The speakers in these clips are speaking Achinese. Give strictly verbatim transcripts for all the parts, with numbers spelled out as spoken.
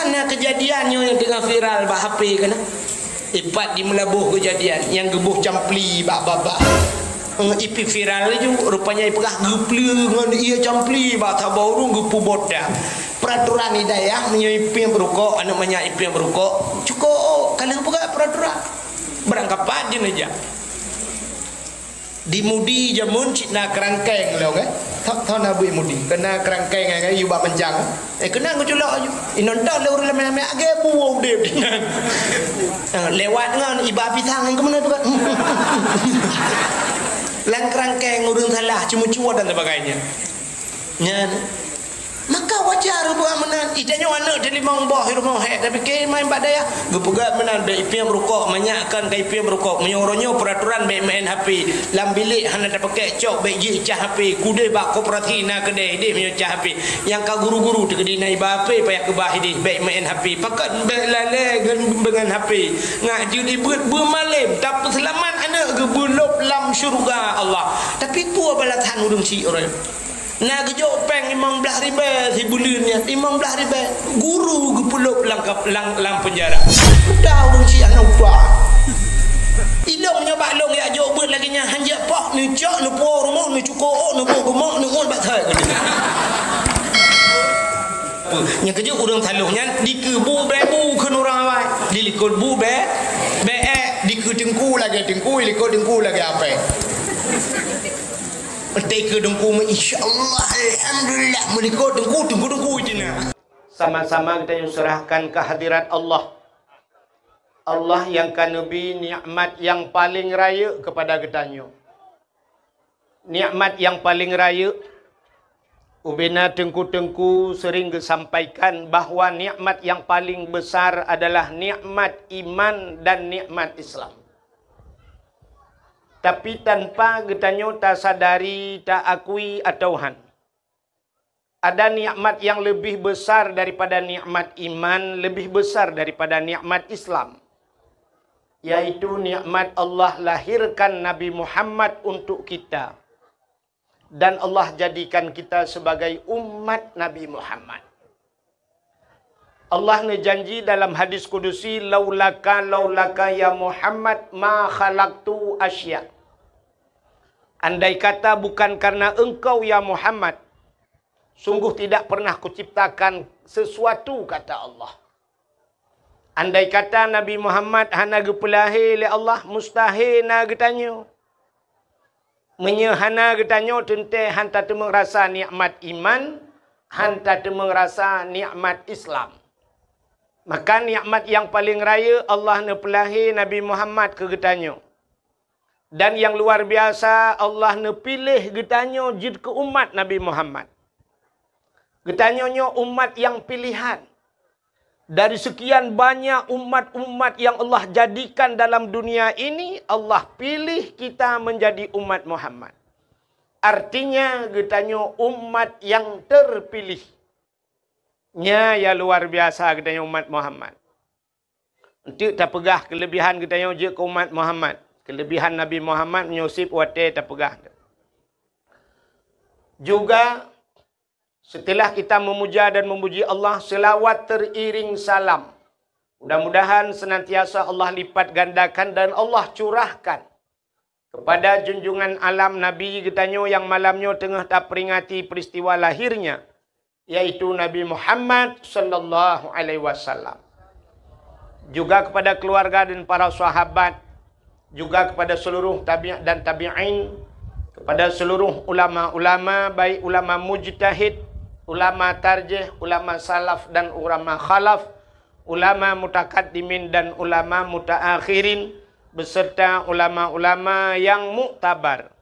Na keujadian nyoe nyang teungoh viral bak H P keunan. Ipat di Meulaboh keujadian nyang geuboh campli bak babah. Eh, ipi viral laju, rupanya ipeugah geupleue ngon ie campli bak saboh ureuëng geupeuboh dam. Peuraturan di dayah meunyoe ipiep rukok, aneuëk manyak ipiep rukok, cukôp ka lheueh peugah peuraturan. Beurangkapat jih neujak. Di Mudi jameun cit na keurangkeng lom, eh. Thon, thon na bui Mudi, keunan keurangkeng, eh, yue bak meuncang. Eh, keunan geuculok aju. Inong toh lé ureuëng lamé-lamé agé buwoe udeb. Eh, lewat ngon iba pisang nyang keumeuna tu kan. Lam keurangkeng ureuëng salah, ceumeucue dan sebagainya. Nyan. Maka wajar buat meunan. Ih, tanyoe aneuëk teulimong boh rumoh hék, tapi ke main bak dayah. Geupeugah meunan, bék ipiep rukok, manyak kan ka ipiep rukok. Meunyoe uroe nyoe peuraturan bék meu'en H P. Lam bilék hana tapakèk cok, bék jih cah H P. Keudeh bak koperasi na keudeh, ideh meunyoe cah H P. Nyang ka guru-guru teukeudi na iba H P, payah keubah ideh, bék meu'en H P. Pakon bék lalée ngon, deungon H P. Ngak jeuet ibeuet beumalém, tapeuseulamat aneuëk geuh beulôb lam syeuruga Allah. Tapi peue balasan ureuëng syiek uroe nyoe? Na geujok péng limong blaih ribèe sibuleuen nyan, limong blaih ribèe. Guru geupeulôb lam kap-, lam, lam peunjara. Peugah ureuëng syiek hana upah. Ilong nyoe bak lôn jak jok beuet lagèe nyan, hanjeuet poh, neucok, neupuwoe rumoh, neucukôp ôk, neuboh geumoe, neuôt bak thai. Nyang keujeuet ureuëng taloh nyan dikeue bu bèe bu kheun ureuëng awai, dilikot bu bèe bèe, dikeue teungku lagèe teungku, dilikot teungku lagèe apèe. Teuka deungku meuinsya Allah, alhamdulillah, meuliko deungku, deungku, deungku cina. Sama-sama geutanyoe serahkan kehadirat Allah. Allah nyang ka neubri nikmat nyang paleng rayeuk keupada geutanyoe. Nikmat nyang paleng rayeuk, ubena teungku-teungku sering geusampaikan bahwa nikmat nyang paleng besar adalah nikmat iman dan nikmat Islam. Tapi tanpa geutanyoe tasadari, taakui atawa han, ada nikmat nyang leubeh besar daripada nikmat iman, leubeh besar daripada nikmat Islam, yaitu nikmat Allah lahirkan Nabi Muhammad untuk kita. Dan Allah jadikan kita sebagai umat Nabi Muhammad. Allah neujanji dalam hadis kudusi, "Laulaka, laulaka ya Muhammad, ma khalaqtu asya." Andai kata bukan karena engkau, ya Muhammad, sungguh tidak pernah kuciptakan sesuatu, kata Allah. Andai kata Nabi Muhammad hana geupeulahé lé Allah, mustahil na geutanyoe. Meunyoe hana geutanyoe, teuntée han tateumeung rasa nikmat iman, han tateumeung rasa nikmat Islam. Maka nikmat nyang paleng rayeuk, Allah neupeulahé Nabi Muhammad keu geutanyoe. Dan nyang luar biasa, Allah neupiléh geutanyoe jeuet keu umat Nabi Muhammad. Geutanyoe nyoe umat nyang pilihan. Dari sekian banyak umat-umat yang Allah jadikan dalam dunia ini, Allah pilih kita menjadi umat Muhammad. Artinya, geutanyoe umat yang terpilih. Nya, ya luar biasa geutanyoe umat Muhammad. Enteuk tapeugah keulebihan geutanyoe jeuet keu umat Muhammad. Keulebihan Nabi Muhammad meunyoe seb watée tapeugah. Juga, setelah kita memuja dan memuji Allah, selawat teriring salam. Mudah-mudahan senantiasa Allah lipat gandakan dan Allah curahkan kepada junjungan alam Nabi geutanyoe nyang malam nyoe teungoh taperingati peristiwa lahirnya, yaitu Nabi Muhammad sallallahu alaihi wasallam. Juga kepada keluarga dan para sahabat, juga kepada seluruh tabi' dan tabi'in, kepada seluruh ulama-ulama, baik ulama mujtahid, ulama tarjih, ulama salaf dan ulama khalaf, ulama mutakaddimin dan ulama mutaakhirin, beserta ulama-ulama yang muktabar.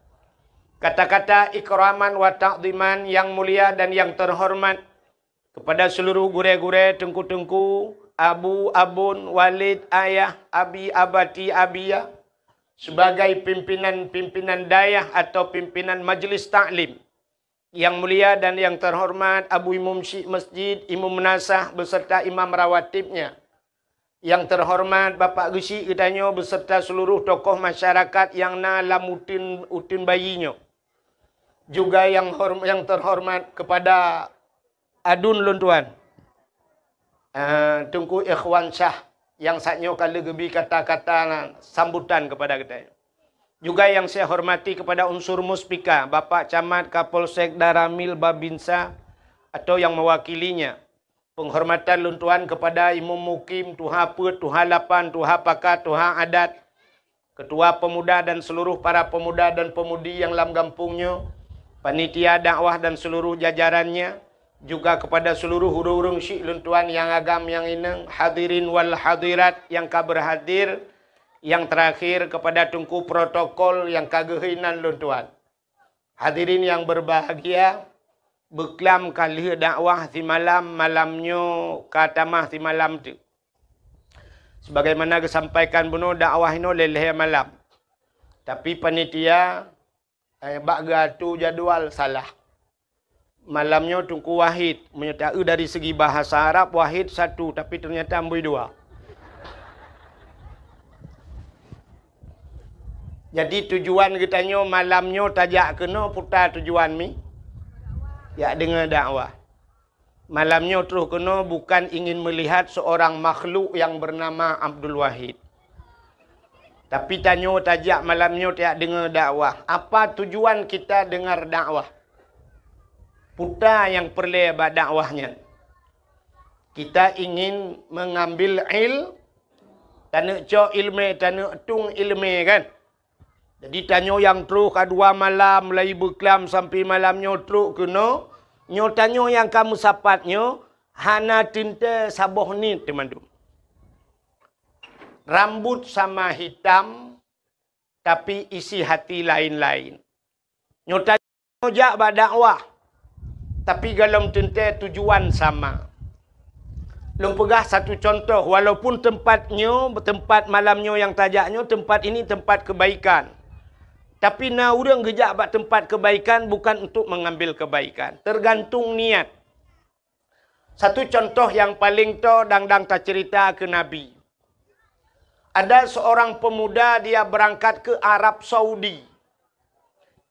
Kata-kata ikraman wa ta'ziman yang mulia dan yang terhormat kepada seluruh gurée-gurée, teungku-teungku, abu, abon, walid, ayah, abi, abati, abiya, sebagai pimpinan-pimpinan dayah atau pimpinan majlis taklim yang mulia dan yang terhormat, Abu Imum Syik Masjid, Imum Meunasah beserta imam rawatibnya. Yang terhormat Bapak Geuchik geutanyoe beserta seluruh tokoh masyarakat nyang na lam uteuen, uteuen bayi nyoe. Juga yang horm-, yang terhormat kepada adun lôn tuan. Ah, Teungku Ikhwan Syah nyang saat nyoe ka lheueh geubri kata-kata sambutan kepada geutanyoe. Juga yang saya hormati kepada unsur Muspika, Bapak Camat, Kapolsek, Danramil, Babinsa, atau yang mewakilinya. Penghormatan lôn tuan kepada Imum Mukim, Tuha Peuet, Tuha Lapan, Tuha Paka, Tuha Adat, Ketua Pemuda dan seluruh para pemuda dan pemudi yang lam gampông nyoe, panitia dakwah dan seluruh jajarannya, juga kepada seluruh ureuëng-ureuëng syik lôn tuan nyang agam nyang inong, hadirin wal hadirat nyang ka berhadir, yang terakhir kepada teungku protokol nyang ka geuhina lôn tuan. Hadirin yang berbahagia, beuklam ka lheueh dakwah simalam, malam nyoe ka tamah simalam teuk. Sebagaimana geusampaikan bunoe, dakwah inoe lhée-lhée malam. Tapi panitia, eh, bak geuatu jadwal salah. Malam nyoe Teungku Wahid, meunyoe taeu dari segi bahasa Arab, Wahid satu, tapi ternyata amboi dua. Jadi tujuan geutanyoe malam nyoe tajak keunoe, peue tujuan mi? Jak deungoe dakwah. Malam nyoe troh keunoe bukan ingin melihat seorang makhluk yang bernama Abdul Wahid. Tapi tanyoe tajak malam nyoe tajak deungoe dakwah. Apa tujuan kita dengar dakwah? Peue nyang peureulée bak dakwah nyan? Kita ingin mengambil il-, taneuk cok iéleumé, taneuk tueng iéleumé, kan? Jadi tanyoe nyang troh ka dua malam, mulai beuklam sampai malam nyoe trok keunoe, nyoe tanyoe nyang ka meusapat nyoe hana teuntée saboh niet teumandum. Rambut sama hitam, tapi isi hati lain-lain. Nyoe tanyoe jak bak dakwah, tapi golom teuntée tujuan sama. Lôn peugah satu contoh, walaupun tempat nyoe, tempat malam nyoe nyang tajak nyoe, tempat ini tempat kebaikan. Tapi na ureuëng geujak bak tempat kebaikan bukan untuk mengambil kebaikan. Tergantung niat. Satu contoh nyang paleng toe dang-dang tacerita keu Nabi. Ada seorang pemuda, dia berangkat ke Arab Saudi.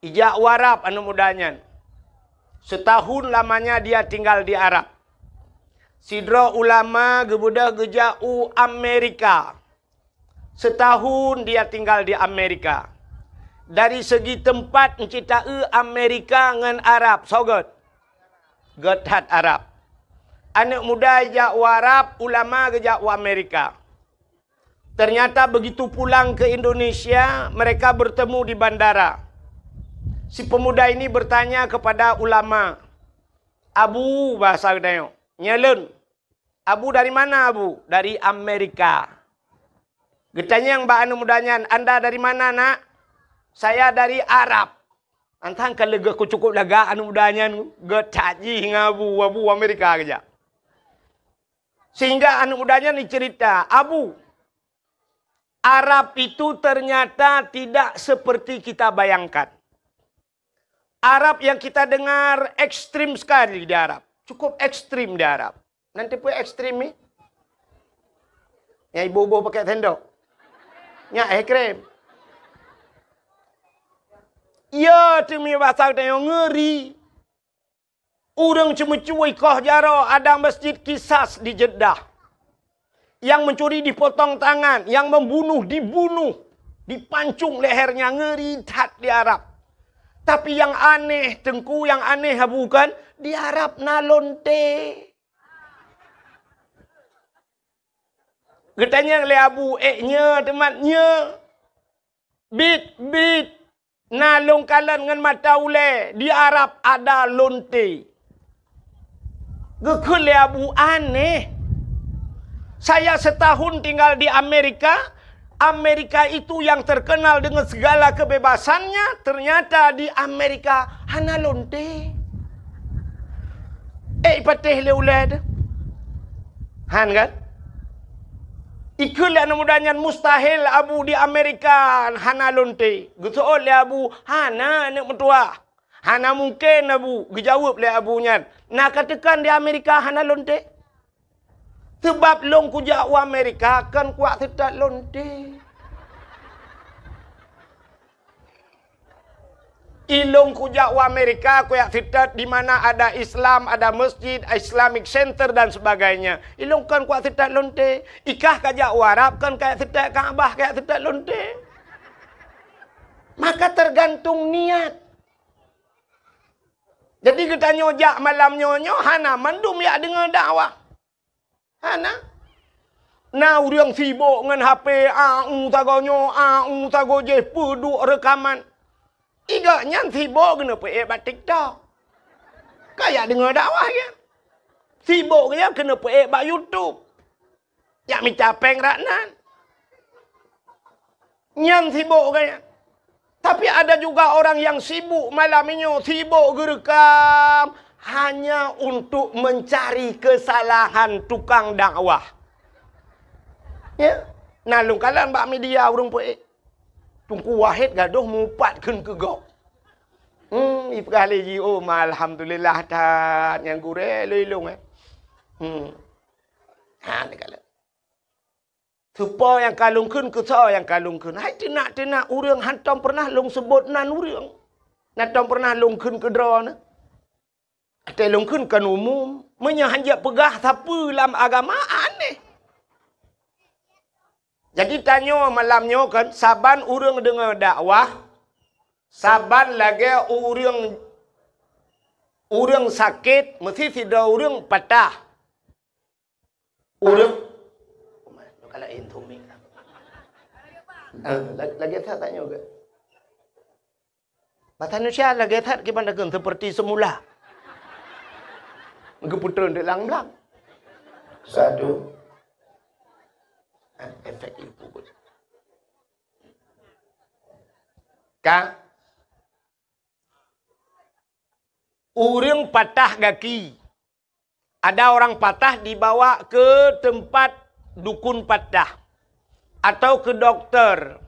Ijak u Arab aneuëk muda nyan. Setahun lamanya dia tinggal di Arab. Sidroe ulama geubeudôh geujak u Amerika. Setahun dia tinggal di Amerika. Dari segi tempat, euncit taeu Amerika ngon Arab, soe gét? Gét that Arab. Aneuëk muda jak u Arab, ulama geujak u Amerika. Ternyata begitu pulang ke Indonesia, mereka bertemu di bandara. Si pemuda ini bertanya kepada ulama, "Abu," bahasa geutanyoe, "Nyoe lôn." "Abu dari mana, Abu?" "Dari Amerika." Geutanyong bak aneuëk muda nyan, "Anda dari mana, Nak?" "Saya dari Arab." Antang ka leuga ku cukup lagak aneuëk muda nyan, geutat jih ngon Abu, Abu Amerika keujak. Sehingga aneuëk muda nyan dicerita, "Abu, Arab itu ternyata tidak seperti kita bayangkan. Arab yang kita dengar ekstrim sekali di Arab. Cukup ekstrim di Arab." Nanti pun ekstrim ni. Yang ibu-ibu pakai sendok. Nyak ekstrim. Ya, teumi bahasa kita yang ngeri. Ureuëng ceumeucue koh jaroe ada Masjid Kisas di Jeddah. Yang mencuri dipotong tangan, yang membunuh dibunuh, dipancung lehernya, ngeri that di Arab. Tapi yang aneh, Teungku, yang aneh bukan di Arab na lonte. Geutanyong lé Abu, "Eh, nyoe teumat nyoe?" "Bit, bit, na lôn kalon ngon mata ulée, di Arab ada lonte." Geukheun lé Abu, "Aneh. Saya setahun tinggal di Amerika, Amerika itu yang terkenal dengan segala kebebasannya, ternyata di Amerika hana lonte." Eh, ipatéh lé ulée teuh. Han kan? Ikheun lé aneuëk muda nyan, "Mustahil, Abu, di Amerika hana lonte." Geuseuôt lé Abu, "Hana, aneuëk meutuwah. Hana mungken, Abu," geujaweueb lé Abu nyan. "Na ka teukan di Amerika hana lonte? Seubab lôn kujak u Amerika kon kuwak seutôt lonte." Ilong kujak u Amerika, kujak seutôt di mana ada Islam, ada masjid, Islamic Center dan sebagainya. Ilong kon kujak seutôt lonte. Ikah kajak u Arab kon kajak seutôt Ka'bah, kajak seutôt lonte. Maka tergantung niat. Jadi geutanyoe jak malam nyoe, nyoe hana mandum jak deungoe dakwah. Hana. Na ureuëng sibok ngon H P, a u sagoe nyoe, a u sagoe jih, peuduek reukaman. Igak nyan sibok keuneuk peuék bak TikTok. Kajak deungoe dakwah nyan. Sibok nyan keuneuk peuék bak YouTube. Jak mita péng rak nan. Nyan sibok gaya. Tapi ada juga orang yang sibuk malam nyoe, sibok geureukam hanya untuk mencari kesalahan tukang dakwah. Ya, na lôn kalon bak media ureuëng peuék. Teungku Wahid gadoh mupat kheun keu gob. Hmm, ipeugah lé ji, "Oh, ma alhamdulillah that nyang gurée lôn ilong, eh." Hmm. Ha, ni kalon. Soe nyang ka lôn kheun, keu soe nyang ka lôn kheun. Hai teunak-teunak ureuëng hántom peureunah lôn seubot nan ureuëng. Hántom peureunah lôn kheun keu droeneuh. Até lôn kheun kon umum. Meunyoe hán jak peugah sapeue lam agama, aneh. Jadi tanyoe malam nyoe kan, saban ureuëng deungoe dakwah, saban lagée ureuëng, ureuëng sakét, meusti sidroe ureuëng patah. Ureuëng, kalau intu mik. Ah, la-, lagée that tanyoe geuh. Bahasa Indonesia lagée that kiban dakeun seperti semula. Geupeutrön di lang blang. Satu. Ah, efek ibu. Ka. Ureuëng patah gaki. Ada orang patah dibawa ke tempat dukun patah atau ke doktor.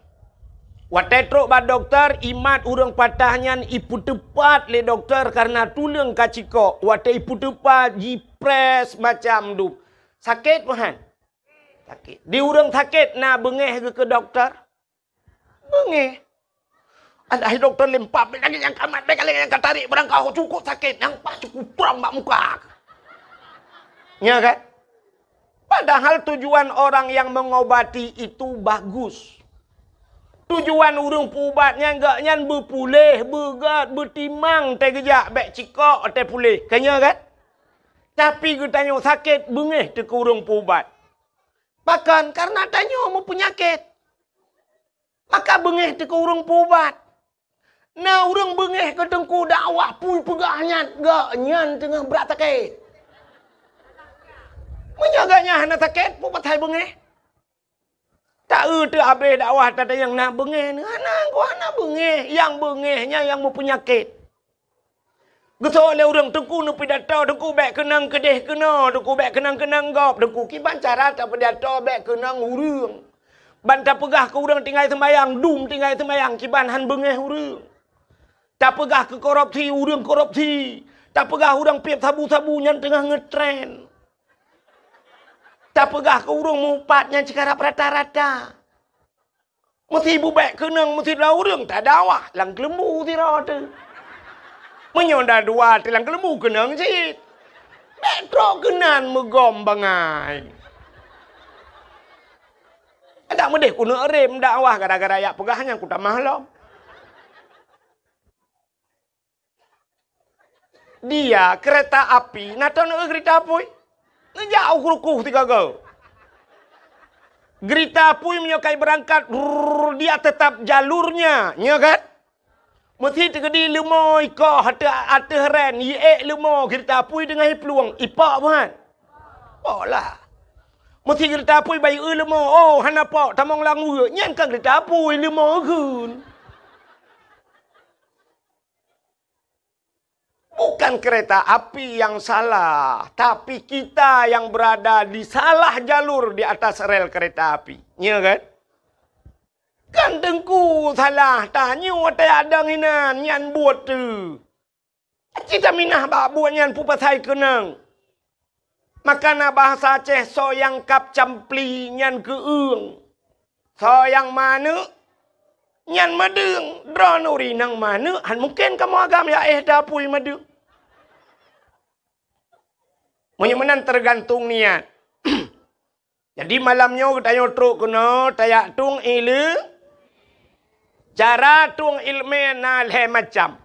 Watée trok bak doktor, imat ureuëng patah nyan ipeuteupat lé doktor karena tuleueng ka cikok. Watée ipeuteupat, jipres macam dup. Sakét meuhan. Sakét. Di ureuëng sakét na beungéh geuh keu doktor? Beungéh. Alah, hai doktor, limpat, bèk lagée nyang ka mat, bèk lagée nyang ka tarék, barang ka cukôp sakét, nyang paih cukôp trom bak muka. Nya kan? Padahal tujuan orang yang mengobati itu bagus. Tujuan ureuëng peuubat nyan, gobnyan beupuléh, beugét, beutimang, teugeujak, bèk cikok, teupuléh. Ka nya kan? Tapi geutanyoe sakét, beungéh teuh keu ureuëng peuubat. Pakon? Karena tanyoe meupeunyakét. Maka beungéh teuh keu ureuëng peuubat. Na ureuëng beungéh keu teungku dakwah, peue peugah nyan, gobnyan teungoh brat sakét. Meunyoe gobnyan hana sakét, peue pasai beungéh? Ta-eu teuh abéh dakwah tatanyong na beungéh, hana, hana beungéh. Nyang beungéh nyan nyang meupeunyakét. Geusoe lé ureuëng teungku neupidato, teungku bèk keunong keudeh keunoe, teungku bèk keunong keunong gob, teungku kiban cara tapidato bèk keunong ureuëng. Ban tapeugah keu ureuëng tinggai seumayang, dum tinggai seumayang, kiban hán beungéh ureuëng. Tapeugah keu korupsi, ureuëng korupsi. Tapeugah ureuëng piep sabu-sabu nyan teungoh ngeutren. Tapeugah keu ureuëng mupat nyan sikarab rata-rata. Meusti bubèk keunong meusidroe ureuëng tadakwah lam keuleumbu sidroe teuh. Meunyoe na dua teuh lam keuleumbu keunong cit. Bèk trok keunan meugom bangai. Adak meudeh keuneuk rem dakwah gara-gara jak peugah nyan kutamah lom. Dia kereta api, na teuh neu geurita apui. Neujak u krukuh tiga go. Geurita apui meunyoe kai beurangkat, rrrr, dia tetap jalurnya, nya kan? Meusti teukeudi leumo ikoh ateueh, ateueh ren, iék leumo geurita apui deungon iplueng, ipok buhan. Pok lah. Meusti geurita apui bayeue leumo, oh, hana pok, tamong lam weue, nyan kan geurita apui leumo geun. Bukan kereta api yang salah, tapi kita yang berada di salah jalur di atas rel kereta api. Nya kan? Kan teungku salah, tanyoe watée adong inan nyan buet teuh. Cit taminah bak buet nyan peue pasai keunong. Maka na bahasa Aceh soe nyang kab campli nyan keu-eueng. Soe nyang manök, Nyan meudeueng, droeneuh ureueng inong manök, han mungken kamoe agam jak éh tapui meudeueng. Meunyoe meunan teugantung niat. Jadi malam nyoe geutanyoe trok keunoe tajak tueng ileu-, cara tueng ileumèe na lhèe macam.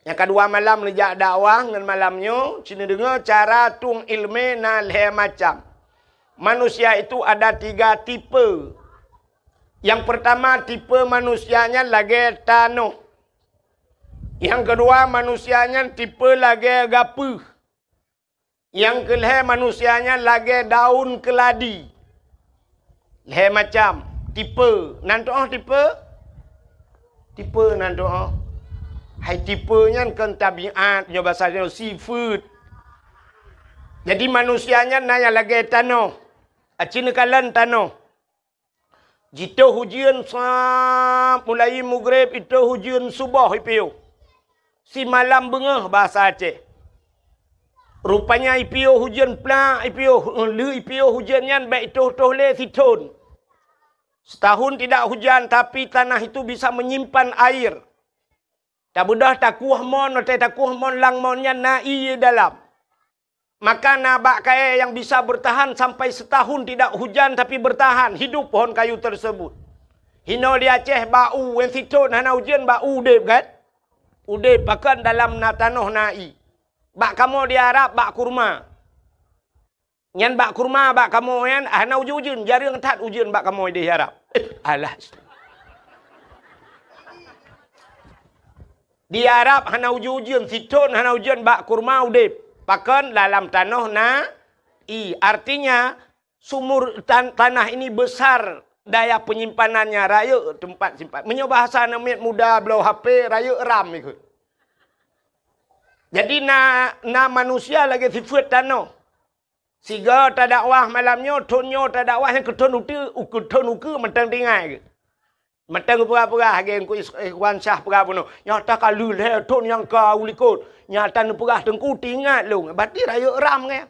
Nyang kadua malam neujak dakwah ngon malam nyoe, ci neudeungoe cara tueng ileumèe na lhèe macam. Manusia itu ada tiga tipe. Nyang peurtama tipe manusia nyan lagèe tanoh. Nyang keudua manusia nyan tipe lagèe gapeuh. Nyang keulhèe manusia nyan lagèe daun keuladi. Lhèe macam tipe. Nan tu'oh tipe? Tipe nan tu'oh. Hai tipe nyan kon tabiat, nyoe basa nyoe sifeuet. Jadi manusia nyan na nyang lagèe tanoh. Aci neukalon tanoh. Jitoh ujeuen sa-, mulai mugreb itoh ujeuen suboh ipiôh. Simalam beungoh basa Aceh. Rupanya ipiôh ujeuen plak, ipiôh, lheueh ipiôh ujeuen nyan bèk itoh-toh lé sithon. Setahun tidak hujan, tapi tanah itu bisa menyimpan air. Tabeudôh takueh mon, watèe takueh mon lam mon nyan na ié dalam. Maka na bak kayèe nyang bisa bertahan sampai setahun tidak hujan tapi bertahan hidup pohon kayu tersebut. Hinoe di Aceh bak u, wen sithon hana ujeuen bak u udeb kan? Udeb pakon dalam na tanoh na ié. Bak kamoe di Arab bak kurma. Nyan bak kurma bak kamoe nyan hana ujeuen-ujeuen, jareueng that ujeuen bak kamoe di Arab. Eh, alah. Di Arab hana ujeuen-ujeuen, sithon hana ujeuen bak kurma udeb. Pakon dalam tanoh na ié. Artinya sumur tan-, tanah ini besar daya penyimpanannya, rayeuk teumpat simpan. Meunyoe bahasa aneuk miet muda bloe H P, rayeuk RAM ikôt. Jadi na, na manusia lagèe sifeuet tanoh. Sigoe tadakwah malam nyoe, thon nyoe tadakwah nyang keu thon uteue, u keu thon ukeue mantong tinggai geuh. Mantong peugah-peugah lagèe Teungku Is-, Ikhwan Syah peugah bunoe. Nyata ka lheueh lhèe thon nyang ka u likôt. Nyata neupeugah Teungku teuingat lôn. Berarti rayeuk RAM nyan.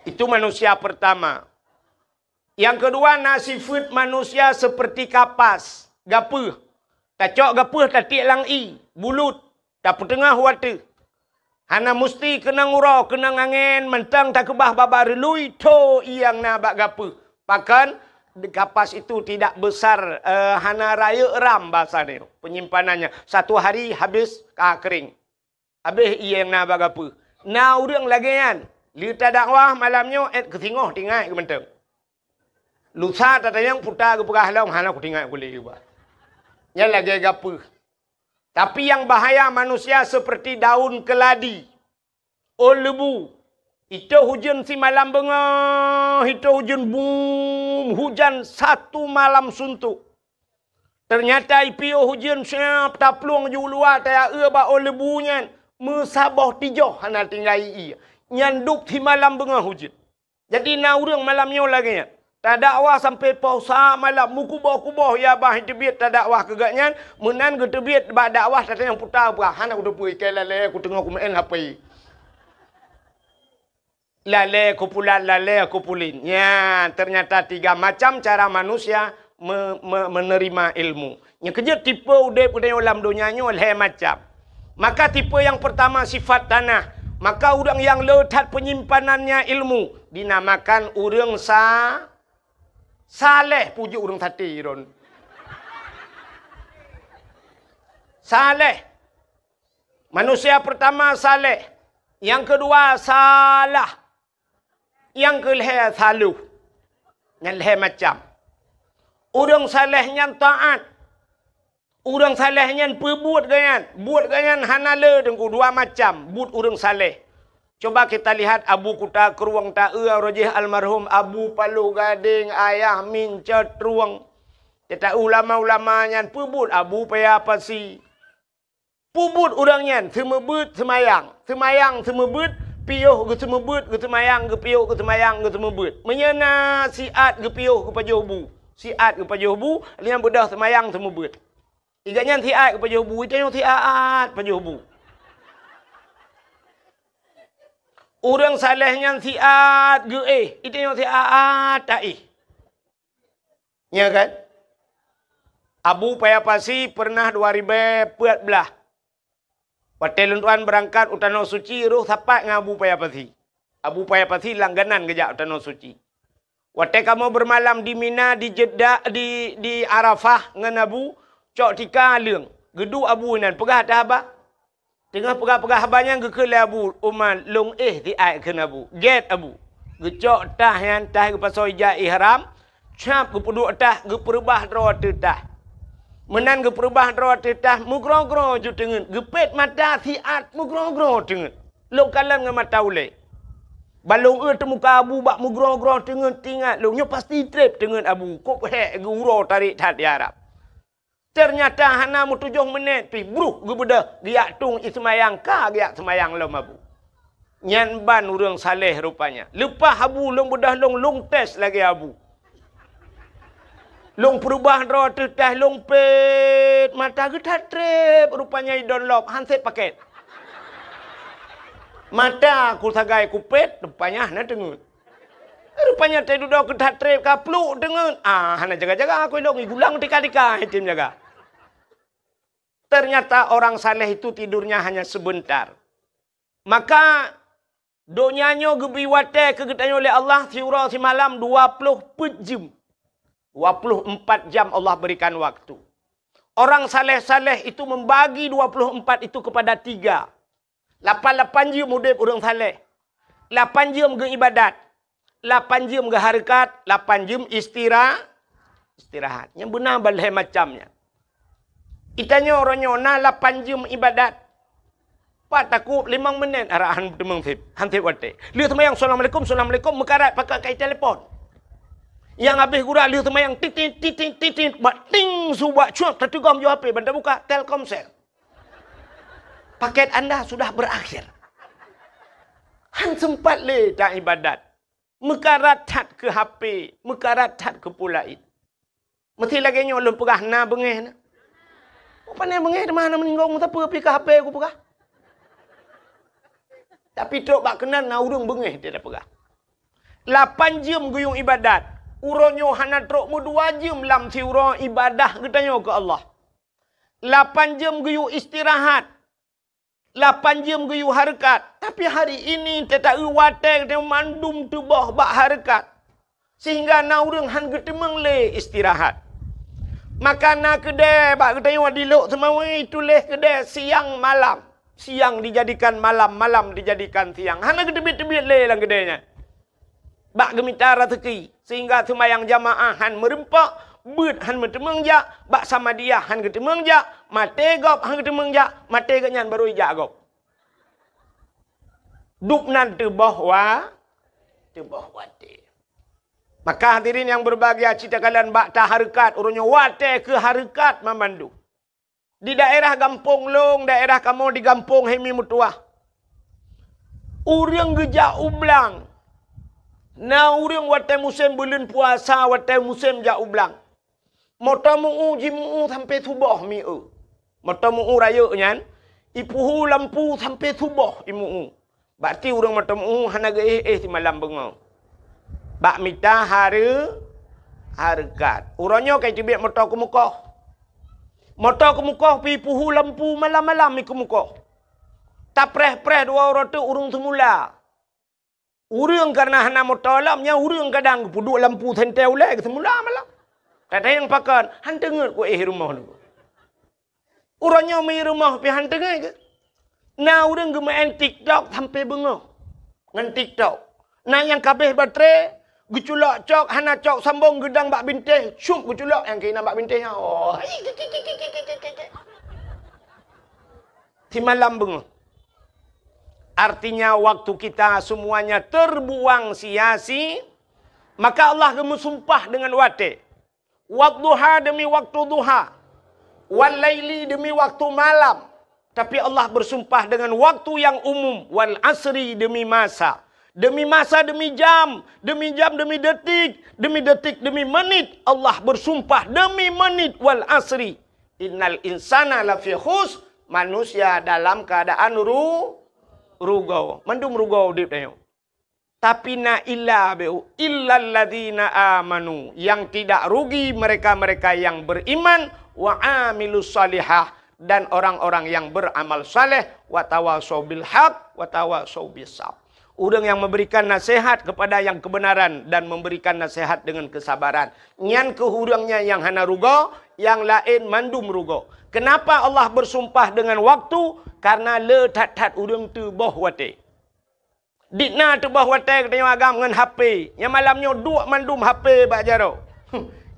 Itu manusia pertama. Nyang keudua na sifeuet manusia seperti kapas, gapeuh. Tacok gapeuh tatiek lam ié, bulut, tapeuteungoh u ateueh. Hana musti keunong uroe, keunong angèn, mantong takeubah babah reului, tho ié nyang na bak gapeuh. Pakon, kapas itu tidak besar, eh, hana rayeuk RAM basa nyoe, penyimpanannya. Satu hari habis ka kering. Habéh ié nyang na bak gapeuh. Na ureueng lagèe nyan. Lheueh tadakwah malam nyoe, èt keu singoh tinggai geuh mantong. Lusa tatanyong peue ta geupeugah lom, hana kutinggai kulét geuh bah. Nyan lagèe gapeuh. Tapi nyang bahaya manusia seperti daun keladi. Ôn leubu. Itoh ujeuen simalam beungoh, itoh ujeuen bum, hujan satu malam suntuk. Teunyata ipiôh ujeuen siab taplueng ju luwa tayaue bak ôn leubu nyan, meusaboh tijoh hana tinggai ié. Nyan dub simalam beungoh ujeuen. Jadi na ureueng malam nyoe lagèe nyan. Tadakwah sampoe poh sa malam, meukuboh-kuboh ya bah teubiet tadakwah keu gobnyan, meunan geuteubiet bak dakwah tatanyong peue ta peugah, hana kuteupeue, keu lalée kuteungoh kumeu'en H P. Lalée kupulan, lalée kupulin. Nyan, ternyata tiga macam cara manusia me-, me-, menerima ilmu. Nyang keujeuet tipe udeb geutanyoe lam donya nyoe lhée macam. Maka tipe nyang peurtama sifat tanah. Maka ureuëng nyang le that peunyimpanan ilmu dinamakan ureuëng sa-, saleh, pujoe ureuëng saté ron. Saleh. Manusia pertama saleh, nyang keudua salah, nyang keulhée saloh. Nyan lhée macam. Ureuëng saleh nyan taát. Ureuëng saleh nyan peubuet gobnyan. Buet gobnyan hana le teungku, dua macam buet ureuëng saleh. Coba kita lihat Abu Kuta Krueng Taeu, roh jih almarhum Abu Paloh Gadeng, Ayah Mincot Trueng. Kita ulama-ulama nyan peubuet Abu Paya Pasi. Peubuet ureuëng nyan seumeubeuet seumayang, seumayang seumeubeuet, piôh geuseumeubeuet, geuseumayang, geupiôh geuseumayang, geuseumeubeuet. Meunyoe na siat geupiôh geupajoh bu, siat geupajoh bu, nyan beudôh seumayang seumeubeuet. Iga nyan siat geupajoh bu, itanyoe siat pajoh bu. Ureuëng saleh nyan siat geuéh, itanyoe siat taéh. Nya kan? Abu Paya Pasi pernah dua ribèe peuet blah. Watèe lôn tuan beurangkat u Tanoh Suci, rôh sapat ngon Abu Paya Pasi. Abu Paya Pasi langganan geujak u Tanoh Suci. Watèe kamoe beumalam di Mina, di Jeddah, di, di Arafah ngon Abu, cok tika leueng. Geuduek Abu inan, peugah teuh haba. Teungoh peugah-peugah haba nyan geukheun lé Abu Umar, "Lôn éh siat," kheun Abu. Gèt Abu. Geucok tah nyan, tah geupasoe ija ihram, cap geupeuduek tah, geupeureubah droe ateueh tah. Meunan geupeureubah droe ateueh tah, meugroe-groe ju teungeut. Geupet mata siat meugroe-groe teungeut. Lôn kalon ngon mata ulèe. Ban lôn eu teumuka Abu bak meugroe-groe teungeut, teuingat lôn, nyoe pasti trép teungeut Abu. Kok hék geu-uroe tarek that di Arab. Teunyata hana meutujoh meunét pih, bruh geubeudôh geujak tueng ie seumayang, ka geujak seumayang lom Abu. Nyan ban ureueng saleh rupanya. Leupah Abu lôn beudôh lôn, lôn tes lagèe Abu. Lôn peureubah droe ateueh tah, lôn pet mata geuthat trép, rupanya idon lom, han sép pakèt. Mata kusagai kupet, rupanya hana teungeut. Rupanya teududoe geuthat trép ka pluek teungeut. Ah, hana jaga-jaga aku ilong, igulang tika-tika item jaga. Ternyata orang saleh itu tidurnya hanya sebentar. Maka donya nyoe geubri watèe keu geutanyoe lé Allah siuroe simalam dua ploh peuet jeuem. Dua ploh empat jam Allah berikan waktu. Orang saleh-saleh itu membagi dua ploh empat itu kepada tiga. Lapan-lapan jeuem udép ureueng saleh. Lapan jeuem geuibadat. Lapan jeuem geuhareukat, lapan jeuem istira-, istirahat. Nyang beuna balhée macam nyan. Itanyoe uroe nyoe na lapan jeuem ibadat. Pat takot limong minét arahan teumeung sép, han sép watée. Lheueh seumayang, "Assalamualaikum, assalamualaikum," meukarat pakai kai telepon. Nyang habéh gura lheueh seumayang, titit, titit, titit, bak ting su bak cuak, tateugom ju H P, ban tabuka, Telkomsel. Paket anda sudah berakhir. Han sempat lé ta ibadat. Meukarat that keu H P, meukarat that keu peue laén. Meusti lagée nyoe lôn peugah na beungéh na. Pane beungéh teuma hana meuninggoe meusapeue pih keu H P kupeugah. Tapi trok bak keunan na ureuëng beungéh dia peugah. Lapan jeuem geuyue ibadat. Uroe nyoe hana trok meudua jeuem lam siuroe ibadah geutanyoe keu Allah. Lapan jeuem geuyue istirahat. Lapan jeuem geuyue hareukat. Tapi hari ini teuta eu watée geutanyoe mandum teuboh bak hareukat. Sehingga na ureuëng han geuteumeung lé istirahat. Maka na keudée bak geutanyoe di Lhokseumawe tuléh keudée siang malam. Siang dijadikan malam, malam dijadikan siang. Hana geuteubiet-teubiet lé lam keudée nyan. Bak geumita raseuki, sehingga seumayang jamaah han meureumpok, beuet han meuteumeung jak, bak samadiyah han geuteumeung jak, maté gob han geuteumeung jak, maté geuhnyan barô ijak gob. Dubnan teuboh wa-, teuboh watée. Maka hadirin nyang berbahagia, cit takalon bak tahareukat, uroe nyoe watée keu hareukat mamandum. Di daerah gampông lôn, daerah kamoe di gampông Hemi Meutuwah. Ureuëng geujak u blang. Na ureuëng watée musém buleuen puasa, watée musém jak u blang. Moto meu-u jimeu-u sampoe suboh mi-eu. Moto meu-u rayeuk nyan, ipeuhu lampu sampoe suboh imeu-u. Bak ti ureuëng moto meu-u hana geuéh-éh simalam beungoh. Bak mita hareu-, hareukat. Uroe nyoe ka iteubiet moto keumukoh. Moto keumukoh pih ipeuhu lampu malam-malam mi keumukoh. Tapreh-preh dua uroe teuk ureuëng seumula. Ureuëng kareuna hana moto lom, nyan ureuëng kadang geupeuduek lampu sentée ulée geuseumula malam. Tatanyong pakon, han teungeut ku éh rumoh nyoe. Uroe nyoe mi rumoh pih han teungeut keu. Na ureuëng geumeu'en TikTok sampoe beungoh ngon TikTok. Na nyang kabéh baterai, geuculok cok, hana cok sambong, geudang bak bintéh, cup geuculok nyang keunan bak bintéh nyan. Oh. Simalam beungoh. Artinya waktu kita semuanya terbuang sia-si-, maka Allah geumeusumpah dengan watée. Wadduha demi waktu duha. Wal laili demi waktu malam. Tapi Allah bersumpah dengan waktu yang umum. Wal asri demi masa. Demi masa, demi jam. Demi jam, demi detik. Demi detik, demi menit. Allah bersumpah demi menit. Wal asri. Innal insana lafi khus. Manusia dalam keadaan ru-, rugoe. Mandum rugoe udeb tanyoe. Tapi na illa beu, illalladzina amanu, yang tidak rugi mereka-mereka yang beriman, wa amilus salihah, dan orang-orang yang beramal saleh, wa tawasau bil haq, wa tawasau bis sabr. Ureuëng yang memberikan nasihat kepada yang kebenaran dan memberikan nasihat dengan kesabaran. Nyan keuh ureuëng nyan nyang hana rugoe, nyang laén mandum rugoe. Kenapa Allah bersumpah dengan waktu? Karena le that-that ureuëng teuboh watée. Di na teuboh watée geutanyoe agam ngon H P. Nyang malam nyoe duek mandum H P bak jaroe.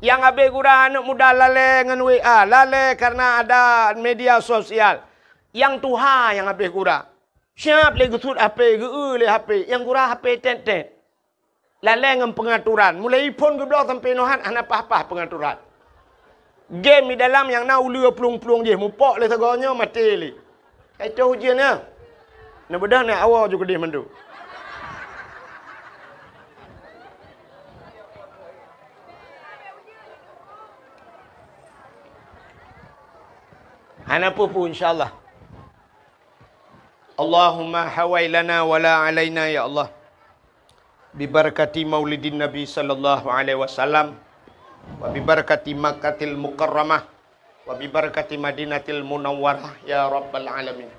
Nyang habéh gura aneuëk muda lalée ngon W A, lalée karena ada media sosial. Nyang tuha nyang habéh gura. Siab lé geusuet H P, geu-eu lé H P, nyang gura H P tét-tét. Lalée ngon peungaturan, mulai iphon geubloe sampoe nohat hana paih-paih peungaturan. Game di dalam nyang na uleue plueng-plueng jih, mupok lé sagoe nyoe maté lé. Ka itoh ujeuen nyan. Neubeudôh nyan awoe ju keudeh mandum. Hana peue-peue, insya Allah. Allahumma hawai lana wa la alaina, ya Allah. Bibarakati maulidin Nabi sallallahu alaihi wasallam, wa bibarakati Makkatil Mukarramah, wa bibarakati Madinatil Munawwarah, ya Rabbal Alamin.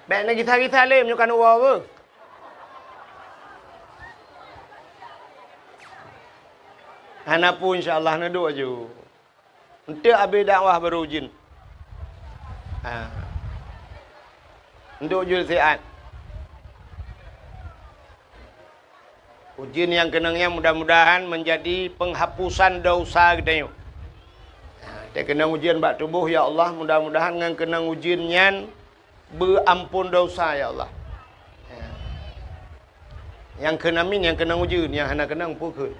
Bék neugisa-gisa lé meunyoe ka neuwoe beuh. Hana peue, insya Allah, neuduek aju. Eunteuk abéh dakwah barô ujeuen. Ha. Eunteuk ujeuen siat. Ujeuen nyang keunong nyan mudah-mudahan menjadi penghapusan dosa geutanyoe. Ha, teukeunong ujeuen bak tuboh, ya Allah, mudah-mudahan ngon keunong ujeuen nyan beuampon dosa, ya Allah. Ya. Nyang kheun amin, nyang keunong ujeuen, nyang hana keunong peue kheun.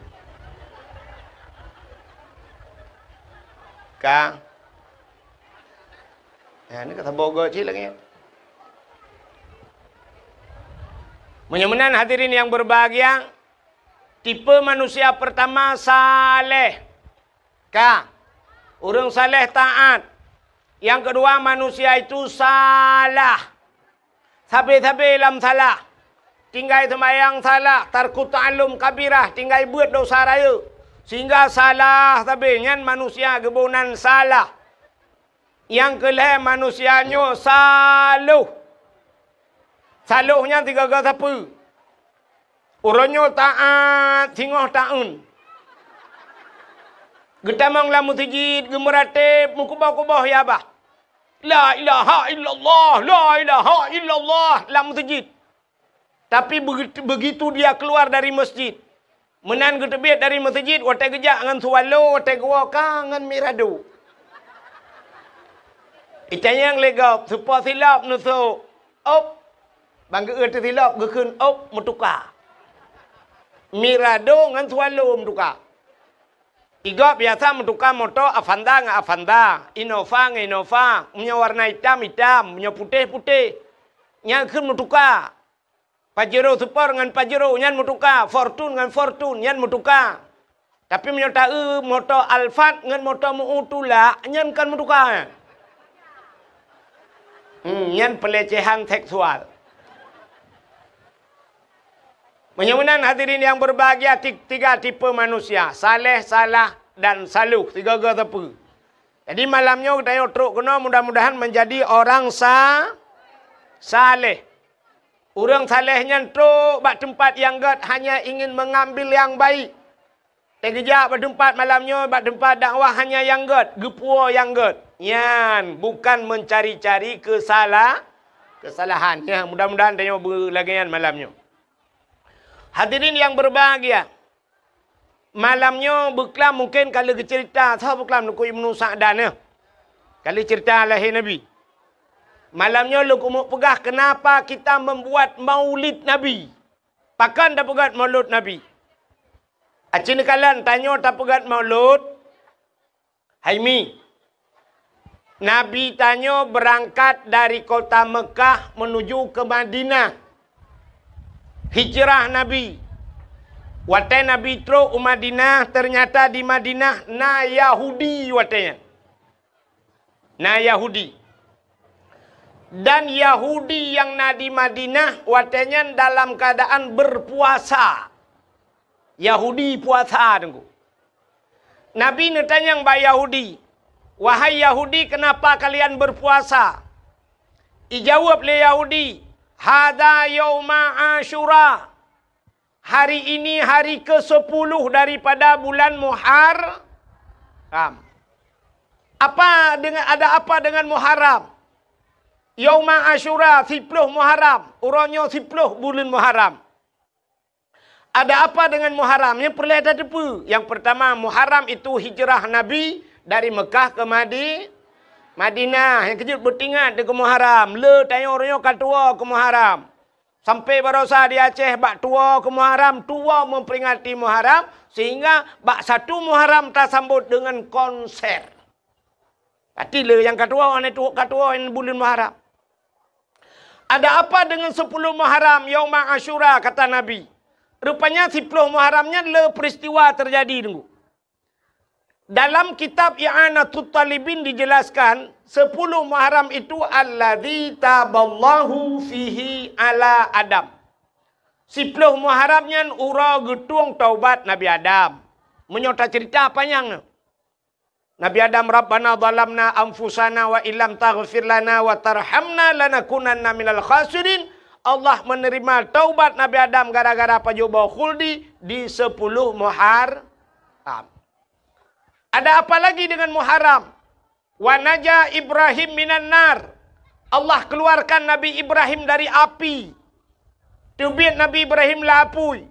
Ka. Ya, ni ka saboh goe cit lagée nyan. Meunyoe meunan hadirin yang berbahagia, tipe manusia pertama saleh. Ka. Ureuëng saleh taat. Yang kedua, manusia itu salah. Sabe-sabe lam salah. Tinggai seumayang salah, tarku ta'allum kabirah, tinggai beuet dosa rayeuk. Sehingga salah sabe nyan manusia geuboh nan salah. Nyang keu lhée manusia nyoe saloh. Saloh nyan sigoe-goe sapeue? Uroe nyoe taát singoh taun. Geutamong lam meuseujid geumeuratéb meukuboh-kuboh ya bah. La ilaha illallah, la ilaha illallah lam meuseujid. Tapi begitu, begitu dia keluar dari masjid, meunan geuteubiet dari meuseujid, watée geujak ngon swallow, watée geuwoe ka ngon mirado. Itanyong lé gob, seupôt silop neusok, op, ban geu-eu teusilop geukheun op meutuka. Mirado ngon swallow meutuka. Igob biasa meutuka moto Avanza ngon Avanza, Innova ngon Innova, meunyoe warna itam, itam, meunyoe putéh, putéh. Nyan kheun meutuka. Pajero Sport ngon Pajero nyan meutuka, Fortuner ngon Fortuner nyan meutuka. Tapi meunyoe ta-eu moto Alphard ngon moto meu tulak, nyan kon meutuka. Hmm, nyan pelecehan seksual. Meunyoe meunan hadirin yang berbahagia, ti-, tiga tipe manusia, saleh, salah, dan saloh, sigoe-goe sapeue. Jadi malam nyoe geutanyoe trok keunoe mudah-mudahan menjadi orang sa-, saleh. Ureuëng saleh nyan trok bak teumpat nyang gét hanya ingin mengambil yang baik. Teugeujak bak teumpat malam nyoe, bak teumpat dakwah hanya nyang gét, geupuwoe nyang gét. Nyan bukan mencari-cari kesala-, kesalahan. Ya, mudah-mudahan tanyoe beulagée nyan malam nyoe. Hadirin yang berbahagia, malam nyoe beuklam mungken ka lheueh geuceurita, soe beuklam Teungku Ibnu Sa'dan nyoe. Ka lheueh ceurita lahé Nabi. Malam nyoe lôn keumeung peugah kenapa kita membuat maulid Nabi. Pakon tapeugét maulid Nabi? Aci neukalon tanyoe tapeugét Maulud, hai mi. Nabi tanyoe beurangkat dari kota Meukah meunuju keu Madinah. Hijrah Nabi. Watée Nabi trok u Madinah, teunyata di Madinah na Yahudi watée nyan. Na Yahudi. Dan Yahudi nyang na di Madinah watée nyan dalam keuadaan beurpuasa. Yahudi puasa, Teungku. Nabi neutanyong bak Yahudi, "Wahai Yahudi, keunapa kalian beurpuasa?" Ijaweueb lé Yahudi, "Hadza yauma Asyura." Hari ini hari keusepuluh daripada bulan Muharram. Apa dengan, ada apa dengan Muharram? Yauma Asyura, siploh Muharram. Uroe nyoe siploh buleuen Muharram. Ada apa dengan Muharram? Nyang peureulée tateupeue. Nyang peurtama, Muharram itu hijrah Nabi dari Meukah ke Madi-, Madinah. Nyang keujeuet beutingat keu Muharram. Le tanyoe uroe nyoe ka tuwoe keu Muharram. Sampai barosa di Aceh bak tuwoe keu Muharram, tuwoe memperingati Muharram, sehingga bak satu Muharram tasambot dengan konser. Pati le nyang ka tuwoe, aneuk tuwoe ka tuwoe buleuen Muharram. Ada apa dengan sepuluh Muharram, Yauma Asyura, kata Nabi. Rupanya siploh Muharram nyan le peristiwa terjadi, Teungku. Dalam kitab I'anatut Talibin dijelaskan, sepuluh Muharram itu alladzi taballahu fihi ala Adam. Siploh Muharram nyan uroe geutueng taubat Nabi Adam. Meunyoe tacerita panyang nyoe. Nabi Adam, "Rabbana zalamna anfusana wa illam taghfir lana wa tarhamna lanakunanna minal khasirin." Allah menerima taubat Nabi Adam gara-gara pajoh boh khuldi di sepuluh Muharram. Ada apa lagi dengan Muharram? "Wa naja Ibrahim minan nar." Allah keluarkan Nabi Ibrahim dari api. Teubiet Nabi Ibrahim lam apui.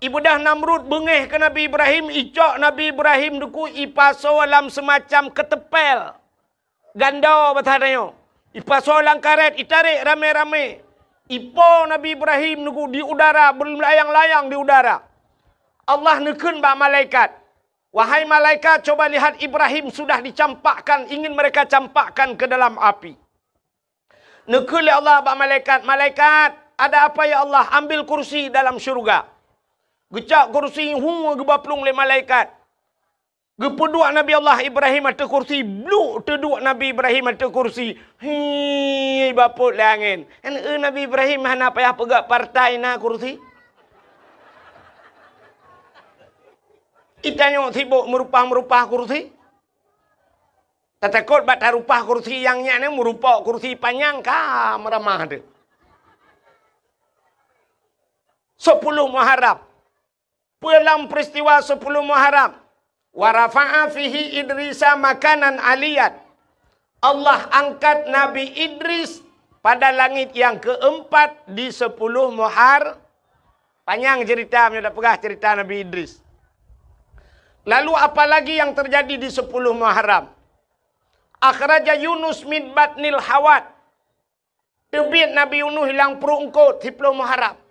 Ibeudôh Namrud beungéh keu Nabi Ibrahim, icok Nabi Ibrahim, Teungku, ipasoe lam seumacam keuteumpél. Gando basa tanyoe. Ipasoe lam karét, itarek ramé-ramé. Ipo Nabi Ibrahim, Teungku, di udara, beulayang-layang di udara. Allah neukheun bak malaikat, "Wahai malaikat, coba lihat, Ibrahim sudah dicampakkan, ingin mereka campakkan ke dalam api." Neukheun lé Allah bak malaikat, "Malaikat, ada apa ya Allah? Ambil kursi dalam syurga." Geucok kursi, hu, geuba plueng lé malaikat. Geupeuduek Nabi Allah Ibrahim ateueh kursi, bluk teuduek Nabi Ibrahim ateueh kursi. Hi, bapot lé angén. Kan, eh, Nabi Ibrahim hana payah peugah partai na kursi. Itanyoe sibok meurupah-meurupah kursi. Tatakot bak tarupah kursi nyang nyan, meurupok kursi panyang ka meuramah teuh. Sepuluh Muharram. Peue lam peristiwa sepuluh Muharram? "Wa rafa'a fihi Idrisa makanan aliyan." Allah angkat Nabi Idris pada langit yang keempat di sepuluh Muhar-, panyang cerita, meunyoe tapeugah cerita Nabi Idris. Lalu apa lagi yang terjadi di sepuluh Muharram? "Akhraja Yunus min batnil hawat." Teubiet Nabi Yunus lam pruet eungkot, siploh Muharram.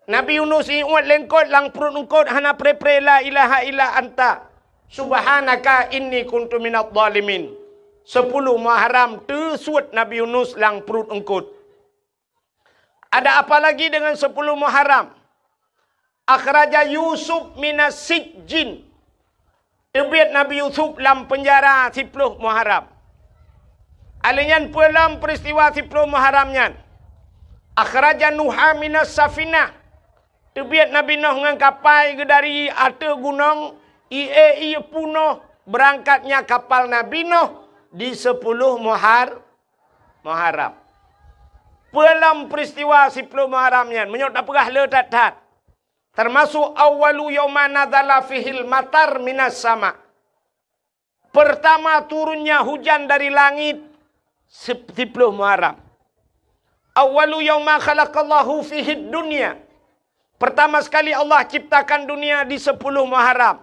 Nabi Yunus iuet lé eungkot lam pruet eungkot, hana pre-pre, "La ilaha illa anta, subhanaka inni kuntu minadh dhalimin." Sepuluh Muharram teusuet Nabi Yunus lam pruet eungkot. Ada apa lagi dengan sepuluh Muharram? "Akhraja Yusuf minas sijjin." Teubiet Nabi Yusuf lam peunjara siploh Muharram. Alèh nyan peue lom peuristiwa siploh Muharram nyan? "Akhraja Nuha minas safinah." Teubiet Nabi Noh ngon kapai geuh dari ateueh gunong, ié-ié punoh beurangkatnya kapal Nabi Noh di siploh Muhar-, Muharram. Peue lom peuristiwa siploh Muharram nyan? Meunyoe tapeugah le that-that. Teumasok awwalu yauma nazala fihil matar minas sama. Pertama turunnya hujan dari langit sip-, siploh Muharram. Awwalu yauma khalaqallahu fihid dunya. Pertama sekali Allah ciptakan dunia di siploh Muharram.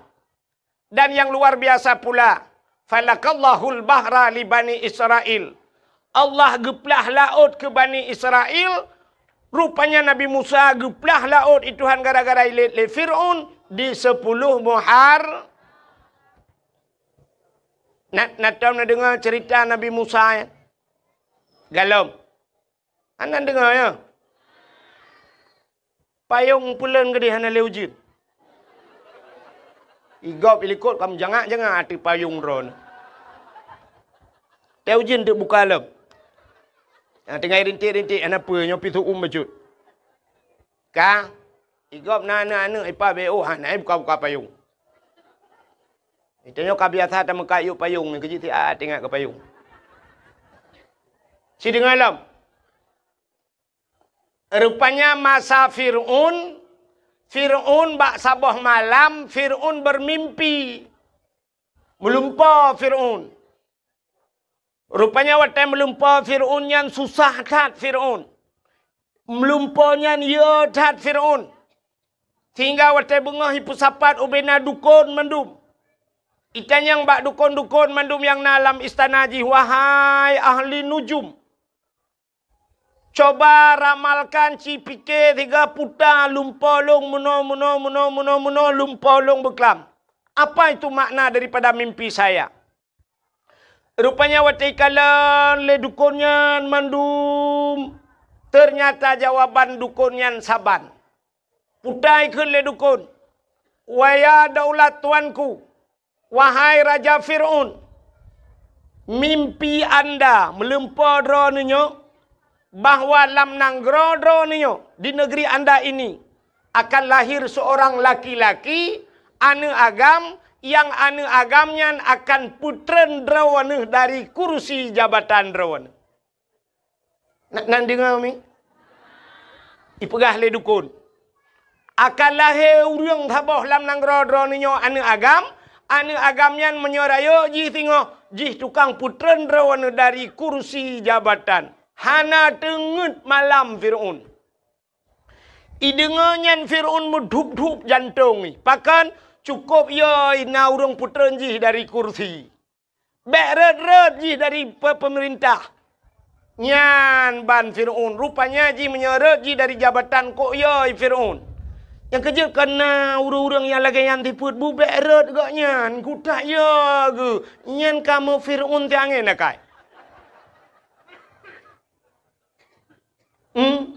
Dan yang luar biasa pula, falakallahul bahra li Bani Israil. Allah geuplah laôt keu Bani Israil. Rupanya Nabi Musa geuplah laôt i Tuhan gara-gara ilét lé Fir'aun, Di sepuluh Muhar-, na, na tom na deungoe cerita Nabi Musa, ya? Galom. Hana deungoe, ya? Payong peuleuen geudeh hana lé ujeuen. Igop ilikot ka meujangak-jangak ateueh payong droeneuh. Teuh ujeuen teuk buka lom. Nyang tinggai rintik-rintik, hana peue, nyoe pih su'um bacut. Ka, igop na aneuk-aneuk ipa B O, hana buka-buka payong. Tanyoe ka biasa tameukat yub payong, nyoe keujeuet siat ingat keu payong. Sideungoe lom. Rupanya masa Fir'aun, Fir'aun bak saboh malam, Fir'aun bermimpi. Meulumpoe Fir'aun. Rupanya watée meulumpoe Fir'aun nyan susah that Fir'aun. Meulumpoe nyan yö that Fir'aun. Sehingga watée beungoh jipeusapat ubena dukon mandum. Itanyong bak dukon-dukon mandum nyang na lam istana jih, "Wahai ahli nujum, coba ramalkan, ci pike siga puta lumpoe lôn meunoe, meunoe, meunoe, meunoe, meunoe, lumpoe lôn beuklam. Apa itu makna daripada mimpi saya?" Rupanya watée ikalon lé dukon nyan mandum, ternyata jawaban dukon nyan saban. Puta ikheun lé dukon, "Waya daulat tuanku, wahai Raja Fir'aun, mimpi anda meulumpoe droeneuh nyoe bahwa lam nanggroe droeneuh nyoe, di negeri anda ini, akan lahir seorang laki-laki, aneuk agam, nyang aneuk agam nyan akan peutreun droeneuh dari kursi jabatan droeneuh." Na, na deungoe mi? Ipeugah lé dukon, "Akan lahé ureuëng saboh lam nanggroe droeneuh nyoe aneuk agam, aneuk agam nyan meunyoe rayeuk jih singoh, jih tukang peutreun droeneuh dari kursi jabatan." Hana teungeut malam Fir'aun. Ideungoe nyan Fir'aun meudhup-dhup jantong jih. Pakon? Cukôp yö na ureuëng peutreun jih dari kursi. Bék rhot-rhot jih dari pe-, peumeurintah. Nyan ban Fir'aun. Rupanya jih meunyoe rhot jih dari jabatan, kok yö Fir'aun. Nyang keujeuet kana ureuëng-ureuëng nyang lagée nyan sifeuet bu bék rhot gobnyan. Kutak yö geuh. Nyan kamoe Fir'aun tiangén akai. Hmm?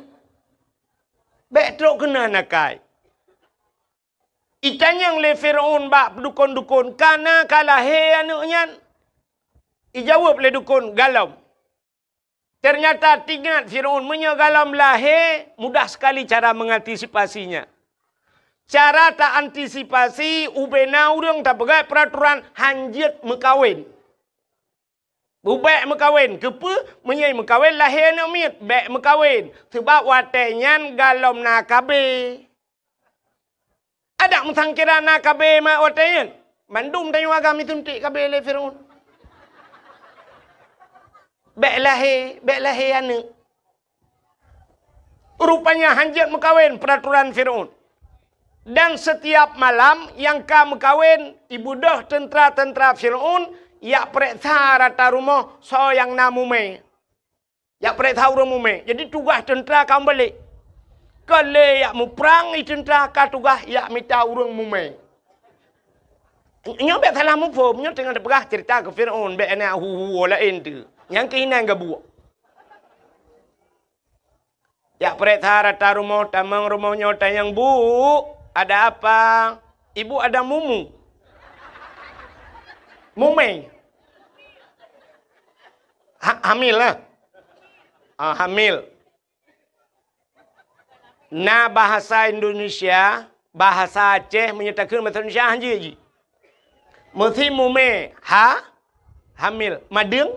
Bék trok keunan akai. Itanyong lé Fir'aun bak dukon-dukon, "Kana ka lahé aneuk nyan?" Ijaweueb lé dukon, "Galom." Ternyata teuingat Fir'aun, meunyoe galom lahé, mudah sekali cara mengantisipasinya. Cara ta antisipasi, ubena ureuëng tapeugah peuraturan hanjeuet meukawen. Bék meukawen, keupeue? Meunyoe meukawen lahé aneuk miet, bék meukawen, sabab watée nyan galom na K B. Adak meusangkira na K B mak watée nyan, mandum tanyoe agam isuntik K B lé Fir'aun. Bék lahé, bék lahé aneuk. Rupanya hanjeuet meukawen peuraturan Fir'aun. Dan setiap malam nyang ka meukawen, ibeudôh teuntra-teuntra Fir'aun jak peureksa rata rumoh soe nyang na mumé. Jak peureksa ureuëng mumé. Jadi tugaih teuntra ka meubalek. Ka lé jak muprang i teuntra, ka tugaih jak mita ureuëng mumé. Nyoe bék salah muphom, nyoe teungoh teupeugah cerita keu Fir'aun, bék na hu-hu laén tu. Nyang keuh inan gabuek. Jak peureksa rata rumoh, tamong rumoh nyoe tanyong, "Bu, ada apa?" "Ibu ada mumu." Mumé. Ha, hamil lah. Ah, hamil. Na bahasa Indonesia, bahasa Aceh, meunyoe takheun bahasa Indonesia hanjeuet jih. Meusi mumé, ha? Hamil. Madeueng?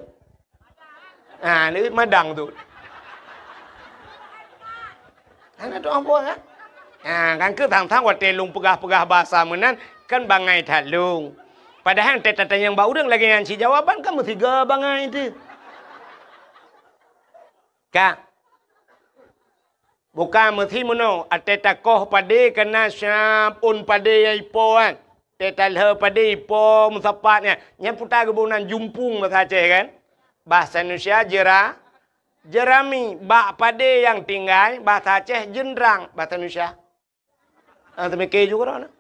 Ha, ni madang tu. Hana tu ambo kan? Ha, kan keu thang-thang watée lôn peugah-peugah bahasa meunan, kan bangai that lôn. Padahai teutatanyong bak ureuëng lagée nyan sijawaban kan meusiga bangai tu. Ka. Bukan meusi meunoe, até takoh padé kana siap ôn padé nyang ipo kan. Até talheu padé ipo meusapat nyan. Nyan puta geuboh nan jumpung bahasa Aceh kan. Bahasa Indonesia jera, jerami, bak padé nyang tinggai, bahasa Aceh jeundrang, bahasa Indonesia. Ah, teumike juga dah.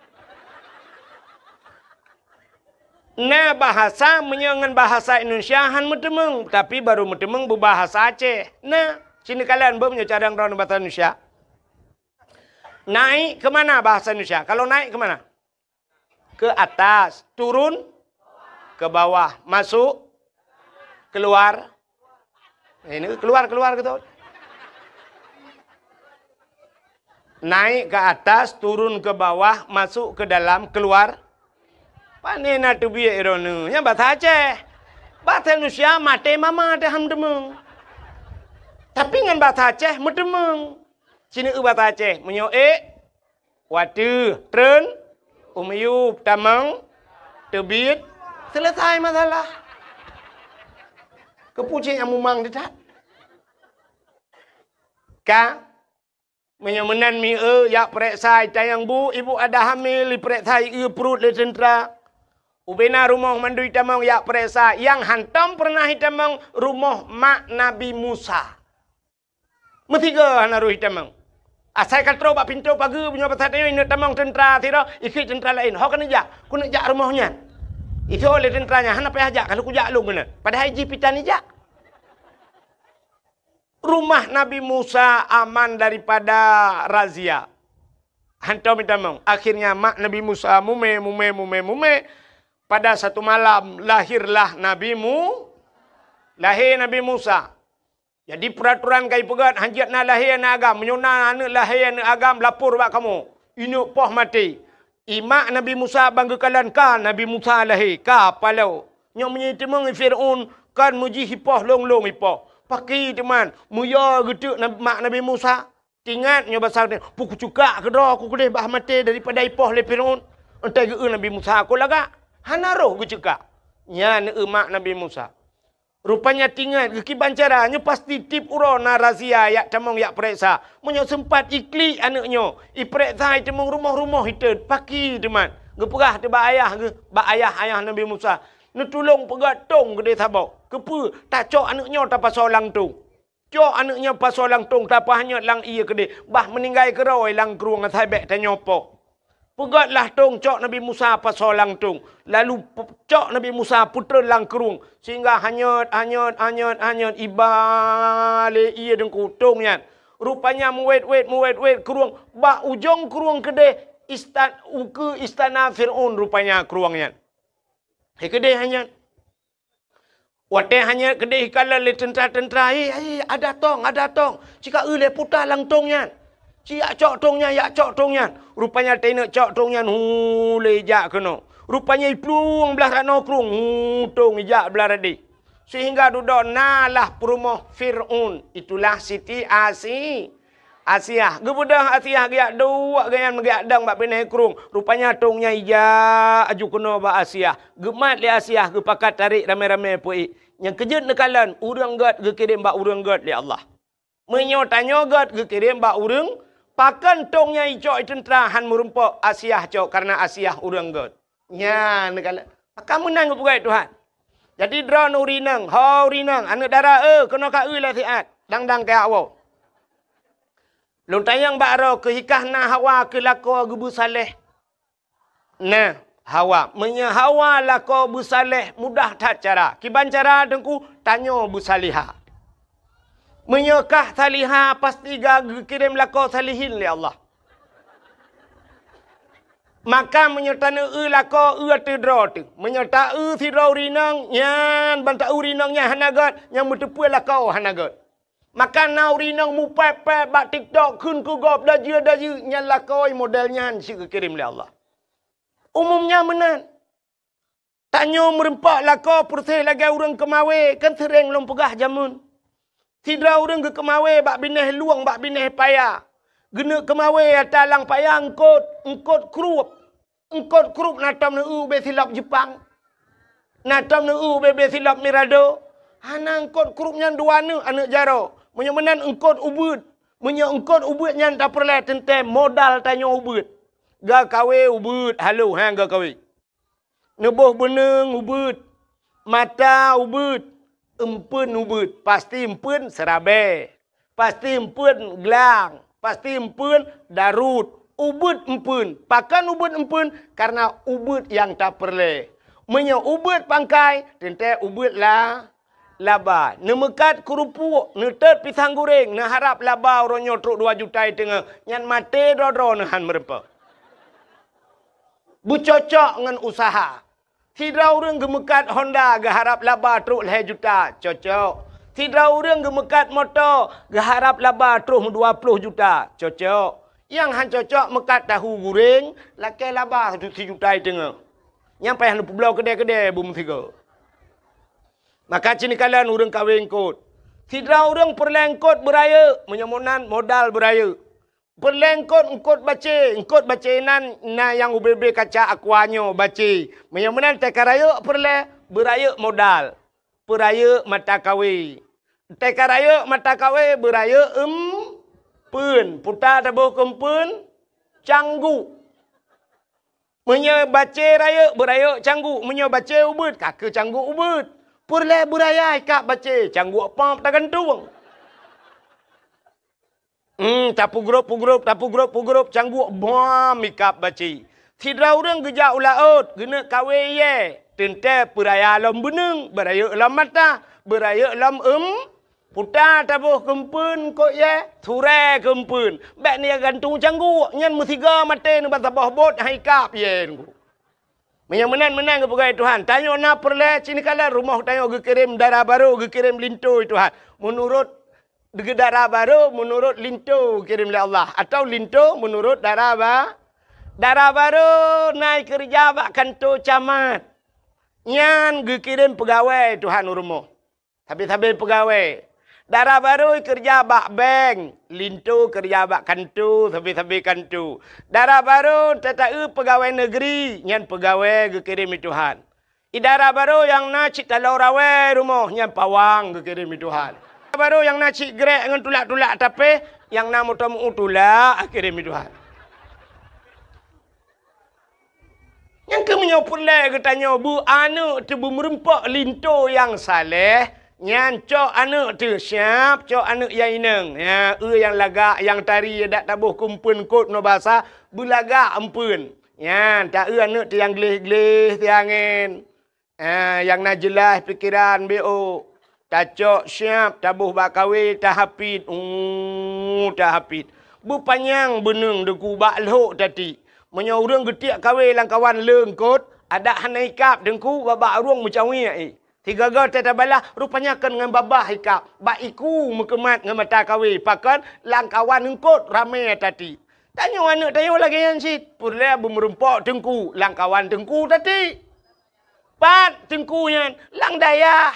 Na bahasa meunyoe ngon bahasa Indonesia han meuteumeung, tapi barô meuteumeung beubahasa Aceh. Na, sinoe kalon beuh meunyoe carông droeneuh bahasa Indonesia. Naik ke mana bahasa Indonesia? Kalau naik ke mana? Ke atas, turun ke bawah, masuk, keluar. Ini keluar, keluar gitu. Naik ke atas, turun ke bawah, masuk ke dalam, keluar. Pane na teubiet droeneuh? Nyan bahasa Aceh. Bahasa Indonesia maté mama teuh han meuteumeung. Tapi ngon bahasa Aceh meuteumeung. Sinoe bahasa Aceh, meunyoe ék, wateuh, treun, u miyueb, tamong, teubiet, selesai masalah. Keupeue cit nyang mumang teuh that? Ka, meunyoe meunan mieu jak peureksa i tayang bu, ibu ada hamil, ipeureksa i pruet lé teuntra. Ubena rumoh mandum itamong jak peureksa, nyang hantom peureunah itamong rumoh mak Nabi Musa. Meusigoe hana roh itamong. Asai ka troh bak pintoe pageue, meunyoe basa tanyoe ineuk tamong teuntra sidroe, ikheun teuntra laén, "Ho keuneuk jak, keuneuk jak rumoh nyan." Isoe lé teuntra nyan, "Hana payah jak, ka lôn kujak lôn keunoe." Padahai jih pih tan ijak. Rumah Nabi Musa aman daripada razia. Hantom itamong. Akhirnya mak Nabi Musa mumè, mumè, mumè, mumè. Pada satu malam lahirlah Nabi Mu-, lahé Nabi Musa. Jadi peuratoran ka ipeugöt, hanjeuet na lahé aneuk agam. Meunyoe na aneuk lahé aneuk agam, lapor bak kamoe. Ineuk poh maté. I mak Nabi Musa ban geukalon ka Nabi Musa lahé, ka paloe. Nyoe meunyoe iteumeung i Fir'aun, kon meujih ipoh lôn-lôn ipoh. Pakri teuma, meuyö geuteuk na-, mak Nabi Musa. Tingat nyoe basa, "Peue kucukak keudroe ku keudeh bah maté daripada ipoh lé Fir'aun." Enteuk geu-eu Nabi Musa, "Kon lagak, hana roh geucukak." Nyan eu mak Nabi Musa. Rupanya tingat geukiban cara, nyoe pasti tiep uroe na razia jak tamong jak peureksa. Meunyoe seumpat iklik aneuk nyoe, ipeureksa iteumeung rumoh-rumoh itot, pakri teuma. Geupeugah teuh bak ayah geuh, bak ayah-ayah Nabi Musa, "Neutulông peugöt tông keudeh saboh. Keupeue? Tacok aneuk nyoe tapasoe lam tông." Cok aneuk nyan pasoe lam tông, tapeuhanyot lam ié keudeh, bah meuninggai keudroe lam krueng asai bèk tanyoe poh. Peugötlah tông, cok Nabi Musa pasoe lam tông, lalu pe-, cok Nabi Musa peutreun lam krueng, sehingga hanyot, hanyot, hanyot, hanyot, iba lé ié deungku tông nyan. Rupanya meuwét-wét, meuwét-wét krueng, bak ujong krueng keudeh istan-, ukeue istana Fir'aun rupanya krueng nyan. Hai keudeh hanyot. Watèe hanyot keudeh ikalon lé teuntra-teuntra, "Hei, hei, ada tông, ada tông! Ci ka eu lé puta lam tông nyan! Ci jak cok tông nyan, jak cok tông nyan!" Rupanya teuneuk cok tông nyan, hu, lé jak keunoe. Rupanya iplueng blaih ranoe krueng, hu, tông ijak blaih radeh. Sehingga dudoe na lah peurumoh Fir'aun, itulah Siti Asi-, Asiah. Geubeudôh Asiah geujak duek gobnyan meugeuyak dong bak binéh krueng. Rupanya tông nyan ijak aju keunoe bak Asiah. Geumat lé Asiah, geupakat tarek ramé-ramé peuék. Nyang keujeuet neukalon, ureueng gét geukirém bak ureueng gét lé Allah. Meunyoe tanyoe gét geukirém bak ureueng, pakon tông nyan icok i teuntra han meurumpok Asiah cok, kareuna Asiah ureueng gét. Nyan, maka meunan geupeugah Tuhan. Jadi droeneuh ureueng inong, ho ureueng inong, aneuk dara, eh, keunoe ka eu lé siat, dang-dang keu awak. Lôn tanyong bak droe, keu hikah na Hawa keu lakoe geubeusaléh? Nah, Hawa. Meunyoe Hawa lakoe beusaléh, mudah that cara. Kiban cara teungku, tanyoe beusalihah. Meunyoe kah salihah, pasti ka geukirém lakoe salihin lé Allah. Maka meunyoe taneueu lakoe, eu ateueh droe teuh. Meunyoe taeu sidroe ureueng inong, nyan ban taeu ureueng inong nyan hana gét, nyang meuteupeue lakoe hana gét. Maka na ureueng inong mupèp-pèp bak TikTok kheun keu gob dajeu-dajeu, nyan lakoe model nyan cit geukirém lé Allah. Umumnya meunan. Tanyoe meurumpok lakoe peureséh lagèe ureueng keumawé, kan seuréng lôn peugah jameun. Sidroe ureueng geukeumawé bak binéh lueng, bak binéh paya. Geuneuk keumawé ata lam paya eungkôt, eungkôt krueb. Eungkôt krueb na tom neueu ubé silop Jeupang. Na tom neueu ubé-bé silop Mirado. Hana, eungkôt krueb nyan dua neuk aneuk jaroe. Meunyoe meunan eungkôt ubeuet. Meunyoe eungkôt ubeuet nyan tapeureulèe teuntèe modal tanyoe ubeuet. Geukawé ubeuet, halo, ha, geukawé. Neuboh beuneung ubeuet, mata ubeuet, eumpeuen ubeuet, pasti eumpeuen seurabèe, pasti eumpeuen glang, pasti eumpeuen darut, ubeuet eumpeuen. Pakon ubeuet eumpeuen? Kareuna ubeuet nyang tapeureulèe. Meunyoe ubeuet pangkai, teuntée ubeuet la, laba. Neumeukat keurupuek, neutot pisang goreng, neuharab laba uroe nyoe trok dua juta i teungoh. Nyan maté droe-droe neuhan meurumpok. Beucocok ngon useuha. Sidroe ureuëng geumeukat Honda geuharab laba trok lhée juta, cocok. Sidroe ureuëng geumeukat moto geuharab laba trok dua ploh juta, cocok. Nyang han cocok meukat tahu goreng, lakée laba sijuta i teungoh. Nyang payah neupubloe keudée-keudée beumeutiga. Maka cit neukalon ureuëng kawé eungkôt. Sidroe ureuëng peureulée eungkôt beurayeuk, meunyoe meunan modal beurayeuk. Peureulée eungkôt, eungkôt bacé, eungkôt bacé nan na nyang ubé-bé kaca aqua nyoe bacé. Meunyoe meunan teuka rayeuk peureulée, beurayeuk modal. Peurayeuk mata kawé. Teuka rayeuk mata kawé beurayeuk eumpeuen. Puta taboh keu eumpeuen, cangguek. Meunyoe bacé rayeuk, beurayeuk cangguek. Meunyoe bacé ubeuet, ka keu cangguek ubeuet. Peureulée beuraya ikab bacé, cangguek pop tagantung. Hmm, tapeugrôp-peugrôp, tapeugrôp-peugrôp, cangguek bom ikab bacé. Sidroe ureuëng geujak u laôt, geuneuk kawé iyée, teuntée peuraya lom beuneung, beurayeuk lom mata, beurayeuk lom eum, puta taboh keu eumpeuen eungkôt iyée, surée keu eumpeuen. Bék neugantung cangguek, nyan meusigoe maté neuba saboh bot han ikab iyée. Meunyoe meunan, meunan geupeugah Tuhan. Tanyoe na peureulée cit neukalon rumoh tanyoe geukirém dara barô, geukirém linto Tuhan. Meunurot dara barô, meunurot linto geukirém lé Allah, atawa linto meunurot dara ba-, dara barô na keureuja bak kanto camat. Nyan geukirém peugawée Tuhan u rumoh. Sabe-sabe peugawée. Dara barô keureuja bak bank, linto keureuja bak kanto, sabe-sabe kanto. Dara barô tataeu peugawée negeri, nyan peugawée geukirém lé Tuhan. Dara barô nyang na cit taloe rawée rumoh, nyan pawang geukirém lé Tuhan. Dara barô nyang na cit grek ngon tulak-tulak tapéh, nyang na moto meu tulak geukirém lé Tuhan. Nyang keuh meunyoe peureulée geutanyoe beu aneuëk teuh beumeureumpok linto nyang saléh, nyan cok aneuëk teuh siab, cok aneuëk nyang inong. Ya, eu nyang lagak, nyang tari, dak taboh keu eumpeuen eungkôt nyoe basa, beulagak eumpeuen. Nyan, taeu aneuëk teuh nyang gleh-gleh siangén. Ah, nyang na jeulaih pikeran B O. Tacok siab, taboh bak kawé, tahapit. Uh, tahapit. Beupanyang beuneung Teungku bak lhok tati. Meunyoe ureuëng geutiek kawé lam kawan le eungkôt, adak hana ikab Teungku, babah ureuëng meucawiek, eh. Sigoe-goe teuh tabalah, rupanya kon ngon babah ikab. Bak iku meukeumat ngon mata kawé, pakon lam kawan eungkôt ramé tati. Tanyoe aneuëk tanyoe lagée nyan cit, peureulée beumeureumpok Teungku, lam kawan Teungku tati. Pat Teungku nyan? Lam dayah.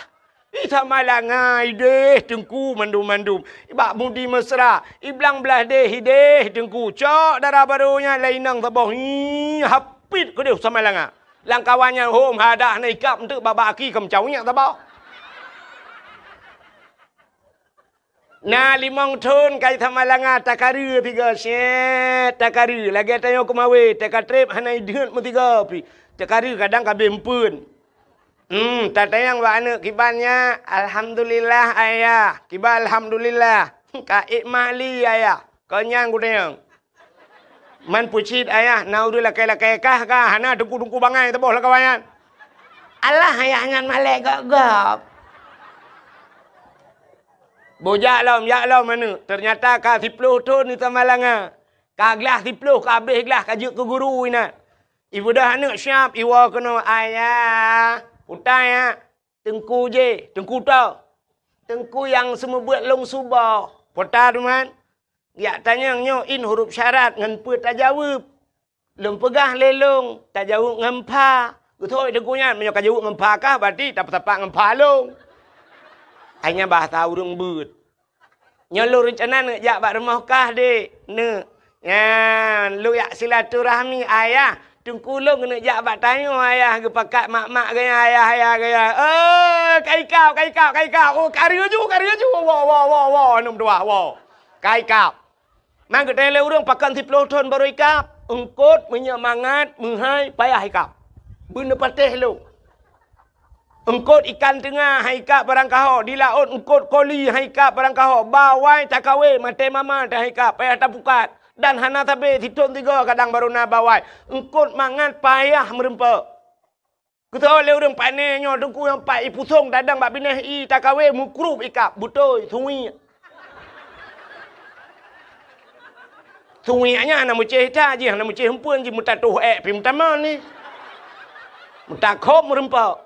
I Samalanga ideh Teungku mandum-mandum. Bak Mudi Mesra, i Blang Blahdeh ideh Teungku. Cok dara barô nyan lé inong saboh. Hi, hapit keudeh Samalanga. Lam kawan nyan hom hadah na ikab eunteuk babah aki keu meucawiek saboh. Na limong thon ka i Samalanga takareue sigoe, syet takareue, lagée tanyoe keumawé, takatreb hana ideuet meusigoe pih. Takareue kadang ka abéh eumpeuen. Hmm, tatanyong bak aneuëk kiban nyan, "Alhamdulillah, Ayah." Kiban alhamdulillah. "Ka ék mak li, Ayah?" Kon nyan kutanyong. Man peucit ayah, na ureuëng lakée-lakée kah ka, hana teungku-teungku bangai saboh lam kawan nyan. Alah ayah nyan malée gob-gob. Bujak lom, jak lom aneuëk. Teunyata ka siploh thon i Samalanga. Ka glah siploh, ka abéh glah, ka jeuet keu guru inan. Ibeudôh aneuëk siab, iwoe keunoe, "Ayah, peue ta nyan?" "Teungku jih." "Teungku toh?" "Teungku nyang seumeubeuet lôn suboh." "Peue ta teuma?" "Jak tanyong nyoe in huruf syarat ngon peue tajaweueb." "Lôn peugah lé lôn, tajaweueb ngon pha." "Geuthôi teungku nyan, meunyoe ka jaweueb ngon pha kah, berarti tapeusapat ngon pha lôn." Hai nyan bahasa ureuëng beuet. "Nyoe lôn reuncana neuk jak bak rumoh kah, Dek, neuk. Nyan, lôn jak silaturahmi, Ayah. Teungku lôn keuneuk jak bak tanyoe, Ayah, geupakat mak-mak geuh nyan, Ayah, Ayah geuh nyan." "Oh, ka ikab, ka ikab, ka ikab. Oh, ka reuju, ka reuju. Woe, woe, woe, woe, aneuk meutuah, woe. Ka ikab." Man geutanyong lé ureuëng, "Pakon siploh thon barô ikab?" "Eungkôt meunyoe mangat meuhai payah ikab. Beuneupatéh lôn." Eungkôt ikan teunga han ikab barang kaho, di laôt eungkôt koli han ikab barang kaho, bawai takawé maté mama teuh han ikab, payah tapukat, dan hana sabe sithon sigoe kadang barô na bawai. Eungkôt mangat payah meureumpok. Beutôi lé ureuëng pane nyoe, Teungku, nyang pat ipusong tadong bak binéh i takawe, mukrup ikab, beutôi, suwiek. Suwiek nyan hana meucéh that jih, hana meucéh eumpeuen jih, meutatoh ék pih meutamong ni. Meutakhob meureumpok.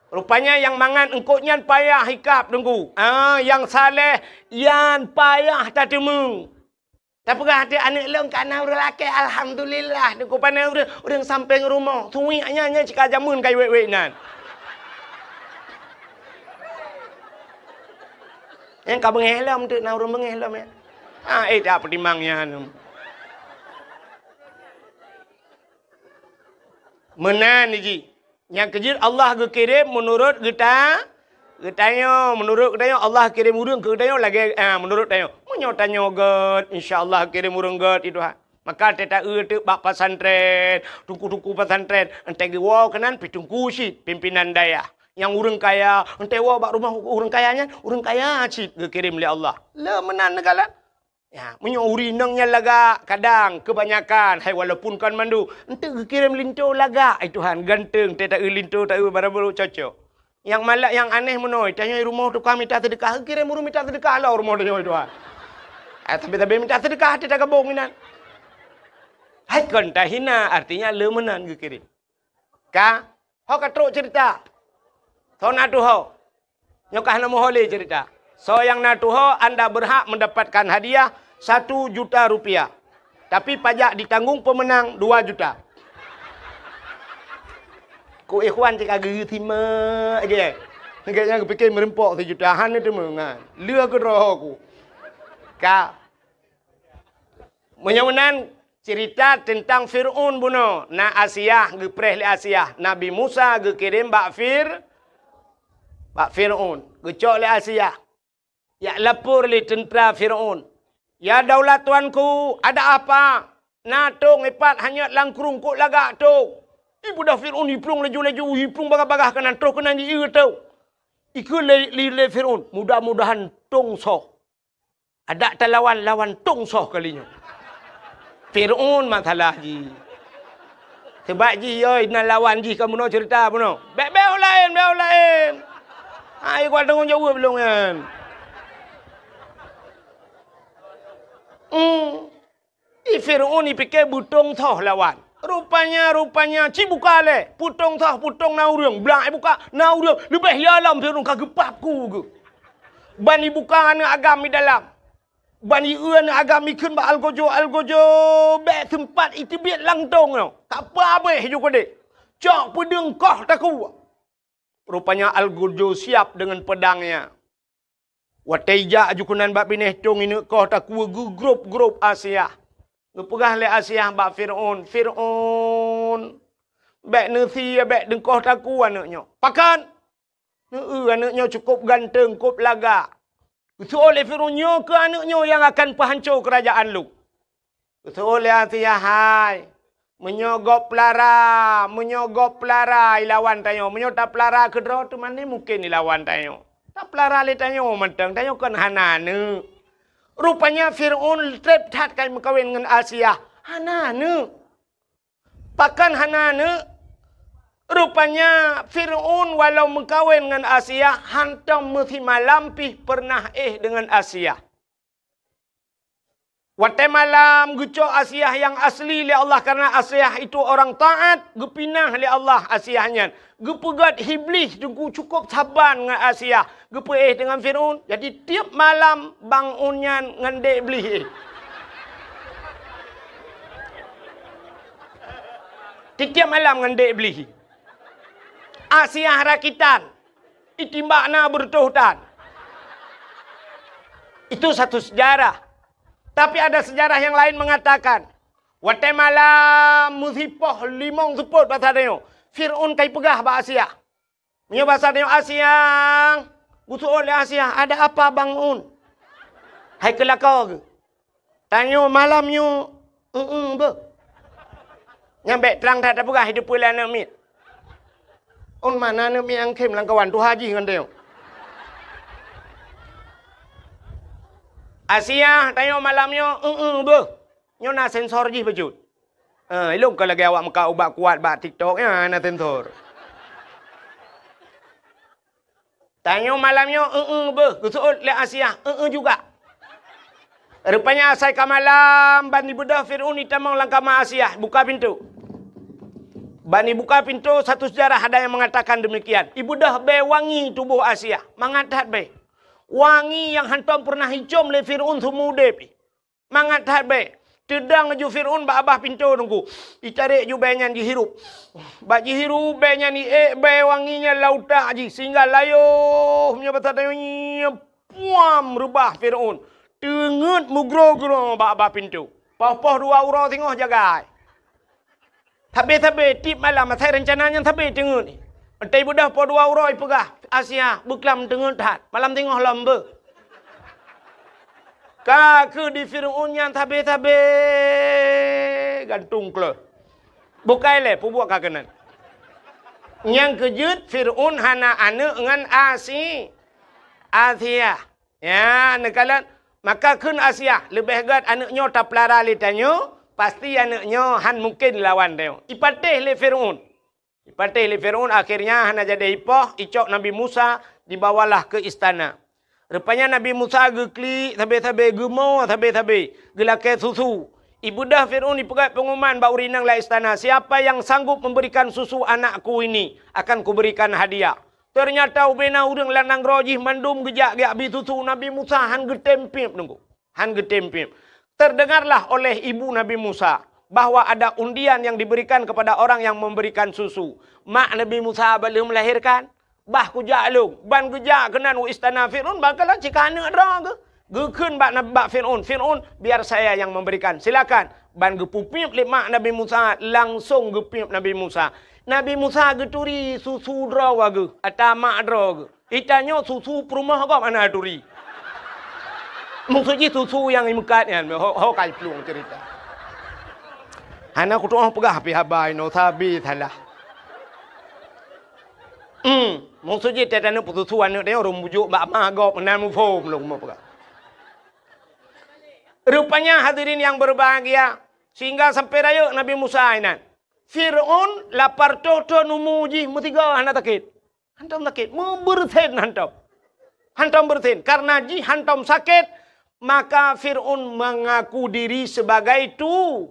Rupanya nyang mangat eungkôt nyan payah ikab, Teungku. Ah, nyang saleh nyan payah tateumé. Tapeugah até aneuëk lôn ka na ureuëng lakée, alhamdulillah. Teungku, pane ureuëng, ureuëng sampéng rumoh. Suwiek nyan, nyan cit ka jameun ka iwék-wék nan. Nyang ka beungéh lom teuk na ureuëng beungéh lom, ya. Ah, eh, tak peutimang nyan. Meunan jih. Nyang keujeuet Allah geukirém meunurot geuta-, geutanyoe. Meunurot geutanyoe, Allah kirém ureuëng keu geutanyoe lagée, ah, meunurot tanyoe. Meunyoe tanyoe gét, insya Allah kirém ureuëng gét, ya Tuhan. Maka teuta-eu teuk bak pesantren, teungku-teungku pesantren, entée geuwoe keunan pih teungku cit, pimpinan dayah. Nyang ureuëng kaya, entée woe bak rumoh ureuëng kaya nyan, ureuëng kaya cit geukirém lé Allah. Le meunan neukalon. Ya, meunyoe ureuëng inong nyan lagak, kadang, keubanyakan, hai walaupun kon mandum, enteuk geukirém linto lagak, ai Tuhan, ganteng, teuta-eu linto, ta-eu barang barô cocok. Nyang malak, nyang aneh meunoe, tanyoe rumoh tukang mita seudeukah, geukirém ureuëng mita seudeukah lom rumoh tanyoe, Tuhan. Ah, tapi-tapi mita seudeukah, hati tagabong inan. Hai kon tahina, artinya le meunan geukirém. Ka, ho ka trok cerita. Soe na tuho? Nyoe ka hana muho lé cerita. Soe nyang na tuho, anda berhak mendapatkan hadiah satu juta rupiah. Tapi pajak ditanggung pemenang dua juta. Ku ikhwan cit ka geusimak je. Gét nyang geupike meureumpok sijuta, hana teuma nyan. Lheueh keudroe ku. Ka. Meunyoe meunan, cerita teuntang Fir'aun bunoe, na Asiah, geupreh lé Asiah. Nabi Musa geukirém bak Fir-, bak Fir'aun. Geucok lé Asiah. Jak lapor lé teuntra Fir'aun. "Ya daulat tuanku, ada apa? Na tong ipat hanyot lam krueng, kok lagak tong?" Ibeudôh Fir'aun, iplueng laju-laju, iplueng bagah-bagah keunan, troh keunan jieu tong. Ikheun lé, lé, lé Fir'aun, "Mudah-mudahan tong soh." Adak talawan, lawan tong soh kali nyoe. Fir'aun masalah jih. Sebab jih, yoi, na lawan jih ka bunoe cerita bunoe. Bék, bék laén, bék laén. Hai, kuat tanggong jaweueb lôn nyan. Hmm. I Fir'aun ipike beutong soh lawan. Rupanya, rupanya, ci buka lé. Beutong soh, beutong na ureuëng. Blang ibuka, na ureuëng. Leubeh ya lom Fir'aun ka geupap ku geuh. Ban ibuka aneuëk agam i dalam. Ban ieu aneuëk agam ikheun bak algojo, algojo, bék seumpat iteubiet lam tong nyoe. Ka peuabéh ju keudeh. Cok peudeung koh takue. Rupanya algojo siap deungon peudangnya. Watée ijak ju keunan bak binéh tong ineuk koh takue geugrôp-grôp Asiah. Geupeugah lé Asiah bak Fir'aun, "Fir'aun, bék neusie, bék deungkoh takue aneuëk nyoe." Pakon? Neu-eu aneuëk nyoe cukôp ganteng, kôp lagak. Geuseuôt lé Fir'aun, "Nyoe keuh aneuëk nyoe nyang akan peuhanco keurajeuen lôn." Geuseuôt lé Asiah, "Hai, meunyoe gob peulara, meunyoe gob peulara ilawan tanyoe, meunyoe tapeulara keudroe teuma ni mungken ilawan tanyoe. Tapeulara lé tanyoe mantong, tanyoe kon hana aneuëk." Rupanya Fir'aun treb that ka meukawen ngon Asiah, hana aneuëk. Pakon hana aneuëk? Rupanya Fir'aun walau meukawen ngon Asiah, hantom meusimalam pih peureunah éh deungon Asiah. Watée malam geucok Asiah nyang asli lé Allah, karena Asiah itu orang taat, geupinah lé Allah Asiah nyan. Geupeugét Iblih teungku cukôp saban ngon Asiah, geupeuéh deungon Fir'aun. Jadi, tieb malam Bang Un nyan ngon Dek Iblih éh. Tieb-tieb malam ngon Dek Iblih. Asiah rakitan, itimbak na beureutoh tan. Itu satu sejarah. Tapi ada sejarah yang lain mengatakan, watée malam meusipoh limong seupôt basa tanyoe, Fir'aun ka ipeugah bak Asiah. Meunyoe basa tanyoe Asiah, geuseuôt lé Asiah, "Ada apa, Bang Un?" Hai keu lakoe geuh. Tanyoe malam nyoe, eu-eu beuh. Nyan bék trang that tapeugah, hideupeue lé aneuëk miet. Un mana aneuëk miet nyang khém lam kawan tuha jih ngon tanyoe. Asiah, tanyoe malam nyoe, eu-eu beuh. Nyoe na sensor jih bacut. Eh, ilong ka lagée awak meukat ubat kuat bak TikTok, ya, na sensor. Tanyoe malam nyoe, eu-eu beuh, geuseuôt lé Asiah, eu-eu juga. Rupanya asai ka malam, ban ibeudôh Fir'aun itamong lam kama Asiah, buka pintoe. Ban ibuka pintoe, satu sejarah ada yang mengatakan demikian. Ibeudôh bèe wangi tuboh Asiah, mangat that bèe. Wangi nyang hántom peureunah icôm lé Fir'aun seumeu udép. Mangat that bèe. Teudong ju Fir'aun bak babah pintoe teungku. Itarek ju bèe nyan jihirup. Bak jihirup bèe nyan, iék bèe wangi nyan lam utak jih, sehingga layoh meunyoe basa tanyoe nyan, puam, reubah Fir'aun. Teungeut meugroe-groe bak babah pintoe. Poh-poh dua uroe singoh jagai. Sabé-sabé tiep malam asai reuncana nyan sabé teungeut. Watèe ibeudôh poh dua uroe ipeugah, "Asiah, beuklam teungeut that, malam singoh lom beuh." Ka keuh di Fir'aun nyan sabé-sabé gantung kleuh. Bukai lé peubuet ka keunan. Nyang keujeuet Fir'aun hana aneuk ngon Asi-, Asiah. Ya, neukalon. Maka kheun Asiah, leubeh gèt aneuk nyoe tapeulara lé tanyoe, pasti aneuk nyoe hán mungken lawan tanyoe. Ipatéh lé Fir'aun. Ipatéh lé Fir'aun, akhirnya hana jadi ipoh, icok Nabi Musa, dibawalah ke istana. Rupanya Nabi Musa geuklik sabé-sabé, geumoe sabé-sabé, geulakèe susu. Ibeudôh Fir'aun ipeugèt pengumuman bak ureueng inong lam istana, "Siapa yang sanggup memberikan susu anakku ini, akan kuberikan hadiah." Teunyata ubé na ureueng lam nanggroe jih mandum geujak geubri susu, Nabi Musa hán geutem piep teungku. Hán geutem piep. Terdengarlah oleh ibu Nabi Musa bahwa ada undian yang diberikan kepada orang yang memberikan susu. Mak Nabi Musa bak lheueh melahirkan, "Bah kujak lôn," ban geujak keunan u istana Fir'aun, ban kalon cit ka aneuk droe geuh. Geukheun bak, bak Fir'aun, "Fir'aun, biar saya yang memberikan. Silakan." Ban geupeupiep lé mak Nabi Musa, langsong geupiep Nabi Musa. Nabi Musa geuturi susu droe geuh, ata mak droe geuh. Itanyoe susu peurumoh gob hana turi. Maksud jih susu nyang imeukat nyan, ho, ho ka iplueng cerita. Hana kutu'oh peugah pih haba inoe sabe salah. Hmm, maksud jih teutanyoe peususu aneuk tanyoe ureueng bujuk bak ma gob meunan muphom lôn meupeugah. Rupanya hadirin yang berbahagia, sehingga sampai rayeuk Nabi Musa inan. Fir'aun lapar toh-toh umu jih meusigoe hana sakét. Hántom sakét, meubeureusen hántom. Hántom beureusen, karena jih hántom sakét, maka Fir'aun mengaku diri sebagai tu-,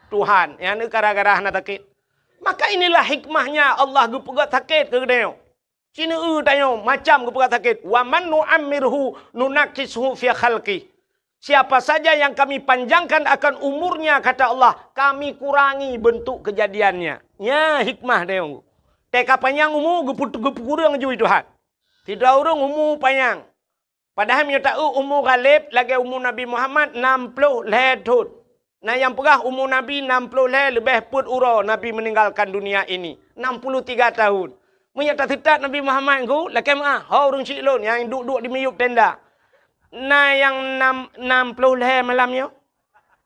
Tuhan. Nyan gara-gara hana sakét. Maka inilah hikmahnya Allah geupeugah sakét keu geutanyoe. Sineuk tanyoe macam geupeugah sakét, "Wa man nu'ammirhu nunakkishu fi khalqih." Siapa saja yang Kami panjangkan akan umurnya, kata Allah, Kami kurangi bentuk kejadiannya. Nya hikmah tanyoe. Teuka panyang umu geupeu-, geupeukureueng ju Tuhan. Sidroe ureueng umu panyang. Padahai meunyoe ta-eu umu ghaleb lagèe umu Nabi Muhammad nam ploh lhèe thon. Na nyang peugah umu Nabi nam ploh lhèe leubeh peuet uroe Nabi meninggalkan dunia ini. Enam puluh tiga tahun. Meunyoe taseutat Nabi Muhammad ngon lakèe meu'ah, ho ureueng chik lôn nyang duek-duek di miyueb tenda. Na nyang nam, nam ploh lhèe malam nyoe?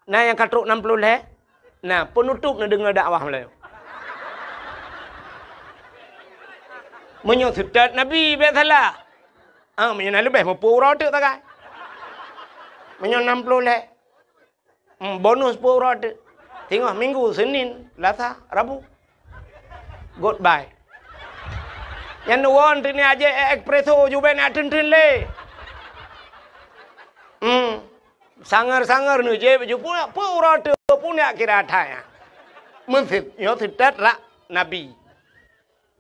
Na nyang ka trok nam ploh lhèe? Na, peunutôp neudeungoe dakwah malam nyoe. Meunyoe seutat Nabi bèk salah. Ah, meunyoe na leubeh meupeu uroe teuk sagai. Meunyoe nam ploh lhèe. Hmm, bonus peuet uroe teuk. Singoh Minggu, Senin, Selasa, Rabu. Goodbye. Nyan neuwon teuk ni aje espresso jubèn ateunteunt lé. Hmm. Sanger-sanger neujép ju peuet uroe teuk pun yak kira that nyan. Meuseuet, nyoe seutet rak Nabi.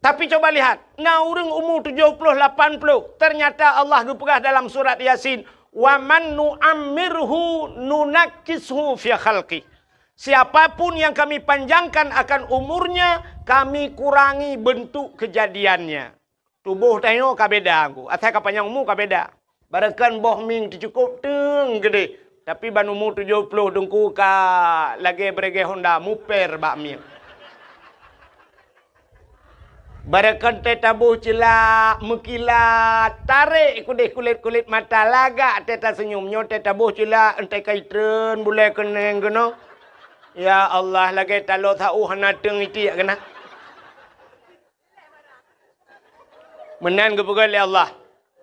Tapi coba lihat, na ureueng umu tujoh ploh, lapan ploh, ternyata Allah geupeugah dalam surat Yasin, "Wa man nu'ammirhu nunakkishu fi khalqih." Siapapun yang Kami panjangkan akan umurnya, Kami kurangi bentuk kejadiannya. Tuboh tanyoe ka beda, Teungku. Asai ka panyang umu ka beda. Barangkan boh mieng teucukôp teueng geudeh, tapi ban umu tujoh ploh Teungku ka lagèe beureuguih honda muper bak mieng. Barangkan teuh taboh ceulak meukilat, tarek keudeh kulét-kulét mata, lagak teuh taseunyum. Nyoe teuh taboh ceulak, enteuk ka itreun bulèe keuneng keunoe. Ya Allah, lagèe taloe saôh hana teueng itiek keunan. Meunan geupeugah lé Allah,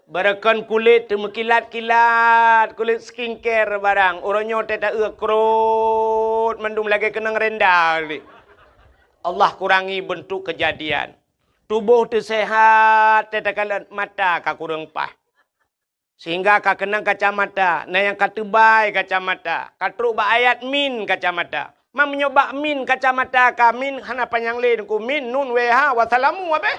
"Barangkan kulét teumeukilat-kilat, kulét skincare barang, uroe nyoe teuh ta-eu krot mandum lagèe keunong renda lé." Allah kurangi bentuk kejadian. Tuboh teusehat, teuh takalon mata ka kureueng paih. Sehingga ka keunong kacamata, na nyang ka teubai kacamata, ka trok bak ayat min kacamata. Ma meunyoe bak min kacamata ka min hana panyang lé Teungku, min, nun, wee, ha, wassalamu, abéh.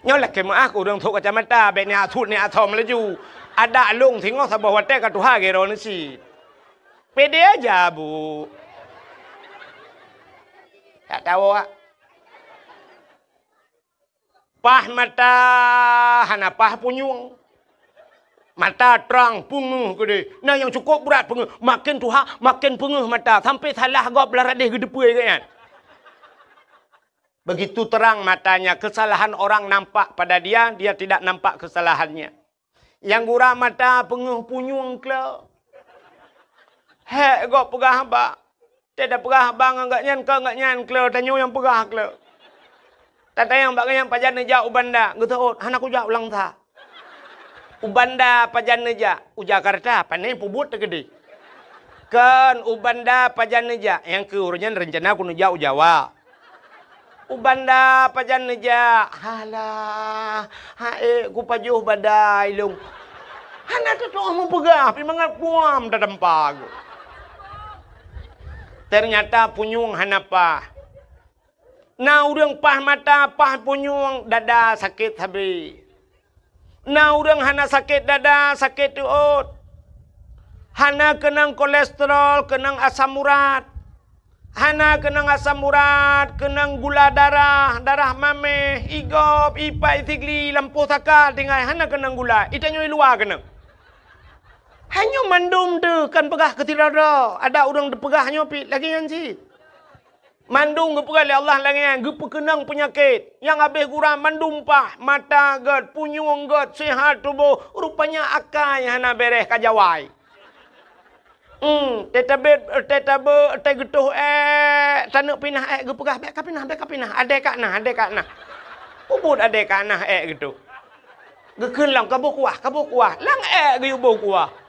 Nyoe lakée meuáh keu ureuëng trok kacamata, bék ni asut ni asom laju. Adak lông singoh saboh watée ka tuha gero neusi. Pede aja, Bu. Tak tahu, ah. Paih mata hana paih punyueng. Mata trang peungeuh keudeh. Na nyang cukôp brat peungeuh. Makin tuha, makin peungeuh mata. Sampai salah gob lam radeh geuteupeue geuh nyan. Begitu terang matanya, kesalahan orang nampak pada dia, dia tidak nampak kesalahannya. Nyang gura mata peungeuh punyueng klo. Hék gob peugah haba. Teuh tapeugah haba ngon gobnyan, kon gobnyan klo, tanyoe nyang peugah klo. Tatanyong bak gobnyan pajan neujak u Banda, geuseuôt, hana kujak u Langsa. U Banda pajan neujak, u Jakarta, pane peubuet teukeudeh. Kon u Banda pajan neujak, nyang keu uroe nyan reuncana kuneujak u Jawa. U Banda pajan neujak, halah, ha'ék kupajoh badai lông. Hana teutoh meupeugah, pi mangat puam tatampa geuh. Ternyata punyueng hana paih. Na ureuëng paih mata, paih punyueng, dada sakét sabe. Na ureuëng hana sakét dada, sakét teuôt. Hana keunong kolesterol, keunong asam urat. Hana keunong asam urat, keunong gula darah, darah maméh, igob, ipai sigli, lampôh saka tinggai, hana keunong gula. Itanyoe i luwa keunong. Hanyoe mandum teuh kan peugah keu sidroe-droe. Ada ureuëng teupeugah nyoe pih lagée nyan cit. Mandum geupeugah lé Allah lagée nyan, geupeukeunong peunyakét. Nyang habéh gura mandum paih, mata gét, punyueng gét, seuhat tuboh, rupanya akai hana béreh ka jawai. Hmm, teutabét, teutabé, teugeutôh ék, taneuk pinah ék, geupeugah, "Bék kapinah, bék kapinah, adé ka na, adé ka na." Peubuet adé ka na ék geutôh. Geukheun lom, "Kaboh kuah, kaboh kuah." Lam ék geuyue boh kuah.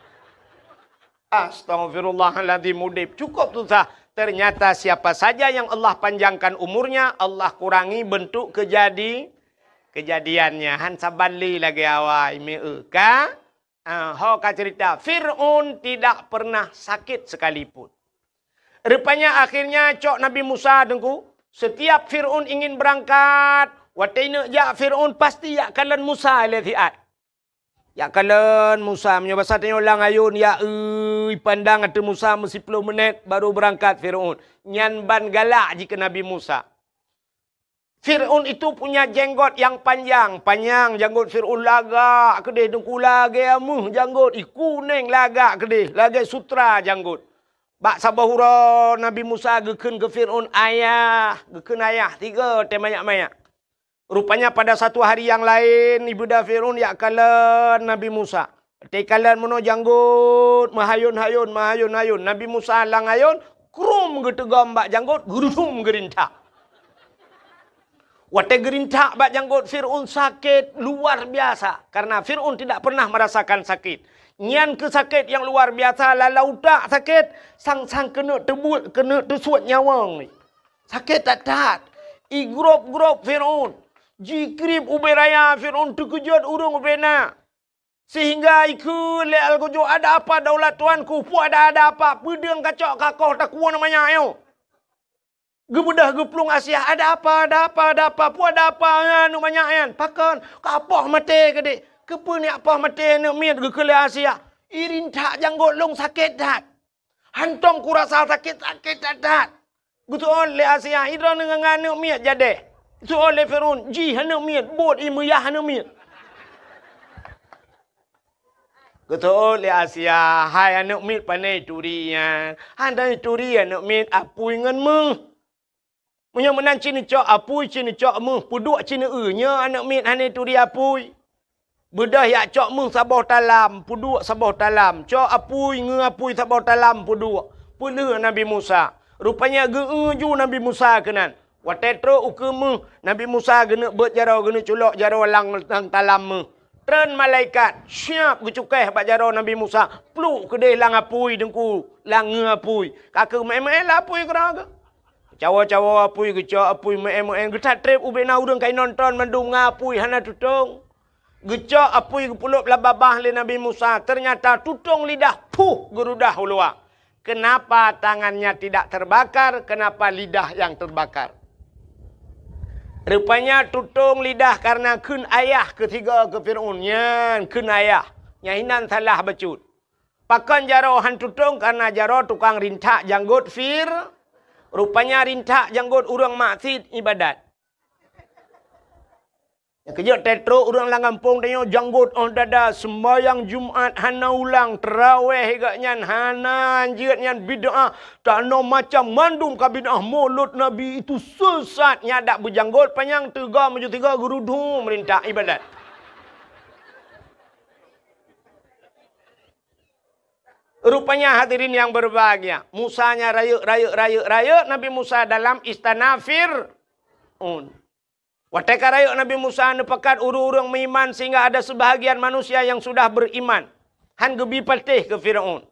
Astaghfirullahaladzim, udeb cukup susah. Ternyata siapa saja yang Allah panjangkan umurnya, Allah kurangi bentuk kejadi-, kejadiannya. Han saban lé lagée awai, meu ka? Ah, ho ka cerita, Fir'aun tidak pernah sakit sekalipun. Rupanya akhirnya cok Nabi Musa, Teungku, setiap Fir'aun ingin berangkat, watée neuk jak Fir'aun pasti jak kalon Musa lé siat. Jak kalon Musa, meunyoe basa tanyoe lam ayôn, ya, ui, pandang ateueh Musa meusiploh minét baru beurangkat Fir'aun. Nyan ban galak jih keu Nabi Musa. Fir'aun itu punya jenggot yang panjang, panyang janggot Fir'aun, lagak keudeh, Teungku, lagée ameuh janggot, i kunéng, lagak keudeh, lagée sutra janggot. Bak saboh uroe Nabi Musa geukheun keu Fir'aun, "Ayah," geukheun ayah, tiga teuh manyak-manyak. Rupanya pada satu hari yang lain, ibeuda Fir'aun jak kalon Nabi Musa. Watée kalon meunoe janggot, meuhayôn-hayôn, meuhayôn-hayôn. Nabi Musa lam ayôn, krum geuteugom bak janggot, geurudum geurintak. Watée geurintak bak janggot Fir'aun sakét luar biasa, karena Fir'aun tidak pernah merasakan sakit. Nyan keuh sakét nyang luar biasa, lalau utak sakét, sang-sang keuneuk teubuet, keuneuk teusuet nyawöng. Sakét that-that. Igrôb-grôb Fir'aun. Jikrieb ubé raya, Fir'aun teukeujot ureuëng ubé na. Sehingga ikheun lé algojo, "Ada apa daulat tuanku? Peue ada-ada apa? Peudeueng kacok kakoh takue aneuk manyak nyoe?" Geubeudôh geuplueng Asia, "Ada apa? Ada apa? Ada apa? Peue ada apa nyan aneuk manyak nyan? Pakon? Ka poh maté keudeh?" "Keupeue neujak poh maté aneuk miet?" geukheun lé Asia. "Irintak janggot lôn sakét that. Hantom kurasa sakét, sakét that-that." Geuseuôt lé Asia, "Idroe ngon aneuk miet jadeh?" Seuôt lé Fir'aun, "Jih aneuk miet, buet i meuyah aneuk miet." Geuseuôt lé Asia, "Hai aneuk miet, pane turi nyan?" "Hana turi aneuk miet, apui ngon méuh." Meunyoe meunan ci neucok apui, ci neucok méuh, peuduek ci neueu, nyoe aneuk miet hana turi apui. Beudôh jak cok méuh saboh talam, peuduek saboh talam, cok apui, ngeu apui saboh talam, peuduek, peulheueh Nabi Musa. Rupanya geu-eu ju Nabi Musa keunan. Watée trok ukeue méuh, Nabi Musa geuneuk beuet jaroe, geuneuk culok jaroe lam, lam talam méuh. Treun malaikat, siab geucukéh bak jaroe Nabi Musa, pluek keudeh lam apui Teungku, lam ngeu apui. Ka keuh meu'én-meu'én lam apui keudroe geuh. Cawoe-cawoe apui, geucok apui, meu'en-meu'en, geuthat treb ubena ureuëng ka inonton mandum ngon apui hana tutong. Geucok apui geupulop lam babah lé Nabi Musa, ternyata tutong lidah puh geurudah u luwa. Kenapa tangannya tidak terbakar? Kenapa lidah yang terbakar? Rupanya tutong lidah karena kheun ayah keusigoe keu Fir'aun. Nyan kheun ayah. Nyan hinan salah bacut. Pakon jaroe han tutong? Karena jaroe tukang rintak janggot Fir. Rupanya rintak janggot ureuëng maksiet ibadat. Nyang keujeuet teutro ureuëng lam gampông tanyoe janggot óh dada, sembahyang Jumat hana ulang, traweh gak nyan hana, anjeut nyan bid'ah, tanoh macam mandum ka bid'ah, mulod Nabi itu sesat, nyan dak beujanggot panyang teuga meujeuet tiga geurudu meurintak ibadat. Rupanya hadirin yang berbahagia, Musa nya rayeuk, rayeuk, rayeuk, rayeuk Nabi Musa dalam istana Fir'aun. Watée ka rayeuk Nabi Musa neupakat ureuëng-ureuëng meuiman sehingga ada sebahagian manusia yang sudah beriman. Han geubi patéh keu Fir'aun.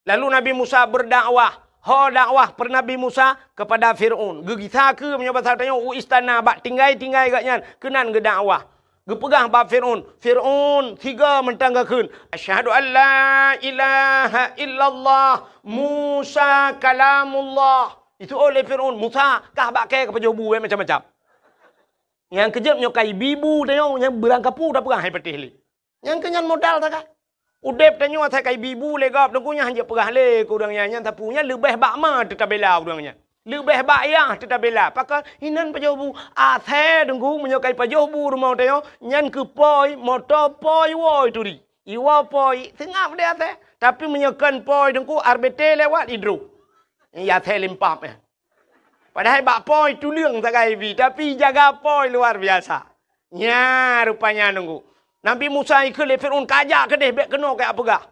Lalu Nabi Musa berdakwah. Ho dakwah per Nabi Musa kepada Fir'aun. Geugisa keu meunyoe basa tanyoe u istana bak tinggai-tinggai gak nyan keunan geudakwah. Geupeugah bak Fir'aun, "Fir'aun, tiga mantong geukheun, 'Asyhadu an la ilaha illallah, Musa kalamullah.'" Itu oleh Fir'aun, "Musa, kah bak kée ka pajoh bu, eh, macam-macam." Nyang keujeuet nyoe kai bibu tanyoe nyang beurangkapu tapeugah hai patéh lé. Nyang keu nyan modal sagai. Udeb tanyoe asai kai bibu lé gob teungku nyan hanjeuet peugah lé keu ureuëng nyan, nyan sapeue nyan leubeh bak ma teutabela ureuëng nyan. Leubeh bak yah teutabela. Pakon hinan pajoh bu asai teungku meunyoe kai pajoh bu rumoh tanyoe nyan keu poi, moto poi woi turi. Iwoe poi seungab deh asai. Tapi meunyoe kon poi teungku R B T lewat idrop. Ya asai limpap ya. Padahai bak poi tuleueng sagai bi, tapi jaga poi luar biasa. Nya rupanya nunggu. Nabi Musa ikheun lé Fir'aun kajak keudeh bék keunoe kajak peugah.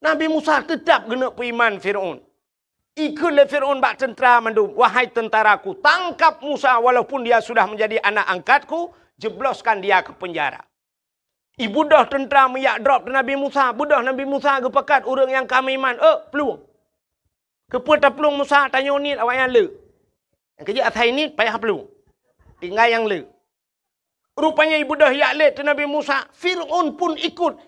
Nabi Musa teutap geuneuk peuiman Fir'aun. Ikheun lé Fir'aun bak teuntara mandum, "Wahai tentaraku, tangkap Musa walaupun dia sudah menjadi anak angkatku, jebloskan dia ke penjara." Ibeudôh teuntara meuyak drob teu Nabi Musa, beudôh Nabi Musa geupakat ureuëng nyang ka meuiman, "Ôk, plueng!" Keupeue taplueng Musa? Tanyoe niet awaknyan le. Nyang keujeuet asai niet payah plueng. Tinggai nyang le. Rupanya ibeudôh yak lét teu Nabi Musa, Fir'aun pun ikut.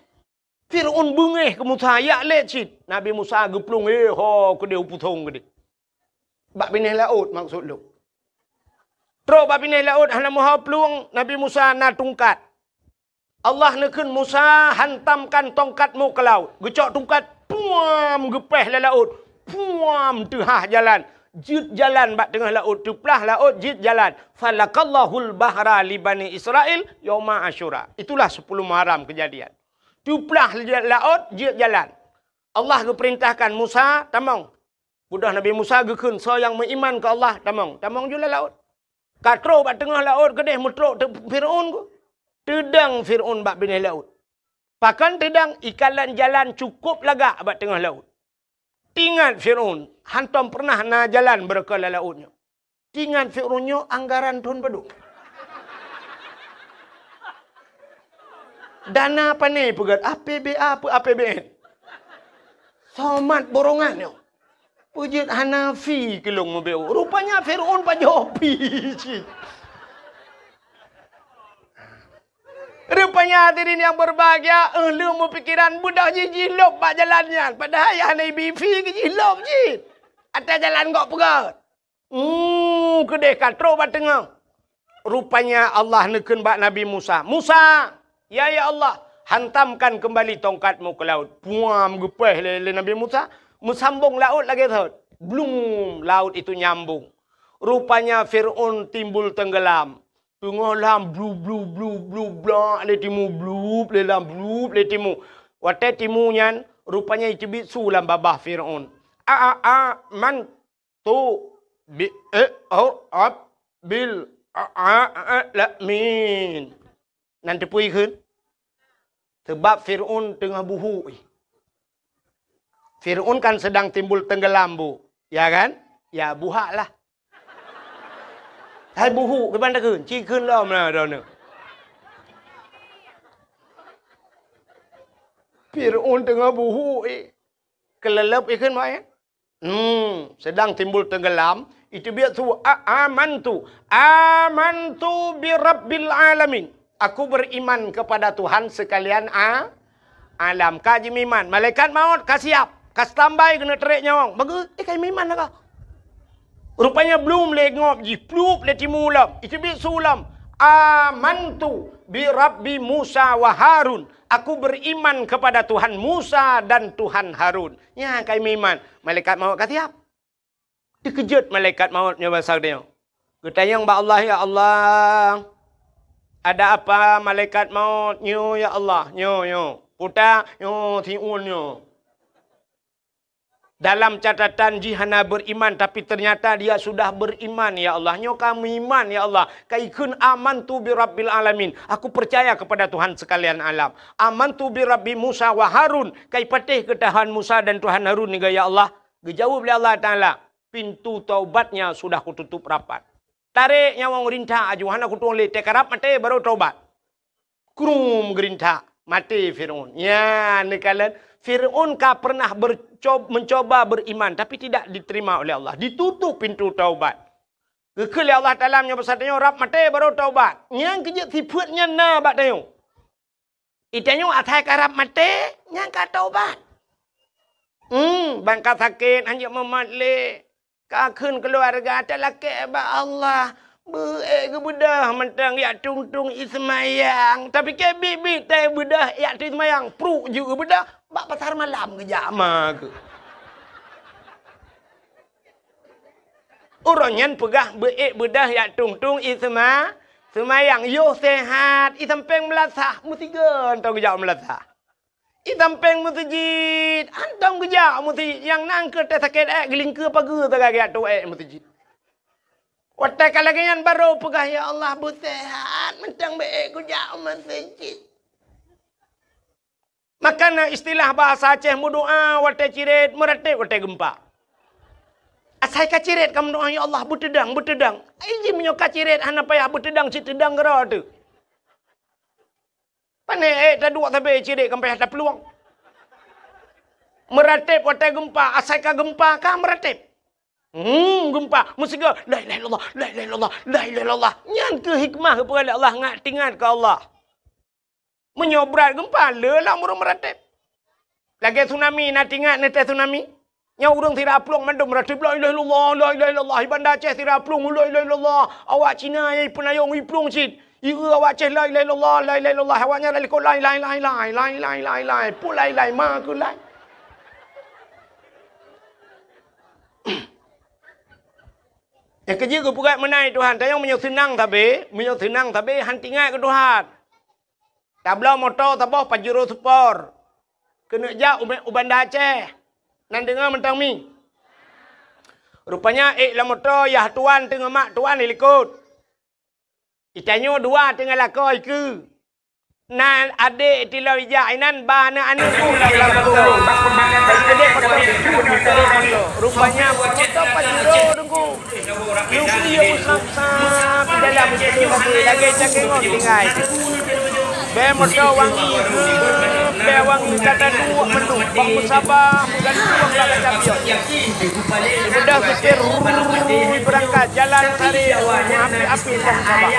Fir'aun beungéh keu Musa, yak lét cit. Nabi Musa geuplueng, eh, ho keudeh u pusong keudeh. Bak binéh laôt maksud lôn. Trok bak binéh laôt hana meuho plueng, Nabi Musa na tungkat. Allah neukheun Musa, "Hantamkan tongkatmu ke laut." Geucok tungkat, puam, geupéh lam laôt. Puam, teuhah jalan. Jeuet jalan bak teungoh laôt, teuplah laôt, jeuet jalan. "Falakallahul bahra li Bani Israil yauma Asyura." Itulah sepuluh Muharram kejadian. Teuplah laôt, jeuet jalan. Allah geupeurintahkan Musa, "Tamong." Beudôh Nabi Musa geukheun, "Soe nyang meuiman keu Allah, tamong." Tamong ju lam laôt. Ka trok bak teungoh laôt keudeh meutrok teu Fir'aun ku. Teudong Fir'aun bak binéh laôt. Pakon teudong? Ikalon jalan cukôp lagak bak teungoh laôt. Teuingat Fir'aun, hantom peureunah na jalan beureukoh lam laôt nyoe. Teuingat Fir'aun nyoe anggaran thon padum. Dana pané peugét, A P B A peu A P B N. Somat borongan nyoe. Peujeuet hana fi keu lôn meubeuet. Rupanya Fir'aun pajoh fi cit. Rupanya hadirin yang berbahagia, eh, lheueh meupikiran beudôh jih jilôb bak jalan nyan. Padahai hana ibi fi keu jilôb cit. Atas jalan gok peugét. Hmm, keudeh ka trok bak teungoh. Rupanya Allah neukheun bak Nabi Musa, "Musa, ya, ya Allah, hantamkan kembali tongkatmu ke laut." Puam, geupéh lé, lé Nabi Musa, meusambong laôt lagée thot. Blum, laut itu nyambung. Rupanya Fir'aun timbul tenggelam. Teungoh lam blu, blu, blu, blu, blak lé timu, blup lé lam, blup lé timu. Watée timu nyan, rupanya iteubiet su lam babah Fir'aun. A, a, a, man tu bi, eh, oh, ab, bil, a, a, a, la, min. Nan teupeue kheun? Sebab Fir'aun teungoh buhuk. Fir'aun kan sedang timbul tenggelam, Bu. Ya kan? Ya, buhak lah. Hai buhuk, kiban takheun? Ci kheun lom lah droeneuh. Fir'aun teungoh buhuk, eh. Keuleuleub ikheun, Mak, ya? Hmm, sedang timbul tenggelam, Itu biasa tu, a-, amantu. Amantu bi rabbil alamin. Aku beriman kepada Tuhan sekalian a-, alam. Ka jimeuiman. Malaikat maut ka siap. Ka standby keuneuk trek nyawöng. Bagus, eh, ka jimeuiman dah ka. Rupanya blum lé ngop jih, plup lé timu lom. Itu biasa lom. Amantu bi rabbi Musa wa Harun. Aku beriman kepada Tuhan Musa dan Tuhan Harun. Nyan ka jimeuiman. Malaikat maut ka siap. Teukeujot malaikat maut nyoe basa geutanyoe. Geutanyong bak Allah, "Ya Allah, ada apa malaikat maut nyoe, ya Allah?" "Nyoe, nyoe." "Puta?" "Nyoe, siun nyoe." Dalam catatan jih hana beriman, tapi ternyata dia sudah beriman, "Ya Allah, nyoe ka meuiman, ya Allah. Ka ikheun amantu bi rabbil alamin. Aku percaya kepada Tuhan sekalian alam. Amantu bi rabbi Musa wa Harun. Ka ipatéh keu Tuhan Musa dan Tuhan Harun niga, ya Allah." Geujaweueb lé Allah Taala, "Pintu taubatnya sudah kututup rapat." Tarek nyawöng rintak aju, hana kutueng lé, teukarab maté baru taubat. Krum geurintak, maté Fir'aun. Nyan neukalon, Fir'aun ka pernah berco-, mencoba beriman, tapi tidak diterima oleh Allah. Ditutup pintu taubat. Geukheun lé Allah Taala meunyoe basa tanyoe rab maté baru taubat. Nyan keujeuet sifeuet nyan na bak tanyoe. Itanyoe asai karab maté, nyan ka taubat. Hmm, ban ka sakét, hanjeuet mumat lé. Ka kheun keuluwarga talakée bak Allah. Beu-ék geubeudôh mantong jak tueng-tueng ie seumayang. Tapi keu biet-biet tai beudôh jak tueng seumayang. Pruk jeuet geubeudôh, bak pasar malam geujak ma geuh. Uroe nyan peugah beu-ék beudôh jak tueng-tueng ie seuma-, seumayang. Yoh seuhat, ie sampéng meulasah, meusigoe mantong geujak meulasah. Ie sampéng meuseujid, mantong geujak meuseujid. Nyang na keu teu sakét ék, geulingkeue pageue sagai geujak tueng ék meuseujid. Watée ka lagée nyan barô peugah, "Ya Allah, beuseuhat, mantong beu-ék kujak meuseujid." Maka na istilah bahasa Aceh meudoá watée cirét, meuratéb watée geumpa. Asai ka cirét ka meudoá, "Ya Allah, beuteudang, beuteudang." Ai jih meunyoe ka cirét hana payah beuteudang, cit teudang keudroe teuh. Pane ék taduek sabe cirét ka payah taplueng. Meuratéb watée geumpa, asai ka geumpa ka meuratéb. Hmm, geumpa, meusigoe, "La ilaha illallah, la ilaha illallah, la ilaha illallah." Nyan keuh hikmah geupeugah lé Allah, ngat teuingat keu Allah. Meunyoe brat geumpa, le lam ureuëng meuratéb. Lagée tsunami, na teuingat neutée tsunami? Nyan ureuëng sira plueng mandum meuratéb, "La ilaha illallah, la ilaha illallah." Di Banda Aceh sira plueng, "La ilaha illallah." Awak Cina nyang ipeunayong iplueng cit. Ieu awak Aceh, "La ilaha illallah, la ilaha illallah." Awak nyan likot, "Lai, lai, lai, lai, lai, lai, lai, lai." Peue lai, lai, ma keuh lai. Nyang keujeuet geupeugah meunan Tuhan, tanyoe meunyoe seunang sabe, meunyoe seunang sabe, han teuingat keu Tuhan. Tabloe moto saboh Pajero Sport. Keuneuk jak u, u Banda Aceh. Nan deungoe mantong mi. Rupanya ék lam moto yah tuan teungoh mak tuan di likot. Itanyoe dua teungoh lakoe ikeue. Na adék tilom ijak inan ba aneuk-aneuk ku lam, lam moto. Keudeh moto, moto. Rupanya moto Pajero deungoe. Lubri meusak-sak di dalam, lagée cakée ngon tinggai. Bèe moto wangi, bèe wangi ka taduek mandum, bak meusabah, meugantung bak kaca pion. Ibeudôh supir, rui beurangkat, jalan sare, api-api bong sabah.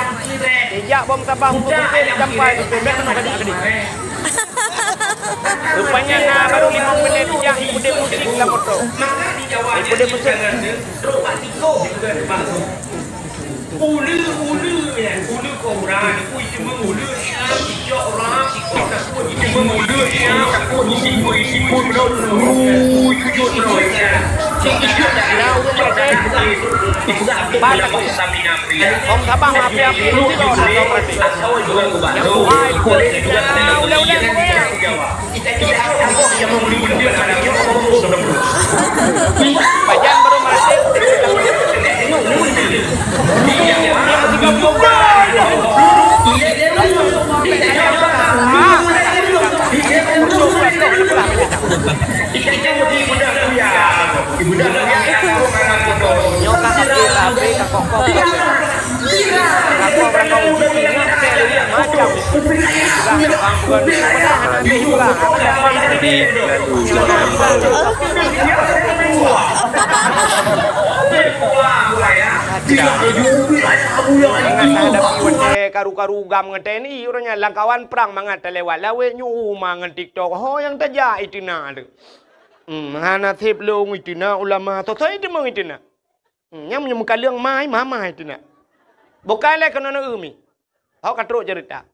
Ijak bong sabah, supir ditampai, supir bèk keunoe keudik-keudik. Rupanya na baru limong menit ijak, ipeuduek musik lam moto. Ipeuduek musik. Uleue, uleue nyan, uleue kobra, dikui teumeu uleue syang, icok rang, icok takut, teumeu uleue syang, takut, dikui, dikui, ui, kujut, ui. Hong Sabang api-api, yang buhai, uleu-uleu, Pajan baru mati. Nyoka habis, habis, kakok-kok. Mangat tahadapi watèe karu-karu GAM ngon T N I, uroe nyan lam kawan prang mangat talewat lawét nyoe uma ngon TikTok. Ho nyang tajak iteunak tu. Hmm, hana sép lôn iteunak ulama, soe-soe iteumeung iteunak. Hmm, nyang meunyoe meukaleueng mai, mama iteunak. Bukai lé keunoe umi. Ho ka trok ceurita.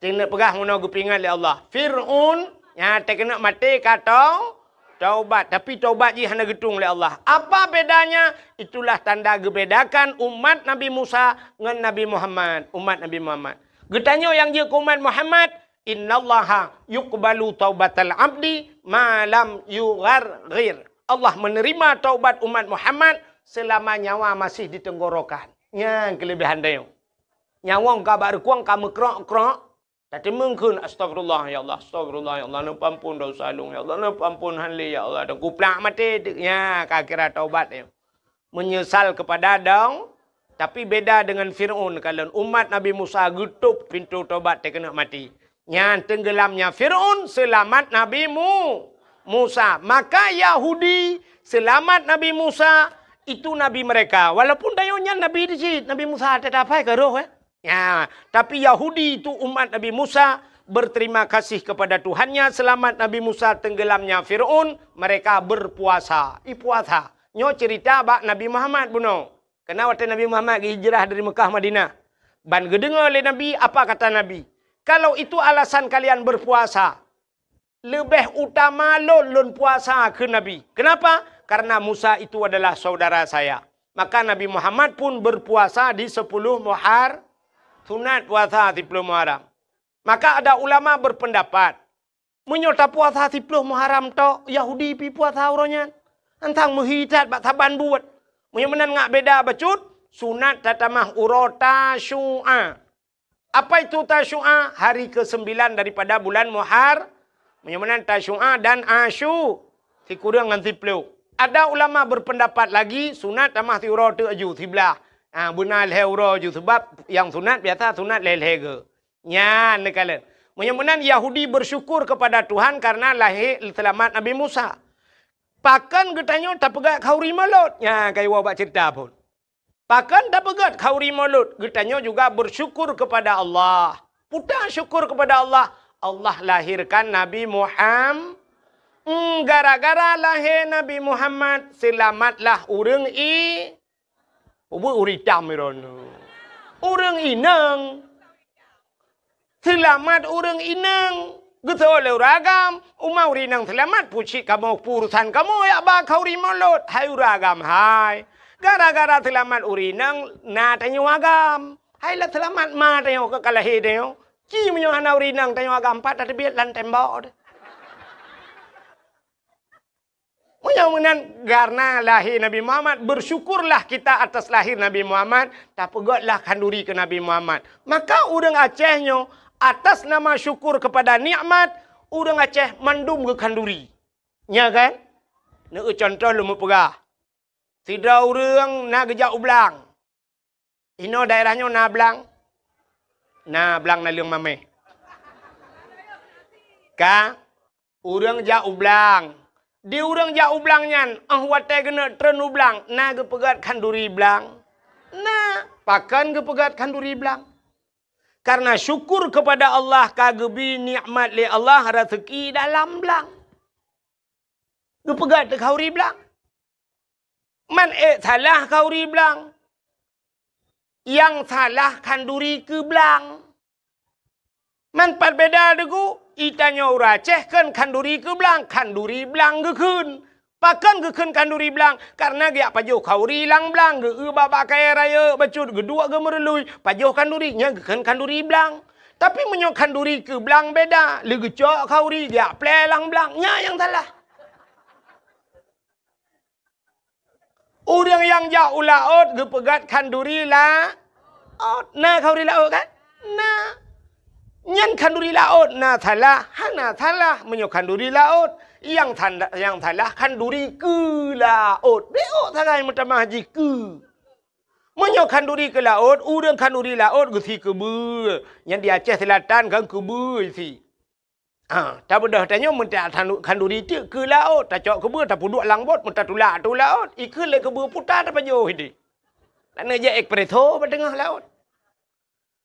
Teuneuk peugah meunoe geupeuingat lé Allah. Fir'aun nyang teukeunok maté ka tau-, taubat, tapi taubat jih hana geutueng lé Allah. Apa bedanya? Itulah tanda geubedakan umat Nabi Musa ngon Nabi Muhammad, umat Nabi Muhammad. Geutanyoe nyang jeuet keu umat Muhammad, "Innallaha yuqbalu taubatal abdi ma lam yugharghir." Allah menerima taubat umat Muhammad selama nyawa masih di tenggorokan. Nyan keulebihan tanyoe. Nyawöng ka bak reukueng ka meukrok-krok, tateumeung kheun, "Astagfirullah, ya Allah, astagfirullah, ya Allah, neupeuampon desya lôn, ya Allah, neupeuampon han lé, ya Allah." Dan kuplak maté teuk, nya ka kira taubat nyoe. Menyesal kepada dong, tapi beda dengan Fir'aun, kalon umat Nabi Musa geutôp pintoe taubat teukeunok maté. Nyan tenggelamnya Fir'aun, selamat Nabi Mu-, Musa. Maka Yahudi selamat Nabi Musa, itu nabi mereka. Walaupun tanyoe nyan nabi di cit, Nabi Musa tetap hai ka roh, eh. Ya, tapi Yahudi itu umat Nabi Musa berterima kasih kepada Tuhannya, selamat Nabi Musa tenggelamnya Fir'aun, mereka berpuasa. I puasa. Nyoe cerita bak Nabi Muhammad bunoe. Keunan watèe Nabi Muhammad geuhijrah dari Mekah Madinah. Ban geudeungoe lé Nabi, apa kata Nabi? "Kalau itu alasan kalian berpuasa, leubeh utama lôn, lôn puasa," kheun Nabi. Kenapa? "Karena Musa itu adalah saudara saya." Maka Nabi Muhammad pun berpuasa di sepuluh Muhar-, sunat puasa di sepuluh Muharram. Maka ada ulama berpendapat, meunyoe tapuasa siploh Muharram tok, Yahudi pi puasa uroe nyan. Antang meuhi that bak saban buet. Meunyoe meunan ngak beda bacut, sunat tatamah uroe Tasyu'a. Apa itu Tasyu'a? Hari kesembilan daripada bulan Muhar-, meunyoe meunan Tasyu'a dan Asyu-, sikureueng ngon siploh. Ada ulama berpendapat lagi, sunat tamah siuroe teuk aju, siblah. Ha, beuna lhèe uroe aju, sebab nyang sunat biasa sunat lhèe-lhèe geu. Nyan neukalon. Meunyoe meunan Yahudi bersyukur kepada Tuhan karena lahé seulamat Nabi Musa. Pakon geutanyoe tapeugöt khanduri mulod? Nyan ka iwoe bak ceurita phon. Pakon tapeugöt khanduri mulod? Geutanyoe juga bersyukur kepada Allah. Peue syukur kepada Allah? Allah lahirkan Nabi Muham-, hmm, gara-gara lahé Nabi Muhammad, seulamatlah ureuëng i-, Ubé ureuëng itam droeneuh. Ureuëng inong. Seulamat ureuëng inong. Geusoe lé ureuëng agam, uma ureuëng inong seulamat, pucit kamoe, urusan kamoe, jak ba khanduri mulod. Hai ureuëng agam, hai. Gara-gara seulamat ureuëng inong, na tanyoe agam. Hai lah seulamat ma tanyoe ka lahé tanyoe. Ci meunyoe hana ureuëng inong tanyoe agam, pat tateubiet lam tembok. Meunyoe meunan, karena lahé Nabi Muhammad, bersyukurlah kita atas lahir Nabi Muhammad, tapeugötlah khanduri keu Nabi Muhammad. Maka ureuëng Aceh nyoe, atas nama syukur kepada nikmat, ureuëng Aceh mandum geukhanduri. Nya kan? Neueu contoh lôn meupeugah. Sidroe ureuëng na geujak u blang. Inoe daerah nyoe na blang? Na blang naleueng maméh. Ka, ureuëng jak u blang. Di ureuëng jak u blang nyan, óh watée geuneuk treun u blang, na geupeugét khanduri blang? Na, pakon geupeugét khanduri blang? Karena syukur kepada Allah ka geubri nikmat lé Allah raseuki dalam blang. Geupeugét khanduri blang. Man ék salah khanduri blang. Nyang salah khanduri keu blang. Man pat beda deungon geutanyoe ureuëng Aceh kheun khanduri keu blang, khanduri blang geukheun. Pakon geukheun khanduri blang? Karena geujak pajoh khanduri lam blang, geu-eu bak-bak kayée rayeuk bacut, geuduek geumeurului, pajoh khanduri, nyan geukheun khanduri blang. Tapi meunyoe khanduri keu blang beda, lé geucok khanduri geujak plé lam blang, nyan nyang salah. Ureuëng nyang jak u laôt geupeugét khanduri laôt. Na khanduri laôt kan? Na. Nyan khanduri laôt na salah? Hana salah meunyoe khanduri laôt. Nyang sanda-, nyang salah khanduri keu laôt. Bék sagai meutamah jih keu. Meunyoe khanduri keu laôt, ureuëng khanduri laôt geusi keu beue. Nyan di Aceh Selatan kan keu beue isi. Ha, tabeudôh tanyoe meuntak khanduri teuk keu laôt, tacok keu beue, tapeuduek lam bot, meutatulak ateueh laôt, ikheun lé keu beue puta tapajoh ideh. Laneuk jak espresso bak teungoh laôt.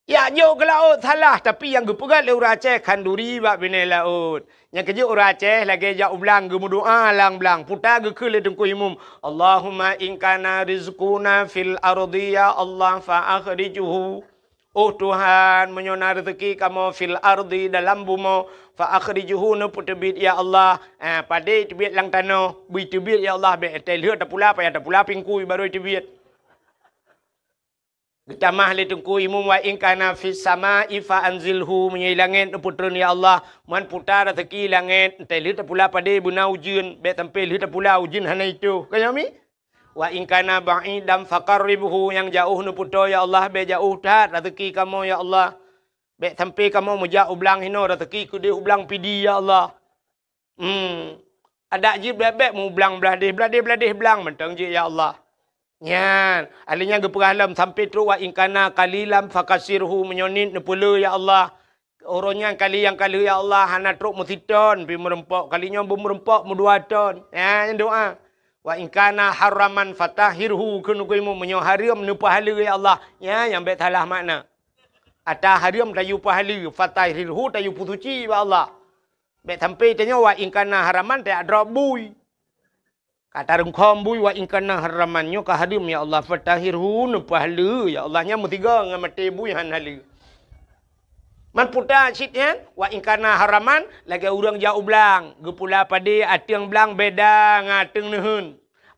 Jak jok keu laôt salah, tapi nyang geupeugah lé ureuëng Aceh khanduri bak binéh laôt. Nyang keujeuet ureuëng Aceh lagée jak u blang geumeudoá lam blang. Puta geukheun lé Teungku Imum, "Allahumma in kana rizquna fil ardi ya Allah fa akhrijhu." Oh Tuhan, meunyoe na reuzeuki kamoe fil ardi dalam bumoe, fa akhrijhu neupeuteubiet ya Allah. Ah, padé teubiet lam tanoh, bui teubiet ya Allah, bék teuh lheueh tapula, payah tapula pingkui barô teubiet. Geutamah lé Teungku Imum, "Wa in kana fis sama'i fa anzilhu," meunyoe i langét neupeutreun ya Allah, man puta reuzeuki langét, teuh lheueh tapula padé beuna ujeuen, bék sampoe lheueh tapula ujeuen hana itoh. Ka nyoe mi? "Wa in kana ba'idan faqarribhu," nyang jaoh neupeutoe ya Allah, bék jaoh that reuzeuki kamoe ya Allah. Bék sampoe kamoe meujak u blang hinoe reuzeuki keudeh u blang Pidie ya Allah. Hmm. Adak jih bék-bék meublang blah déh, blah déh, blah déh blang mantong jih ya Allah. Nyan, alèh nyan geupeugah lom sampoe trok, "Wa in kana qalilan fakasirhu," meunyoe niet neupeulé ya Allah. Uroe nyan kali nyang ka lheueh ya Allah hana trok meusiton pi meurumpok, kali nyoe beumeureumpok meudua ton. Nyan doa. "Wa in kana haraman fatahhirhu," kheun Teungku Imum, meunyoe hareuem neupeuhaleue ya Allah. Nyan nyang bék salah makna. Ata hareuem tayue peuhaleue, fatahhirhu tayue peusuci bak Allah. Bék sampoe tanyoe "wa in kana haraman" tajak drob bui. Ka tarungkhom bui "wa in kana haraman" nyoe ka hareuem ya Allah, fatahhirhu neupeuhaleue ya Allah, nyan meusigoe ngon maté bui han haleue. Man puta cit nyan, "Wa in kana haraman" lagée ureuëng jak u blang, geupula padé ateueng blang beda ngon ateueng neuheun.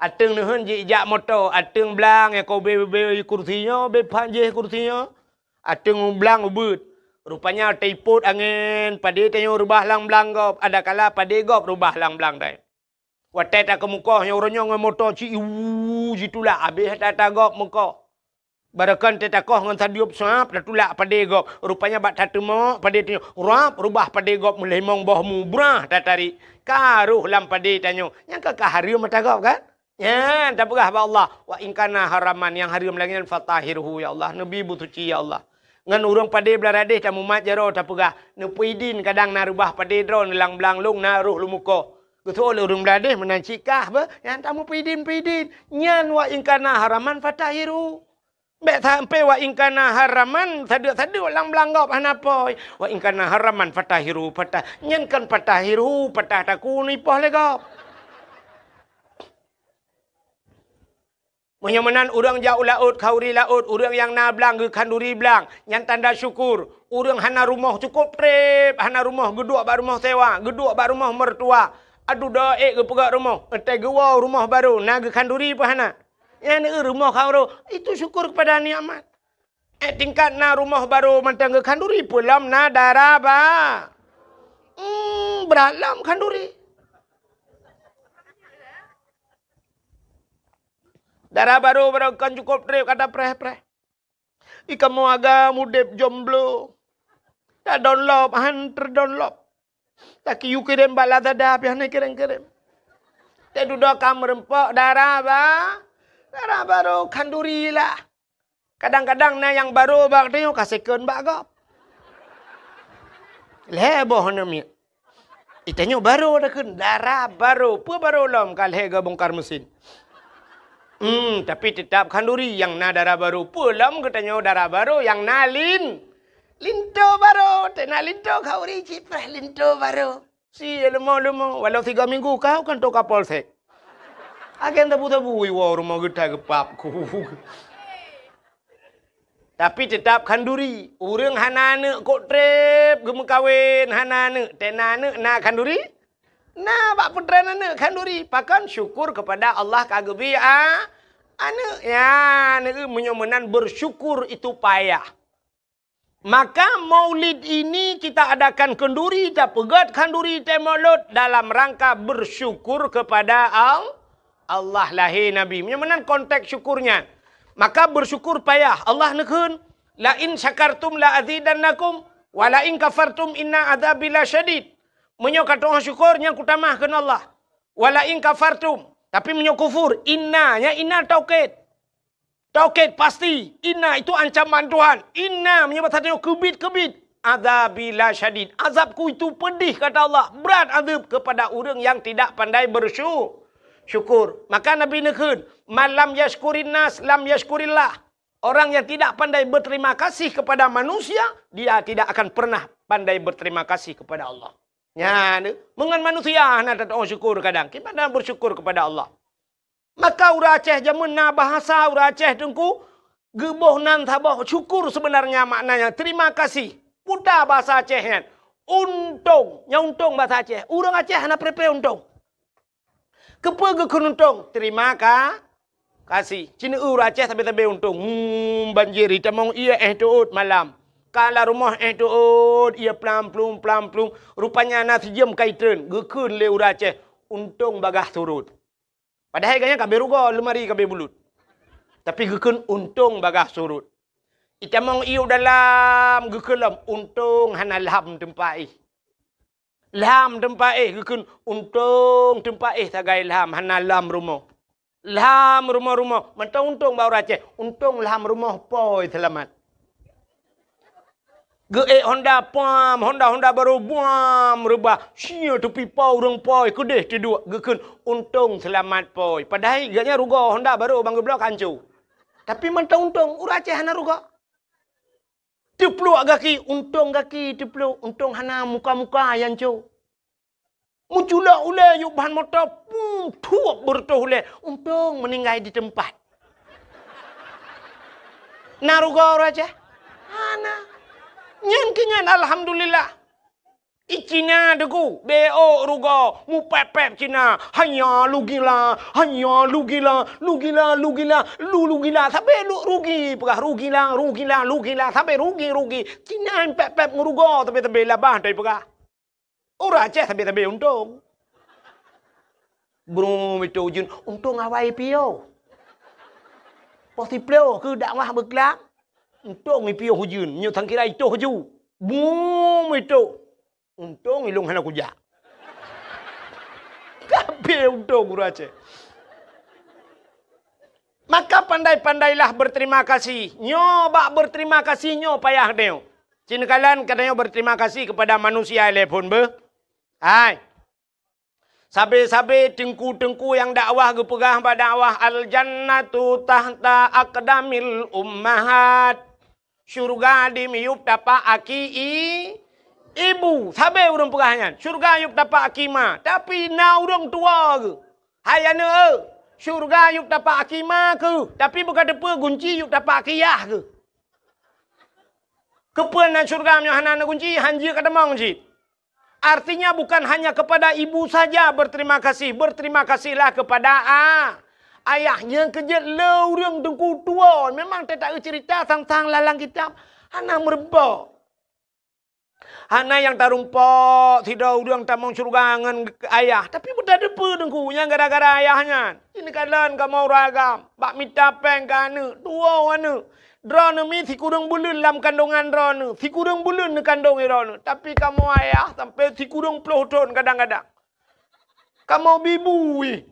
Ateueng neuheun jijak moto, ateueng blang nyang ka ubé-ubé kursi nyoe, ubé phan jéh kursi nyoe. Ateueng blang ubeuet. Rupanya teupot angén, padé tanyoe reubah lam blang gob, adakala padé gob reubah lam blang tanyoe. Watée takeumeukoh nyoe uroe nyoe ngon moto ci iwu jitulak habéh ata-ata gob meukoh. Barokon teuh takoh ngon sadiup sab tatulak padé gob. Rupanya bak tateumok padé tanyoe rab reubah padé gob meulimong boh mubrah tatarék. Ka roh lam padé tanyoe. Nyang ka, ka hareuem ata gob kan? Nyan tapeugah bak Allah, "Wa in kana haraman," nyang hareuem lagée nyan, "fatahhirhu ya Allah," neubi beusuci ya Allah. Ngon ureuëng padé blah radéh tamumat jaroe tapeugah, "Neupeuidin kadang na reubah padé droeneuh lam blang lôn na roh lôn meukoh." Geuseuôt lé ureuëng blah radéh meunan cit kah beuh, nyan tameupeuidin-peuidin. Nyan "Wa in kana haraman fatahhirhu." Bék sampoe "Wa in kana haraman" sadeuk-sadeuk lam blang gob hana poi. "Wa in kana haraman fatahhirhu," patah. Nyan kon "fatahhirhu," patah takue neuipoh lé gob. Meunyoe meunan ureuëng jak u laôt, khanduri laôt, ureuëng nyang na blang geukhanduri blang, nyan tanda syukur. Ureuëng hana rumoh cukôp treb, hana rumoh geuduek bak rumoh sewa, geuduek bak rumoh mertua. Aduh, do ék geupeugét rumoh, 'oh watée geuwoe rumoh barô, na geukhanduri peue hana? Nyan rumoh khanduri, itu syukur kepada nikmat. Eh, tingkat na rumoh barô mantong geukhanduri, peue lom na dara ba-, hmm, brat lom khanduri. Dara barô, barô kon cukôp treb ka tapreh-preh. Di kamoe agam udeb jomblo. Tadonlop, han teudonlop. Takiyue kirém bak Lazada, pih hana kirém-kirém. Teududoe ka meureumpok dara ba-, dara barô khanduri lah. Kadang-kadang na nyang barô bak tanyoe ka second bak gob. Lhée boh aneuk miet. Di tanyoe barô takheun, dara barô. Peue barô lom ka lhée geubongkar mesin. Hmm, tapi teutap khanduri nyang na dara barô. Peue lom geutanyoe dara barô nyang na lin-, linto barô. Teuna linto khanduri cit preh linto barô. Si leumo-leumo, walau tiga minggu kau kan toka polsek. Agen tabu-tabu iwoe rumoh geuta geupap ku. Tapi teutap khanduri. Ureuëng hana aneuk kok treb geumeukawen, hana aneuk, teuna aneuk na khanduri? Na bak peutren aneuk khanduri. Pakon? Syukur kepada Allah ka geubri a-, aneuk. Ya, aneuk meunyoe meunan bersyukur itu payah. Maka maulid ini kita adakan khanduri, tapeugét khanduri teuh maulud dalam rangka bersyukur kepada Al-, Allah lahé Nabi. Meunyoe meunan konteks syukurnya. Maka bersyukur payah. Allah neukheun, "La in syakartum la azidannakum, wa la in kafartum inna adzabi lasyadid." Meunyoe ka tu'oh syukur, nyan kutamah kheun Allah. "Wa la in kafartum." Tapi meunyoe kufur, inna, nyan inna taukid. Taukid pasti, inna itu ancaman Tuhan. Inna meunyoe bahasa tanyoe keubiet-keubiet. Adzabi lasyadid. Azabku itu pedih, kata Allah. Berat azab kepada ureuëng yang tidak pandai bersyu-, syukur. Maka Nabi neukheun, "Man lam yashkurin nas, lam yashkurillah." Orang yang tidak pandai berterima kasih kepada manusia, dia tidak akan pernah pandai berterima kasih kepada Allah. Nyan, meungon manusia hana tatu'oh syukur kadang. Kiban na bersyukur kepada Allah. Maka ureuëng Aceh jameun na bahasa ureuëng Aceh teungku, geuboh nan saboh syukur sebenarnya maknanya terima kasih. Puta bahasa Aceh nyan. Untông. Nyang untông bahasa Aceh. Ureuëng Aceh hana pré-pré untông. Keupeue geukheun untông? Terima ka-, kasih. Ci neu-eu ureuëng Aceh sabe-sabe untông. Hmm, banjir itamong ié éh teuôt malam. Ka lam rumoh éh teuôt ié plam-plum, plam-plum. Rupanya na sijeuem ka itreun. Geukheun lé ureuëng Aceh, untông bagaih surut. Padahai gobnyan ka abéh rugoe, leumari ka abéh bulut. Tapi geukheun untông bagaih surut. Itamong ié u dalam geukheun lom, untông hana lham teumpat éh. Lham teumpat éh geukheun, untông teumpat éh sagai lham, hana lham rumoh. Lham rumoh-rumoh, mantong untông bak ureuëng Aceh, untông lham rumoh pôi seulamat. Geuék honda pam, honda-honda barô buam reubah. Sia teupipa ureuëng pôi keudeh teuduek geukheun untông seulamat pôi. Padahai gobnyan rugoe honda barô ban geubloe ka hanco. Tapi mantong untông, ureuëng Aceh hana rugoe. Teupluek gaki, untông gaki teupluek, untông hana muka-muka nyang hanco. Meuculok ulée yub ban moto, pum, thuep beureutoh ulée. Untông meuninggai di teumpat. Na rugoe ureuëng Aceh? Hana. Nyan keuh nyan alhamdulillah. I Cina teungku, bék rugoe, mupép-pép Cina. Hanya lugila, hanya lugila, lugila, lugila, lu lugila. Sabe lu rugi, peugah rugila, rugila, lugila. Sabe rugi, rugi. Cina pép-pép meurugoe, sabe-sabe labah tai peugah. Ureuëng Aceh sabe-sabe untông. Brum itu jeuet, untông awai piôh. Poh siplôh keu dakwah beuklam, untông piôh ujeuen, nyoe sangkira itoh ju. Brum itu, untông ilông hana kujak. Kabeh untông ureuëng Aceh. Maka pandai-pandailah berterima kasih. Nyoe bak berterima kasih nyoe payah nyoe. Ci neukalon geutanyoe berterima kasih kepada manusia lé phon beuh. Hai. Sabe-sabe teungku-teungku nyang dakwah geupeugah bak dakwah, "Al-jannatu tahta aqdamil ummahat." Syurga di miyueb tapak aki i-, ibu. Sabe ureuëng peugah nyan, syurga yueb tapak aki ma. Tapi na ureuëng tuwoe geuh. Hai aneuëk, syurga yueb tapak aki ma keuh. Tapi beuka teupeue gunci yueb tapak aki yah keuh. Keupeue na syurga meunyoe hana na gunci, hanjeuet ka tamong cit. Artinya bukan hanya kepada ibu saja berterima kasih, berterima kasihlah kepada a-, ayah. Nyang keujeuet le ureuëng teungku tuwoe, memang teuta cerita sang-sang lalang kitab hana meurumpok. Hana nyang tarumpok sidroe ureuëng tamong syurga ngon ayah, tapi beutateupeue teungku nyang gara-gara ayah nyan. Ini kalon kamoe ureuëng agam, bak mita péng keu aneuëk, tuwoe aneuëk. Droeneuh mi sikureueng buleuen lam kandongan droeneuh, sikureueng buleuen neukandong droeneuh, tapi kamoe ayah sampai sikureueng ploh thon kadang-kadang. Kamoe bi bu ih.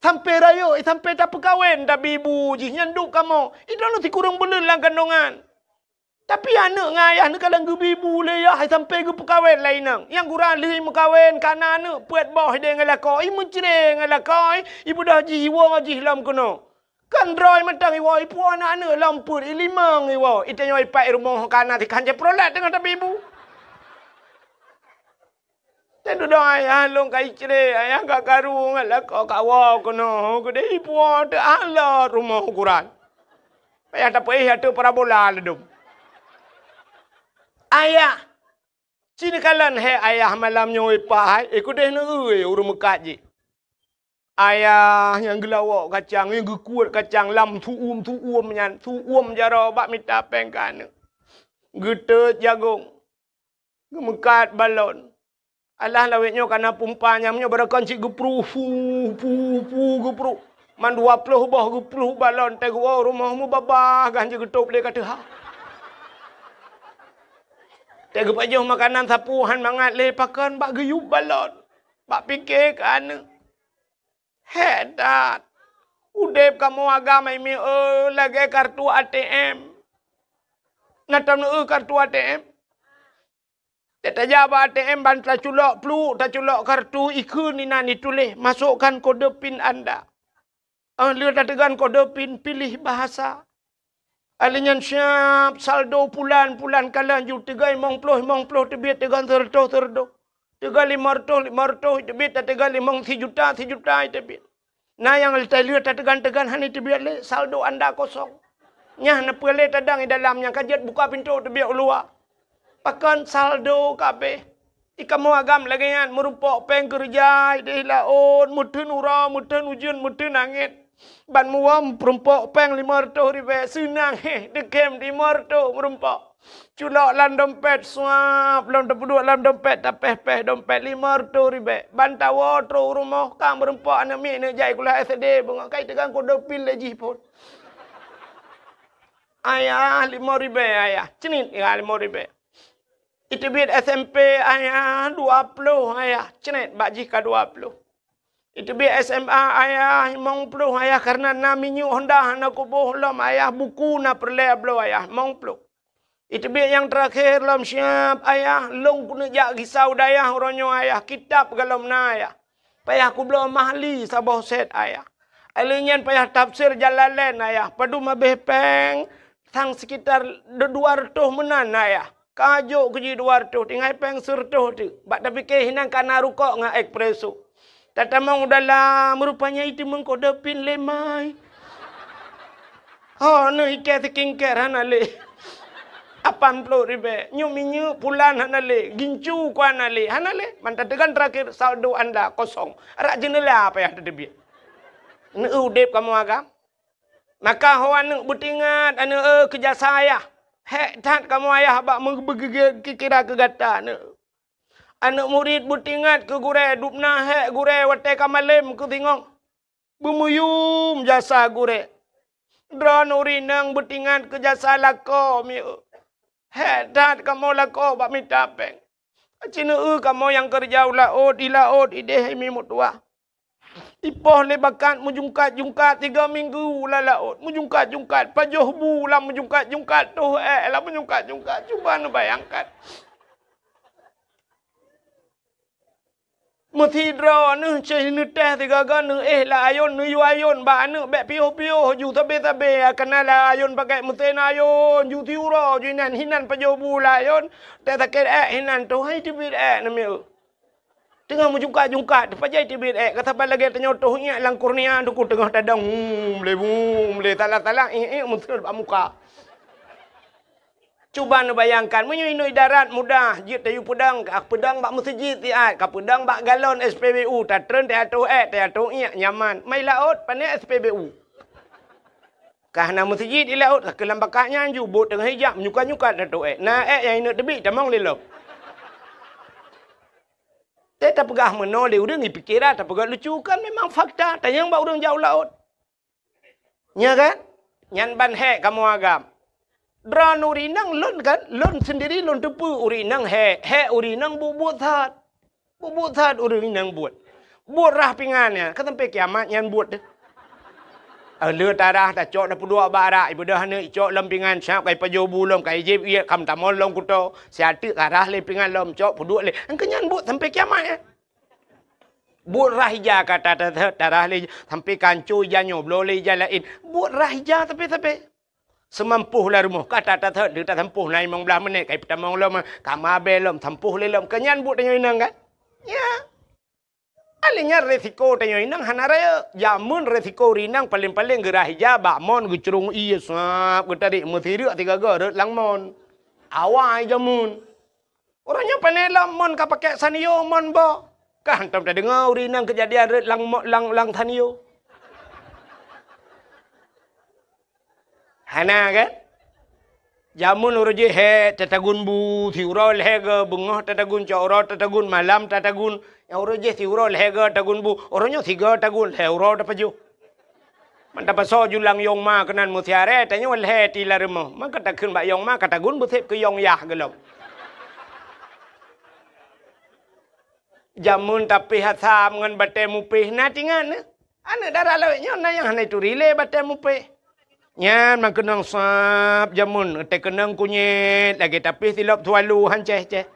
Sampai rayeuk, eh, sampai tapeukawen tabi bu jih nyan duek kamoe. Droeneuh sikureueng buleuen lam kandongan. Tapi aneuëk ngon ayah neukalon geubi bu lé yah, eh, sampai geupeukawen lé inong. Nyang gura lheueh meukawen kana aneuëk peuet boh ideh ngon lakoe, i meucre ngon lakoe, i beudoh jih iwoe jih lom keunoe. Kan droe mantong iwoe, ipuwoe aneuëk-aneuëk lom peuet, i limong iwoe, i tanyoe ipat i rumoh ka na tikhan jeuet prolet teungoh tabi bu. Teududoe ayah lôn ka icre, ayah ka karu ngon lakoe ka woe keunoe, keudeh ipuwoe teualot rumoh ukuran. Payah tapeuéh ateueh parabola ladom. Ayah, ci neukalon hai ayah malam nyoe ipat hai, eh, keudeh neu-eu ureuëng meukat jih. Ayah nyang geulawok kacang, nyang geukuet kacang lam su'um-su'um nyan, su'um jaroe bak mita péng keu aneuëk. Geuteut jagong, geumeukat balon. Alah lawét nyoe kana pumpa nyang nyoe barokon cit geupruh, pu, pu, pu, geupruh. Man dua ploh boh geupruh balon, teuh geuwoe rumoh meubabah gan jeuet geutôb lé ka teuha. Teuh geupajoh makanan sapeue han mangat lé pakon bak geuyub balon, bak pike keu aneuëk. Hék that! Udeb kamoe agam hai mié, lagée kartu A T M. Na taneu kartu A T M? Tajak bak A T M ban taculok pluek, taculok kartu, ikheun inan ituléh, "Masukkan kode pin Anda." Óh lheueh tateugon kode pin, pilih bahasa. Alèh nyan siap saldo pulan-pulan kalon ju teuga limong ploh, limong ploh teubiet, teuga sireutôh, sireutôh. Teuga limong reutôh, limong reutôh teubiet, teuga limong sijuta, sijuta teubiet. Na nyang teuga-teuga hana teubiet lé, saldo anda kosong. Nyan na peue lé tadang di dalam nyang ka jeuet buka pintoe teubiet u luwa. Pakon saldo ka abéh. Di kamoe agam lagèe nyan, meurumpok péng keureuja idéh laôt, meutheun uroe, meutheun ujeuen, meutheun angèn. Ban muwöm meurumpok péng limong reutôh ribèe, seunang héh, deukem limong reutôh meurumpok. Culok lam dompet, suap, lom tapeuduek lam dompet, tapéh-péh dompet limong reutôh ribèe. Ban tawoe trôh u rumoh, ka meurumpok aneuk miet neuk jai sikula S D, beungoh ka iteugang kudopin lé jih phôn. Ayah, limong ribèe, ayah. Cnit, ya, limong ribèe. Iteubiet S M P, ayah, dua ploh, ayah. Cnit, bak jih ka dua ploh. Iteubiet S M A, ayah, limong ploh, ayah, karena na minyeuk Honda hana kuboh lom, ayah, buku na peureulèe bloe, ayah, limong ploh. Iteubiet nyang teurakhé lom siap, ayah, lôn keuneuk jak gisa u dayah uroe nyoe, ayah, kitab golom na, ayah. Payah kubloe Mahli saboh sét, ayah. Alèh nyan payah tafsir Jalalain, ayah. Padum abéh péng, sang sekitar dua reutôh meunan, ayah. Ka jok keu jih dua reutôh, tinggai péng sireutôh teuk. Bak tapike hinan ka na rukok ngon espresso. Tatamong u dalam, rupanya iteumeung kudopin lé mai. Ho, nyoe ikèe skincare hana lé. Lapan ploh ribèe. Nyoe minyeuk pulan hana lé. Gincu ku hana lé. Hana lé. Mantong teugan terakhir saldo anda kosong. Rot jeuneula payah tateubiet. Neu udép kamoe agam. Maka ho aneuk beutingat, aneuk, eh, keu jasa ayah. Hék that kamoe ayah bak meubeugeugét kira keu gata, aneuk. Aneuk murit beutingat keu gurèe, dubna hék gurèe watèe ka malém keu singoh. Beumuyum jasa gurèe. Droeneuh ureueng inong beutingat keu jasa lakoe, mieu. Hék that kamoe lakoe bak mita péng. Aci neueu kamoe nyang keureuja u laôt, di laôt, idéh hai mi meutuwah. Ipoh lé bakat meujungkat-jungkat tiga minggu lam laôt, meujungkat-jungkat, pajoh bu lam meujungkat-jungkat, toh ék lam meujungkat-jungkat. Cuba neubayangkan. Meusidroe neuh cit neuteh sigaga neuéh lam ayôn, neuyue ayôn bak aneuk bèk piôh-piôh ju sabe-sabe, kana lam ayôn pakai meusén ayôn, ju siuroe ju inan, hinan pajoh bu lam ayôn, teuh sakét ék hinan, toh hai teubiet ék namiet. Teungoh meujungkat-jungkat, teuh pajoh teubiet ék, ka saban lagèe tanyoe toh iék lam kurnia, teungku teungoh tadong, hum, lé, hum, lé, salah-salah, iék-iék meuseuet bak muka. Cuba neubayangkan, meunyoe inoe idarat mudah, jeuet tayue peudong, ka peudong bak meuseujid siat, ka peudong bak galon S P B U, tatreun teuatoh ék, teuatoh iék, nyaman. Mai laôt, pané S P B U. Ka hana meuseujid di laôt, ka keulam bakat nyan ju, bot teungoh ijak, menyukat-nyukat teuatoh ék. Na ék nyang ineuk teubiet, tamong lé lom. Teuh tapeugah meunoe lé ureueng, ipike that tapeugah lucu, kan memang fakta, tanyong bak ureueng jak u laôt. Nya kan? Nyan ban hék kamoe agam. Droeneuh ureueng inong lôn kan, lôn sendiri lôn teupeue ureueng inong hék, hék ureueng inong buet-buet that. Buet-buet that ureueng inong buet. Buet rhah pingan nyan, ka sampai kiamat nyan buet deh. Eh, le tarhah tacok tapeuduek bak rak, ibeudôh aneuk icok lom pingan, siap ka ipajoh bu lom, ka ijieb iék, ka meutamong lom kuto, siat teuk ka rhah lé pingan lom, cok peuduek lé. Engkeu nyan buet sampai kiamat nyan. Buet rhah ija ka ta-, ta-, ta-, tarhah lé, sampai ka hanco ija nyoe, bloe lé ija laén. Buet rhah ija sabe-sabe. Seumampoh lam rumoh, ka ta-, ta-, ta-, tasampôh na limong blaih menit, ka ipeutamong lom, ka mabée lom, sampôh lé lom. Keu nyan buet tanyoe inong kan? Ya. Alèh nyan resiko tanyoe inong hana rayeuk. Jameun resiko ureueng inong paleng-paleng geurhah ija bak mon geucrông ié sab, geutarek meusireuk sigaga rhot lam mon. Awai jameun. Uroe nyoe pané lom mon ka pakék sanyo mon boh. Ka hantom tadeungoe ureueng inong keujadian rhot lam mo-, lam, lam sanyo. Hana kan? Jameun uroe jih hék tatagun bu, siuroe lhèe goe, beungoh tatagun, cot uroe tatagun, malam tatagun. Nyang uroe jih siuroe lhèe goe tagun bu, uroe nyoe sigoe tagun, lhèe uroe tapajoh. Mantong pasoe ju lam yong ma keunan meusiaré, tanyoe lhèe ti lam rumoh. Maka takheun bak yong ma ka tagun beusép keu yong yah gohlom. Jameun tapéh asam ngon batée mupéh na tingat nyoe. Aneuk dara lawét nyoe na nyang hana ituri lé batée mupéh. Nyan meukeunong sab jameun, teukeunong kunyét lagée tapéh silop sualu han céh-céh.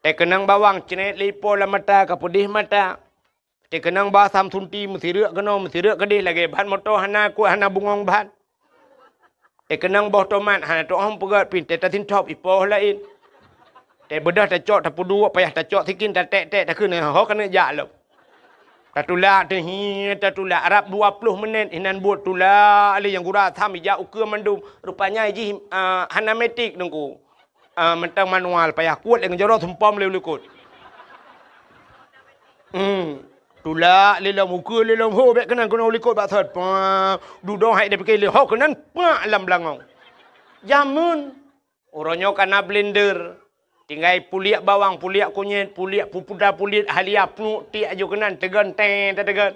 Teukeunong bawang cret lé ipo lam mata ka peudeh mata. Teukeunong ba asam sunti meusireuk keunoe meusireuk keudeh lagée ban moto hana kuat hana bungong ban. Eh, keunong boh tomat hana tu'oh peugét pih, teuh tasintop ipoh laén. Teuh beudoh tacok, tapeuduek, payah tacok sikin, tatek-tek, takheun ho keuneuk jak lom. Tatulak teuh hi, tatulak rab dua ploh menit, inan buet tulak lé nyang gura tham ijak ukeue mandum. Rupanya jih, ah, hana metik Teungku. Ah, mantong manual, payah kuet lé ngon jaroe seumpom lé u likot. Hmm. Tulak lé lom, ukeue lé lom, ho bék keunan keunoe u likot bak sot. Pah, dudoe hai dipike lé ho keunan pak lam beulangong. Jameun. Uroe nyoe kana blender. Tinggai puliek bawang, puliek kunyét, puliek pupuda, puliek halia, pnuek tiek aju keunan, teugon tée tateugon.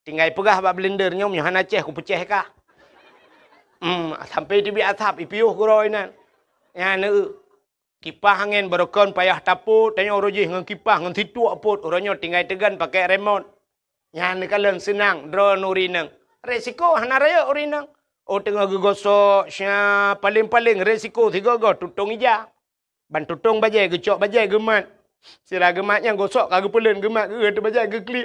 Tinggai peugah bak blender, "Nyoe meunyoe hana céh, kupeucéh kah." Hmm, sampoe teubiet asap, ipiôh keudroe inan. Nyan, eu, kipah angén barokon payah tapot, tanyoe uroe jih ngon kipah, ngon situek pot, uroe nyoe tinggai teugon pakai remote. Nyan neukalon seunang droeneuh ureueng inong. Resiko hana rayeuk ureueng inong. Oh, teungoh geugosok, sya, paleng-paleng resiko sigoe-goe tutong ija. Ban tutong bajée, geucok bajée geumat. Sira geumat nyang gosok ka geupeulon, geumat geueu teuh bajée geuklik.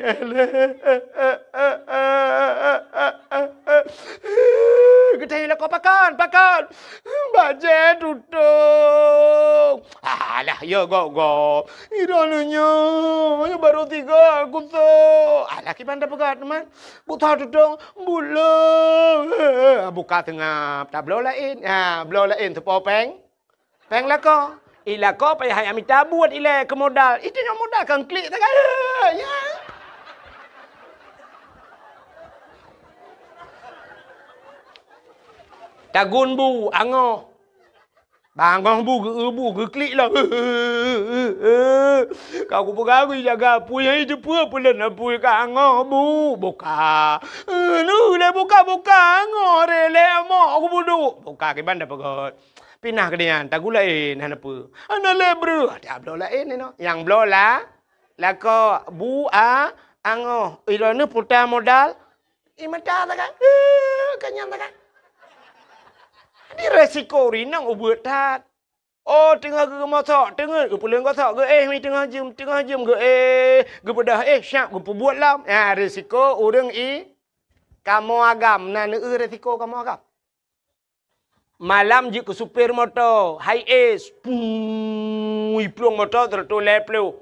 Geutanyoe lakoe pakon, pakon. Bajée tutong. Alah, ya gok-gok. Droeneuh nyoe, nyoe barô tiga kusok. Alah, kiban tapeugah teuma. Buksoe tutong, bulo. Buka seungab, tabloe laén. Ha, bloe laén teupo péng. Péng lakoe. I lakoe payah hai mita buet ilée keu modal. Itu nyang modal kan klik sagai. Ya. Tagun bu, angoh. Bangoh bu, geu-, bu, geuklik lah. Ka kupeugah, kujaga apui, hai teupeue peulon apui ka angoh bu, buka. Nu lé buka-buka, angoh ré lé amok kubudu. Buka kiban tapeugöt. Pinah keu nyan, tagulaén hana peue. Hana lé breuh, tabloe laén inoe. Nyang bloe la, lakoe bu a angoh. Droeneuh puta modal, i mata sagai. Ka nyan sagai. Di resiko rinong ubeuet that. Oh, teungoh geumosok, teungeut geupeuleueng gosok, geuéh mi teungoh jeuem, teungoh jeuem geuéh, geubeudôh éh, syab geupeubuet lom. Nyan resiko ureueng i kamoe agam, na neueu resiko kamoe agam. Malam jeuet keu supir moto, hai es, puu, iplueng moto seratus lhèe ploh.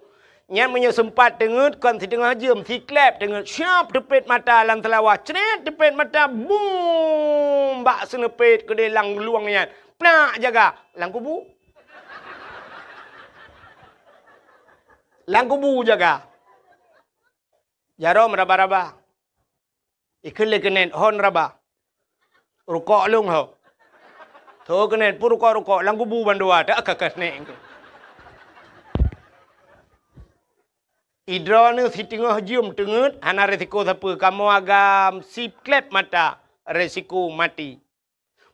Nyan meunyoe seumpat teungeut kon siteungoh jeuem, siklep teungeut, syab teupet mata lam seulawa, crét teupet mata, bum, bak seuneupet keudeh lam luwang nyan. Plak jaga lam kubu. Lam kubu jaga. Jaroe meuraba-raba. Ikheun lé keuneuk hon raba. Rukok lôn ho. Tho keuneuk pun rukok-rukok lam kubu bandua tak ka keuneuk. Idroeneuh siteungoh jeuem teungeut hana resiko sapeue, kamoe agam siklep mata resiko maté.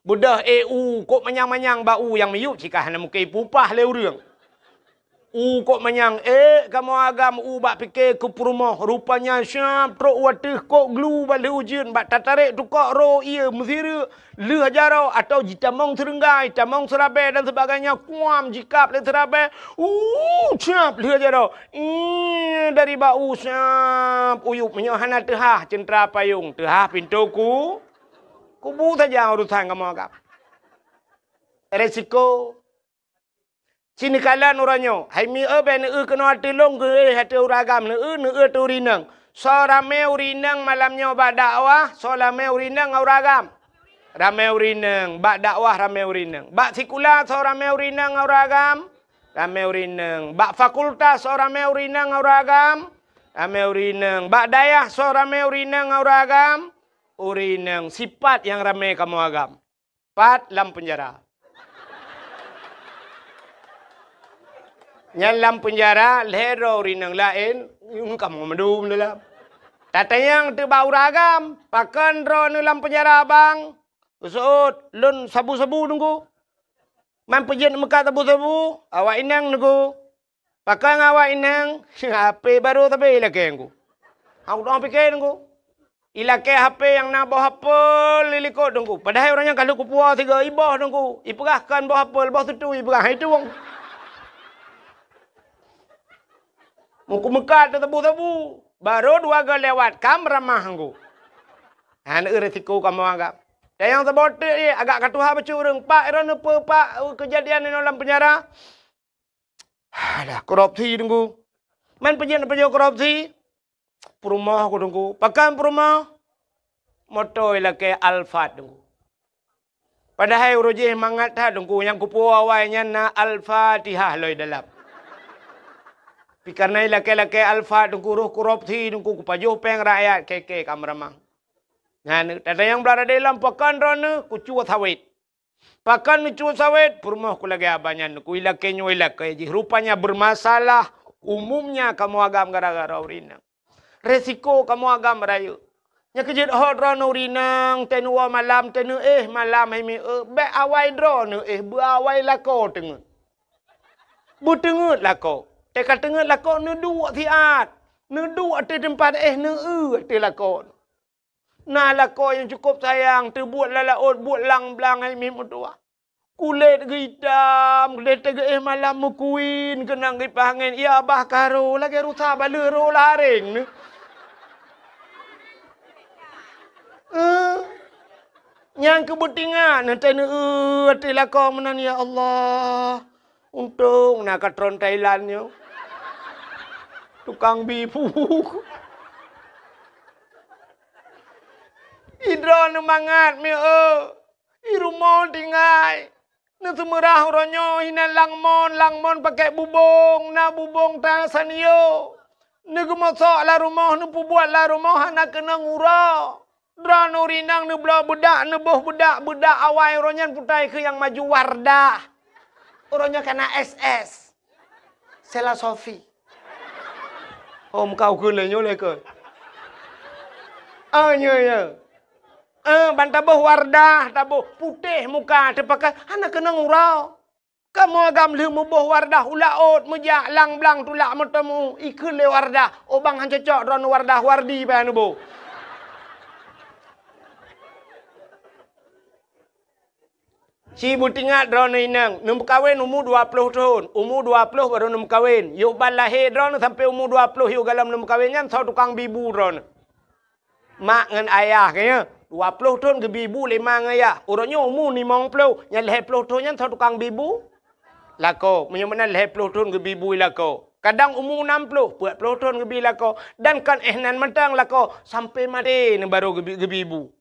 Beudôh éh u kok manyang-manyang bak u nyang miyueb cit ka hana mungken ipupah lé ureueng. U kok manyang ék kamoe agam u bak pike keu peurumoh, rupanya syab trok u ateueh kok glu bak lheueh ujeuen bak tatarek tukok ro ié meusireuk lheueh jaroe atau jitamong seureunggai, tamong seurabée dan sebagainya, kuam jikab lé seurabée. U syab lheueh jaroe. Ih, dari bak u syab uyueb meunyoe hana teuhah ceuntra payong, teuhah pintoe ku. Kubu saja urusan kamoe agam. Resiko. Ci neukalon uroe nyoe, hai mi eu bék neueu keunoe ateueh lôn geuéh ateueh ureueng agam, neueu, neueu ateueh ureueng inong. Soe ramé ureueng inong malam nyoe bak dakwah, soe ramé ureueng inong ngon ureueng agam? Ramé ureueng inong, bak dakwah ramé ureueng inong. Bak sikula soe ramé ureueng inong ngon ureueng agam? Ramé ureueng inong. Bak fakultas soe ramé ureueng inong ngon ureueng agam? Ramé ureueng inong. Bak dayah soe ramé ureueng inong ngon ureueng agam? Ureueng inong. Sipat nyang ramé kamoe agam. Pat lam peunjara. Nyan lam peunjara lhèe droe ureueng inong laén, ngon kamoe mandum dalam. Tatanyong teuk bak ureueng agam, pakon droeneuh lam peunjara bang? Geuseuôt, lôn sabu-sabu Teungku. Man peujeuet meukat sabu-sabu, awak inong Teungku. Pakon awak inong, H P barô sabe ilakée Teungku. Hana kuteumé pike Teungku. Ilakée H P nyang na boh apel di likot Teungku. Padahai ureueng nyan ka lheueh kupuwoe sigoe iboh Teungku. Ipeugah kon boh apel, boh sutui ipeugah, hai tueng. Muku meukat sabu-sabu. Barô dua goe lewat, ka meuramah Teungku. Hana eu resiko kamoe agam. Dan nyang saboh teuk jih, agak ka tuha bacut ureuëng. Pak, droeneuh peue, Pak, keujadian inoe lam peunjara? Alah, korupsi, Teungku. Man peujeuet-peujeuet korupsi? Peurumoh ku, Teungku. Pakon peurumoh? Moto ilakée Alphard, Teungku. Padahai uroe jih mangat that, Teungku. Nyang kupuwoe awai nyan na Al-Fatihah lom dalam. Pi kareuna ilakée-lakée Alphard, Teungku, roh korupsi, Teungku, kupajoh péng rakyat, keke ka meuramah. Nyan, tata nyang brat dalam pakon droeneuh, kucue sawét. Pakon neucue sawét, peurumoh ku lagée haba nyan, ku ilakée nyoe ilakée jih. Rupanya bermasalah, umumnya kamoe agam gara-gara ureuëng inong. Resiko kamoe agam rayeuk. Nyang keujeuet ho droeneuh ureuëng inong, teuh neuwoe malam, teuh neuéh malam, hai mieu, bék awai droeneuh éh, beuawai lakoe teungeut. Beuteungeut lakoe. Teuh ka teungeut lakoe, neuduek siat. Neuduek ateueh teumpat éh, neueu ateueh lakoe. Na lakoe nyang cukôp sayang, teubuet lam laôt, buet lang-blang hai miet meutuwah. Kulét geuitam, kulét teugeuéh malam meukuin, keunong kipaih angén, ya bah ka ro, lagée rusa baleueh ro lareng neu. Eh, nyang keu beutingat, neutai neueu ateueh lakoe meunan, ya Allah. Untông na ka tron Thailand nyoe. Tukang bi bu. Idroe neumangat mieu. I rumoh tinggai. Neuseumeurah uroe nyoe hinan langmon, langmon pakèk bubông, na bubông ta sanyo. Neugeumosok lam rumoh, neupeubuet lam rumoh hana keunong uroe. Droeneuh ureueng inong neubloe beudak, neuboh beudak, beudak awai uroe nyan putai keu nyang maju Wardah. Uroe nyoe kana S S. Sela Sofi. Oh, muka ukeue lé nyoe lé keu. Oh, nyoe, nyoe. Eh, ban taboh Wardah, taboh putéh muka, teupakat hana keunong uroe. Kamoe agam lheueh muboh Wardah u laôt, meujak lang-blang tulak meuteumu, ikheun lé Wardah, "Oh bang, han cocok droeneuh Wardah, Wardi payah neuboh." Ci beutingat droeneuh inong, neumeukawen umu dua ploh thon, umu dua ploh barô neumeukawen. Yôh ban lahé droeneuh sampoe umu dua ploh yôh gohlom neumeukawen nyan, soe tukang bi bu droeneuh. Mak ngon ayah geuh nyoe, dua ploh thon geubi bu lé ma ngon ayah. Uroe nyoe umu limong ploh, nyang lhèe ploh thon nyan soe tukang bi bu? Lakoe. Meunyoe meunan lhèe ploh thon geubi bu lakoe. Kadang umu nam ploh, peuet ploh thon geubi lakoe. Dan kon éh nan mantong lakoe, sampoe maté neuh barô geubi, geubi bu.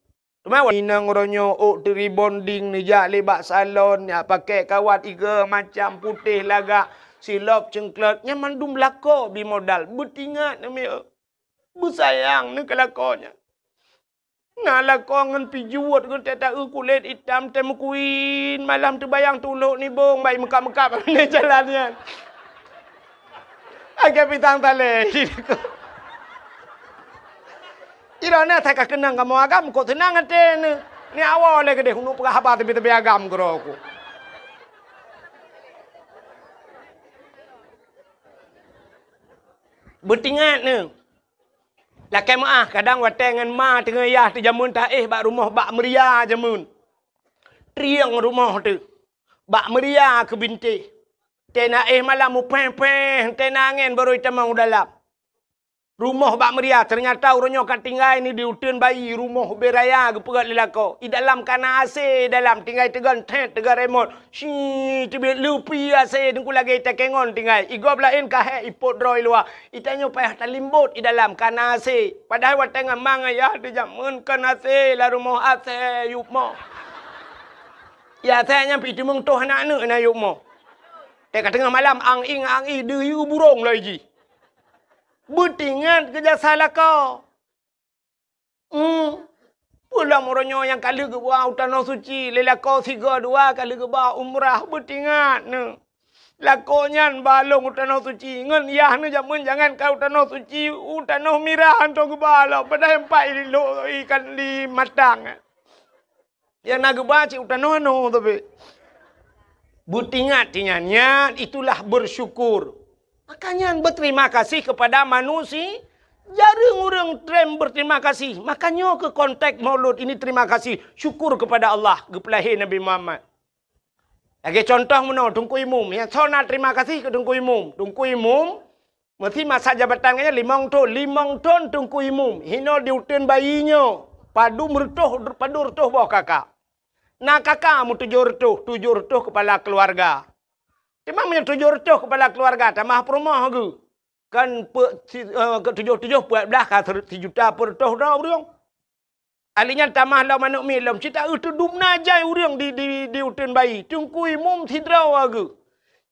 Teuma inong uroe nyoe ôk teu rebonding, neujak lé bak salon, jak pakèk kawat iga macam, putéh lagak, silop ceungklot, nyan mandum lakoe bi modal. Beutingat neuh mieu. Beusayang neuh keu lakoe nyan. Na lakoe ngon pijuet geuh teuh taeu kulét itam teuh meukuin, malam teubayang tulok nibong bai meukab-meukab lé jalan nyan. Akai pisang talé. Droeneuh that ka keunong kamoe agam, kok seunang até neuh. Ni awai lé keudeh, uneuk peugah haba teubi-teubi agam keudroe ku. Beutingat neuh. Lakèe meuáh, kadang watèe ngon ma teungoh yah teuh jameun taéh bak rumoh bak meuria jameun. Trieng rumoh teuh. Bak meuria keu bintéh. Teuh na éh malam mupéh-péh, teuh na angén barô itamong u dalam. Rumoh bak meuria, teunyata uroe nyoe ka tinggai ni di uteuen bayi, rumoh ubé raya geupeugöt lé lakoe. I dalam kana AC, dalam tinggai teugon thét, teugon remot. Shi, teubiet leupi AC, teungku lagèe itakèe ngon tinggai. I gob laén ka hék ipot droe i luwa. Itanyoe payah talimbot i dalam kana AC. Padahai watèe ngon ma ngon yah teuh jameun kon AC, lam rumoh AC yup moh. Ya, AC nyan pih teumeung toh aneuk-aneuk na yup moh. Teuka teungoh malam, ang-ing, ang-ing, deuyue burông loi jih. Beutingat keu jasa lakoe. Hmm. Peue lom uroe nyoe nyang ka lheueh geuba u Tanoh Suci, lé lakoe sigoe dua ka lheueh geuba umrah, beutingat neuh. Lakoe nyan ba lôn u Tanoh Suci, ngon yah neuh jameun jangankan u Tanoh Suci, u Tanoh Mirah hantom geuba lom, padahai empat i lôn ikan di Matang. Nyang na geuba cit u tanoh-anoh tapi. Beutingat tinyan, nyan itulah bersyukur. Maka nyan berterima kasih kepada manusia. Jareueng ureueng trem berterima kasih. Maka nyoe keu konteks Maulud ini terima kasih, syukur kepada Allah geupeulahé Nabi Muhammad. Lagèe contoh meunoe, Teungku Imum. Nyang soe na terima kasih keu Teungku Imum. Teungku Imum Meusi masa jabatan geuh nyan limong thon, limong thon Teungku Imum. Hinoe di uteuen bayi nyoe. Padum reutôh, padum reutôh boh kakak. Na kakak meutujoh reutôh, tujoh reutôh keupala keuluwarga. Teuma meunyoe tujoh reutôh keupala keuluwarga tamah peurumoh geuh, kan peuet si-, eh, keu tujoh-tujoh peuet blaih ka seureut-, sijuta peuet reutôh droe ureuëng. Ahli nyan tamah lom aneuëk miet lom, cit taeu teudum na jai ureuëng di, di, di uteuen bayi. Teungku Imum sidroe geuh.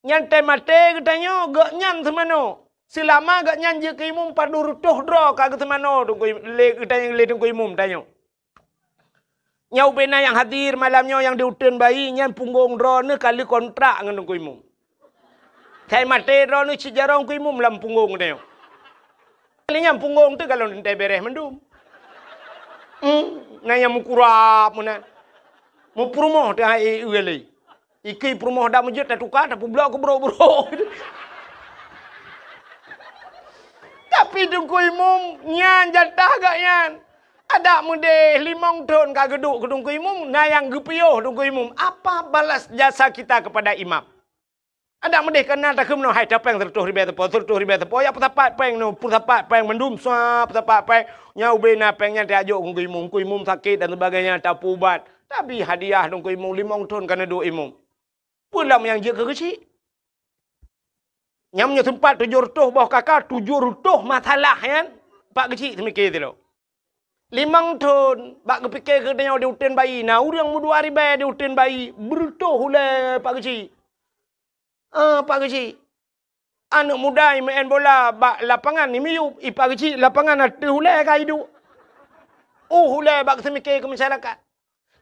Nyan watée maté geutanyoe, gobnyan seumanoe. Seulama gobnyan jeuet keu imum padum reutôh droe ka geuseumanoe Teungku Im-, lé geutanyoe, lé Teungku Imum tanyoe. Nyoe ubena nyang hadir malam nyoe nyang di uteuen bayi, nyan punggong droeneuh ka lheueh kontrak ngon Teungku Imum. Sai maté droeneuh cit jaroe Teungku Imum lam punggong geutanyoe. Kali nyan punggong teuh galon teuntée bereh mandum. Hmm, na nyang meukurab meunan. Meupeurumoh teuh hai e lé. Ikei peurumoh dak meujeuet tatuka, tapeublok keu brok-brok. Tapi Teungku Imum nyan jatah gobnyan. Adak meudeh limong thon ka geuduek keu Teungku Imum, na nyang geupiôh Teungku Imum. Apa balas jasa kita kepada imam? Adak meudeh kana takheun meunoe, hai tapéng seureutôh ribée sapo, seureutôh ribée sapo, ya peusapat péng nyoe, peusapat péng mandum, sa peusapat péng. Nyan ubena péng nyan tajok keu Teungku Imum, Teungku Imum sakét dan sebagainya, tapeuubat. Tabi hadiah Teungku Imum, limong thon ka neuduek imum. Peue lom nyang jeuet keu geuchik? Nyang meunyoe seumpat tujoh reutôh boh kaka, tujoh reutôh masalah nyan, Pak Geuchik seumike sidroe. Limong thon bak geupike keu tanyoe di uteuen bayi, na ureuëng meudua ribée di uteuen bayi, beureutôh ulée Pak Geuchik. Ah, Pak Geuchik. Aneuëk muda meu'en bola bak lapangan ni miyueb, i Pak Geuchik lapangan ateueh ulée ka iduek. Uh, ulée bak seumike keu masyarakat.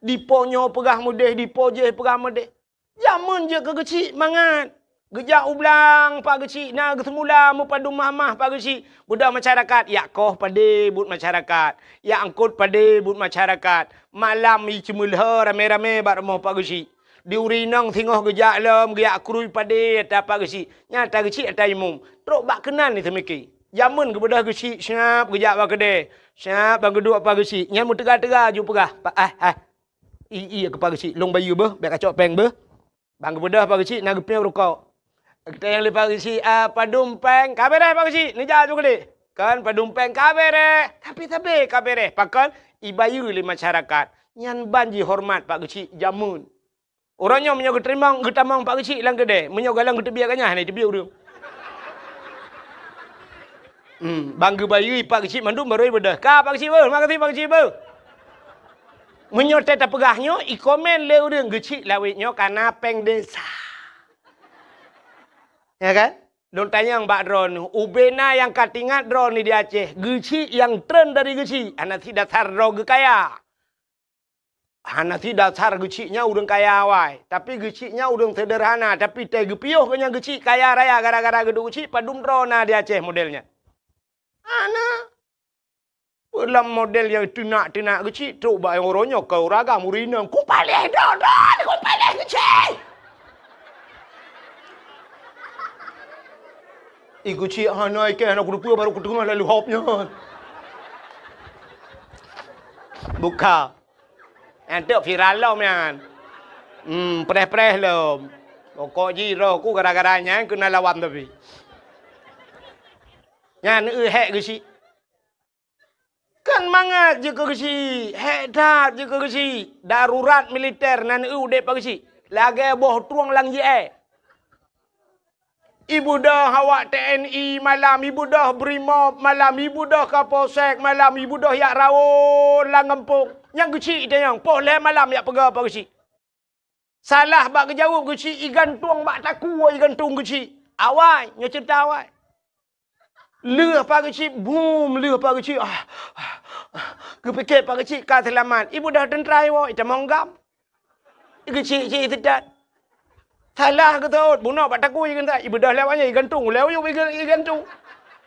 Dipo nyoe peugah meudeh, dipo jéh peugah meudeh. Jameun jeuet keu geuchik mangat. Geujak u blang Pak Geuchik na geuseumula meupadum mahmah Pak Geuchik. Beudôh masyarakat, yak koh padé buet masyarakat. Yak eungkot padé buet masyarakat. Malam i ceumeulhô ramé-ramé bak rumoh Pak Geuchik. Di uri inong singoh geujak lom, geuyak krui padé ata Pak Geuchik. Nyan ata geuchik ata imum. Trok bak keunan ni seumike. Jameun geubeudôh geuchik, siap geujak bak keudè. Siap ban geuduek Pak Geuchik. Nyan meuteuga-teuga ju peugah, "Pak, ah, ah." I, i, keu Pak Geuchik, lôn bayeue beuh, bèk kacok péng beuh. Ban geubeudôh Pak Geuchik na geupiôh rukok. Geutanyong lé Pak Geuchik, "Ah, padum péng?" "Ka bèrèh Pak Geuchik, neujak ju keudéh." Kan padum péng ka bèrèh, tapi sabé ka bèrèh. Pakon? Ibayeue lé masyarakat. Nyan ban jihoreumat Pak Geuchik jameun. Uroe nyoe meunyoe geuteurimong, geutamong Pak Geuchik lam keudè, meunyoe galong geuteubiet ganyah hana teubiet ureueng. Hmm, ban geubayeue Pak Geuchik mandum barô ibeudôh. Ka Pak Geuchik beuh, makasih Pak Geuchik beuh. Meunyoe teuh tapeugah nyoe, ikomen lé ureueng Geuchik lawét nyoe kana péng desa. Ya kan? Lôn tanyong bak droeneuh, ubena nyang ka teuingat droeneuh di Aceh, Geuchik nyang treun dari Geuchik, hana sidasar droe geukaya. Hana sidasar Geuchik nyan ureueng kaya awai, tapi Geuchik nyan ureueng seuderhana, tapi teuh geupiôh geuh nyan Geuchik kaya raya gara-gara geuduek Geuchik padum droe na di Aceh model nyan. Hana. Peue lam model nyang teunak-teunak Geuchik trok bak nyang uroe nyoe keu ureueng agam ureueng inong, "Kupaléh droe-droe, kupaléh Geuchik!" I Geuchik hana ikée hana kuteupeu barô kuteungoh lalu hop nyan. Buka. Nyan teuk viral lom nyan. Hmm, preh-preh lom. Pokok jih roh ku gara-gara nyan keuneuk lawan tapi. Nyan eu hék Geuchik. Kan mangat jeuet keu Geuchik, hék that jeuet keu Geuchik. Darurat militer nan eu udeb Pak Geuchik. Lagée boh trueng lam jiée. Ibeudôh awak T N I malam, ibeudôh Brimob malam, ibeudôh Kapolsek malam, ibeudôh jak rawon lam gampông. Nyang Geuchik itanyong, poh lhée malam jak peugah Pak Geuchik. Salah bak geujaweueb Geuchik, igantung bak takue igantung Geuchik. Awai, nyoe ceurita awai. Lheueh Pak Geuchik, bum, lheueh Pak Geuchik. Ah, ah, ah. Geupike Pak Geuchik ka seulamat. Ibeudôh teuntra iwoe, itamong gam. Geuchik-chik teutat. Salah geuteuôt, bunoe bak takue igantung. Ibeudôh lewat nyan igantung, ulée uyueb iga-, igantung.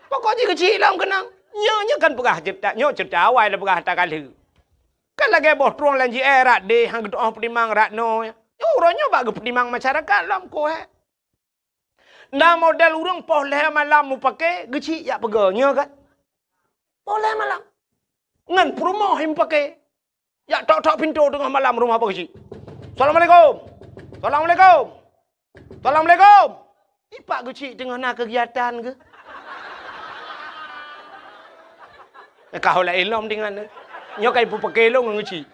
Pokok jih Geuchik lom keunong. Nyoe, nyoe kan peugah ceurita, nyoe ceurita awai lôn peugah ata ka lheueh. Kan lagée boh trueng lam jiée rot deh, han geutu'oh peutimang rot noe. Nyoe uroe nyoe bak geupeutimang masyarakat lom koh, eh. Na model ureueng poh lhée malam mupake, Geuchik jak peugah, nyoe kan? Poh lhée malam. Ngon peurumoh mupake. Jak tok-tok pintoe teungoh malam rumoh Pak Geuchik. "Assalamualaikum. Assalamualaikum. Assalamualaikum." I Pak Geuchik teungoh na keugiatan geuh. Ka ho laén lom deungon. Nyoe ka ipeupaké lôn ngon geuchik.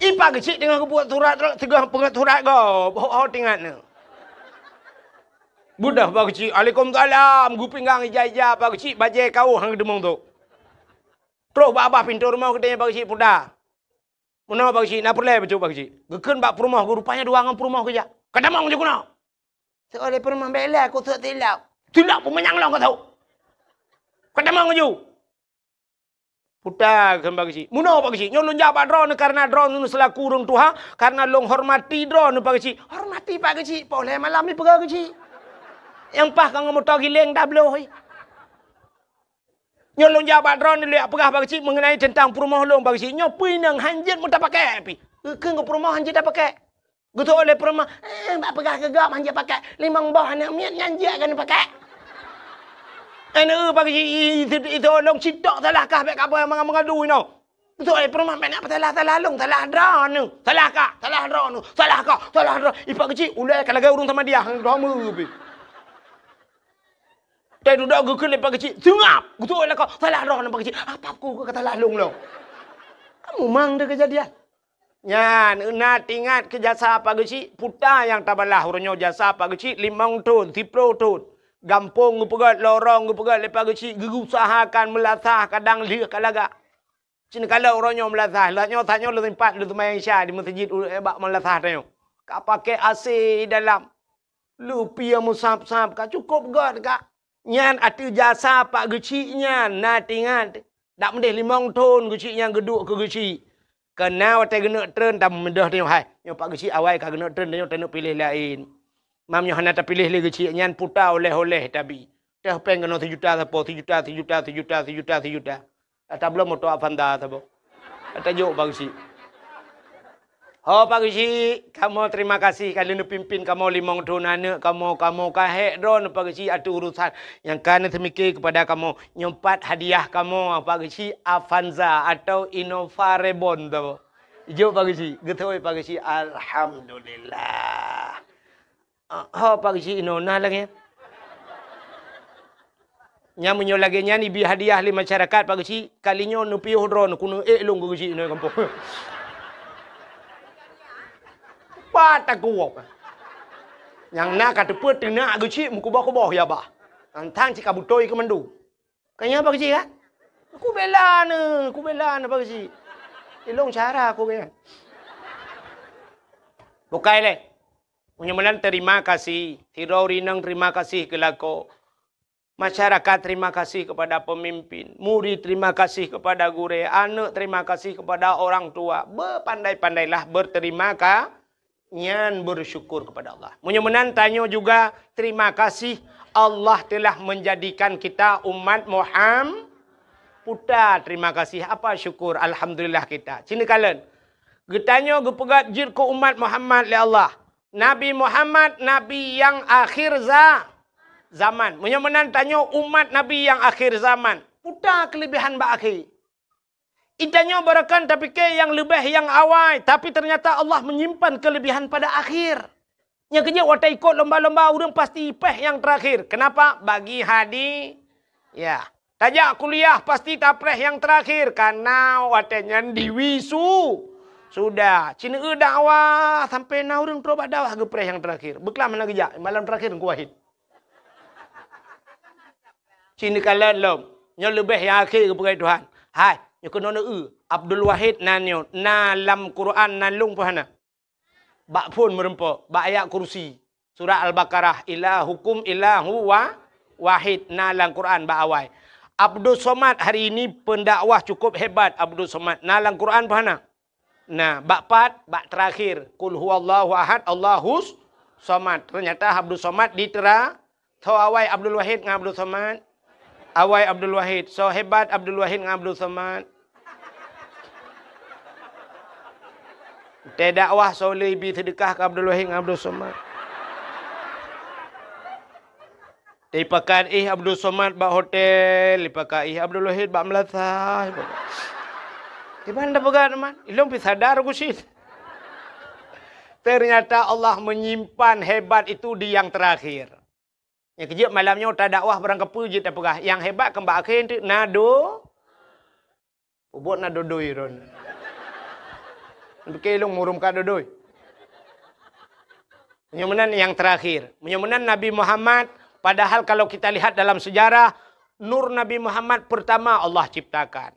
I Pak Geuchik teungoh geubuet surat, teungoh peugét surat gob, ho-ho teuingat nyoe. Beudôh Pak Geuchik, "Alaikumsalam," geupinggang ija-ija Pak Geuchik, bajée kawöh han geuteumong tu. Troh bak babah pintoe rumoh geutanyoe Pak Geuchik, "Puta, meunoe Pak Geuchik, na peureulée bacut Pak Geuchik?" Geukheun bak peurumoh geuh, rupanya dua ngon peurumoh geujak. "Ka tamong ju keunoe." Seuleh peurumoh, "Bék lé, kuteuek silop." "Silop peue manyang lôn kateuek?" "Ka tamong ju." Puta kheun Pak Geuchik. "Meunoe Pak Geuchik, nyoe lôn jak bak droeneuh kareuna droeneuh seulaku ureuëng tuha, kareuna lôn hormati droeneuh Pak Geuchik." "Hormati Pak Geuchik, poh lhée malam jipeugah Geuchik. Nyang paih ka ngon moto giléng tabloe." "Nyoe lôn jak bak droeneuh lôn jak peugah Pak Geuchik meungenai teuntang peurumoh lôn Pak Geuchik. Nyoe peue inong han jeuet meutapakék pih." Geukheun keu peurumoh han jeuet tapakék. Geutôk lé peurumoh, "Eh, bak peugah keu gob han jeuet pakék. Limong boh aneuk miet nyan jeuet keuneuk pakék." "Aneuk Pak Geuchik, i-, i-, i-, itôk lôn sitok salah kah bék kaboh mangat meungadu inoe." Geutôk lé peurumoh, "Bék na peusalah-salah lôn, salah droeneuh. Salah kah, salah droeneuh. Salah kah, salah droe." I Pak Geuchik ulée ka lagée ureuëng Samadiyah, droe meu pih. Teududoe geukheun lé Pak Geuchik, "Seungab!" Geutôk lé lakoe, "Salah droeneuh Pak Geuchik." "Apa ku ka salah lôn lom?" Kamu mang deh keujadian. Nyan, na teuingat keu jasa Pak Geuchik, puta nyang tabalah uroe nyoe jasa Pak Geuchik limong thon, siplôh thon. Gampông geupeugét, lorong geupeugét lé Pak Geuchik, geuusahakan meulasah kadang lheueh ka lagak. Cit neukalon uroe nyoe meulasah, lheueh nyoe, tanyoe lôn sempat lôn seumayang Isya di meuseujid u-, bak meulasah tanyoe. Ka pakék A C dalam. Lupie meusab-sab ka cukôp göt ka. Nyan ateueh jasa Pak Geuchik nyan na teuingat. Dak meudeh limong thon Geuchik nyan geuduek keu Geuchik. Keu na watée geuneuk treun tameudeh tanyoe hai. Nyoe Pak Geuchik awai ka geuneuk treun tanyoe taneuk piléh laén. Mam nyoe hana tapiléh lé Geuchik nyan puta oleh-oleh tabi. Teuh péng keunoe sijuta sapo, sijuta, sijuta, sijuta, sijuta, sijuta. Ata bloe moto Avanza saboh. Ata jok Pak Geuchik. Ho Pak Geuchik, kamoe terima kasih ka lheueh neupimpin kamoe limong thon aneuk kamoe, kamoe ka hék droeneuh Pak Geuchik ateueh urusan nyang ka neuseumike keupada kamoe. Nyoe pat hadiah kamoe Pak Geuchik, Avanza atau Innova Reborn saboh. Jok Pak Geuchik, geutôi Pak Geuchik, alhamdulillah. Ah, ho Pak Geuchik inoe na lagée nyan. Nyan meunyoe lagée nyan ibi hadiah lé masyarakat Pak Geuchik, kali nyoe neupiôh droeneuh keuneuk ék lôn keu Geuchik inoe gampông. Pat takuwok. Nyang na ka teupeu teunak Geuchik meukuboh-kuboh ya bah. Nyan tan cit ka beutôi keu mandum. Ka nyan Pak Geuchik kan? Kubela neuh, kubela neuh Pak Geuchik. Ilong cara aku kan. Bukai lé. Meunyoe meunan terima kasih, sidroe ureuëng inong terima kasih keu lakoe. Masyarakat terima kasih kepada pemimpin, murid terima kasih kepada gurée, aneuk terima kasih kepada orang tua. Bepandai-pandailah berterima ka-, nyan bersyukur kepada Allah. Meunyoe meunan tanyoe juga terima kasih Allah telah menjadikan kita umat Muham-, puta terima kasih apa syukur alhamdulillah kita. Cit neukalon. Geutanyoe geupeugét jeuet keu umat Muhammad lé Allah. Nabi Muhammad, nabi nyang akhir za-, zaman. Meunyoe meunan tanyoe umat nabi nyang akhir zaman, puta keuleubihan bak akhé. Geutanyoe barokon tapike nyang leubeh nyang awai, tapi ternyata Allah menyimpan keuleubihan pada akhir. Nyang keujeuet watée ikot lomba-lomba ureuëng pasti péh nyang teurakhir. Kenapa? Bagi hadi-, ya. Tajak kuliah pasti tapreh nyang teurakhir, kana watée nyan diwisu-, sudah. Cit neueu dakwah sampai na ureuëng trok bak dakwah geupreh nyang teurakhir. Beuklam hana geujak, malam teurakhir Teungku Wahid. Cit neukalon lom. Nyoe leubeh nyang akhé geupeugah Tuhan. Hai, nyoe keunoe neueu. Abdul Wahid nan nyoe, na lam Quran nan lôn pih hana. Bak phon meurumpok, bak ayat kursi. Surat Al-Baqarah, "Ilahukum ilahu wa-, wahid", na lam Quran bak awai. Abdus Somad hari ini pendakwah cukup hebat Abdus Somad. Na lam Quran pih hana? Na, bak pat, bak terakhir. Qul huwallahu ahad, Allahus Somad. Ternyata Abdus Somad di tera-, Soe awai Abdul Wahid ngon Abdul Somad? Awai Abdul Wahid. Soe hebat Abdul Wahid ngon Abdul Somad? Teudakwah soe le ibi seudeukah keu Abdul Wahid ngon Abdul Somad? Teupakat ih Abdul Somad bak hotel, teupakat ih Abdul Wahid bak meulasah. Kiban tapeugah teuma, ilong pi sadar ku cit. Ternyata Allah menyimpan hebat itu di yang terakhir. Nyang keujeuet malam nyoe tadakwah barang kapeue jeuet tapeugah, nyang hebat keu bak akhé teuk na do-, Ubot na dodoi ron. Pikir lôn murum ka dodoi. Meunyoe meunan nyang terakhir. Meunyoe meunan Nabi Muhammad, padahal kalau kita lihat dalam sejarah, nur Nabi Muhammad pertama Allah ciptakan.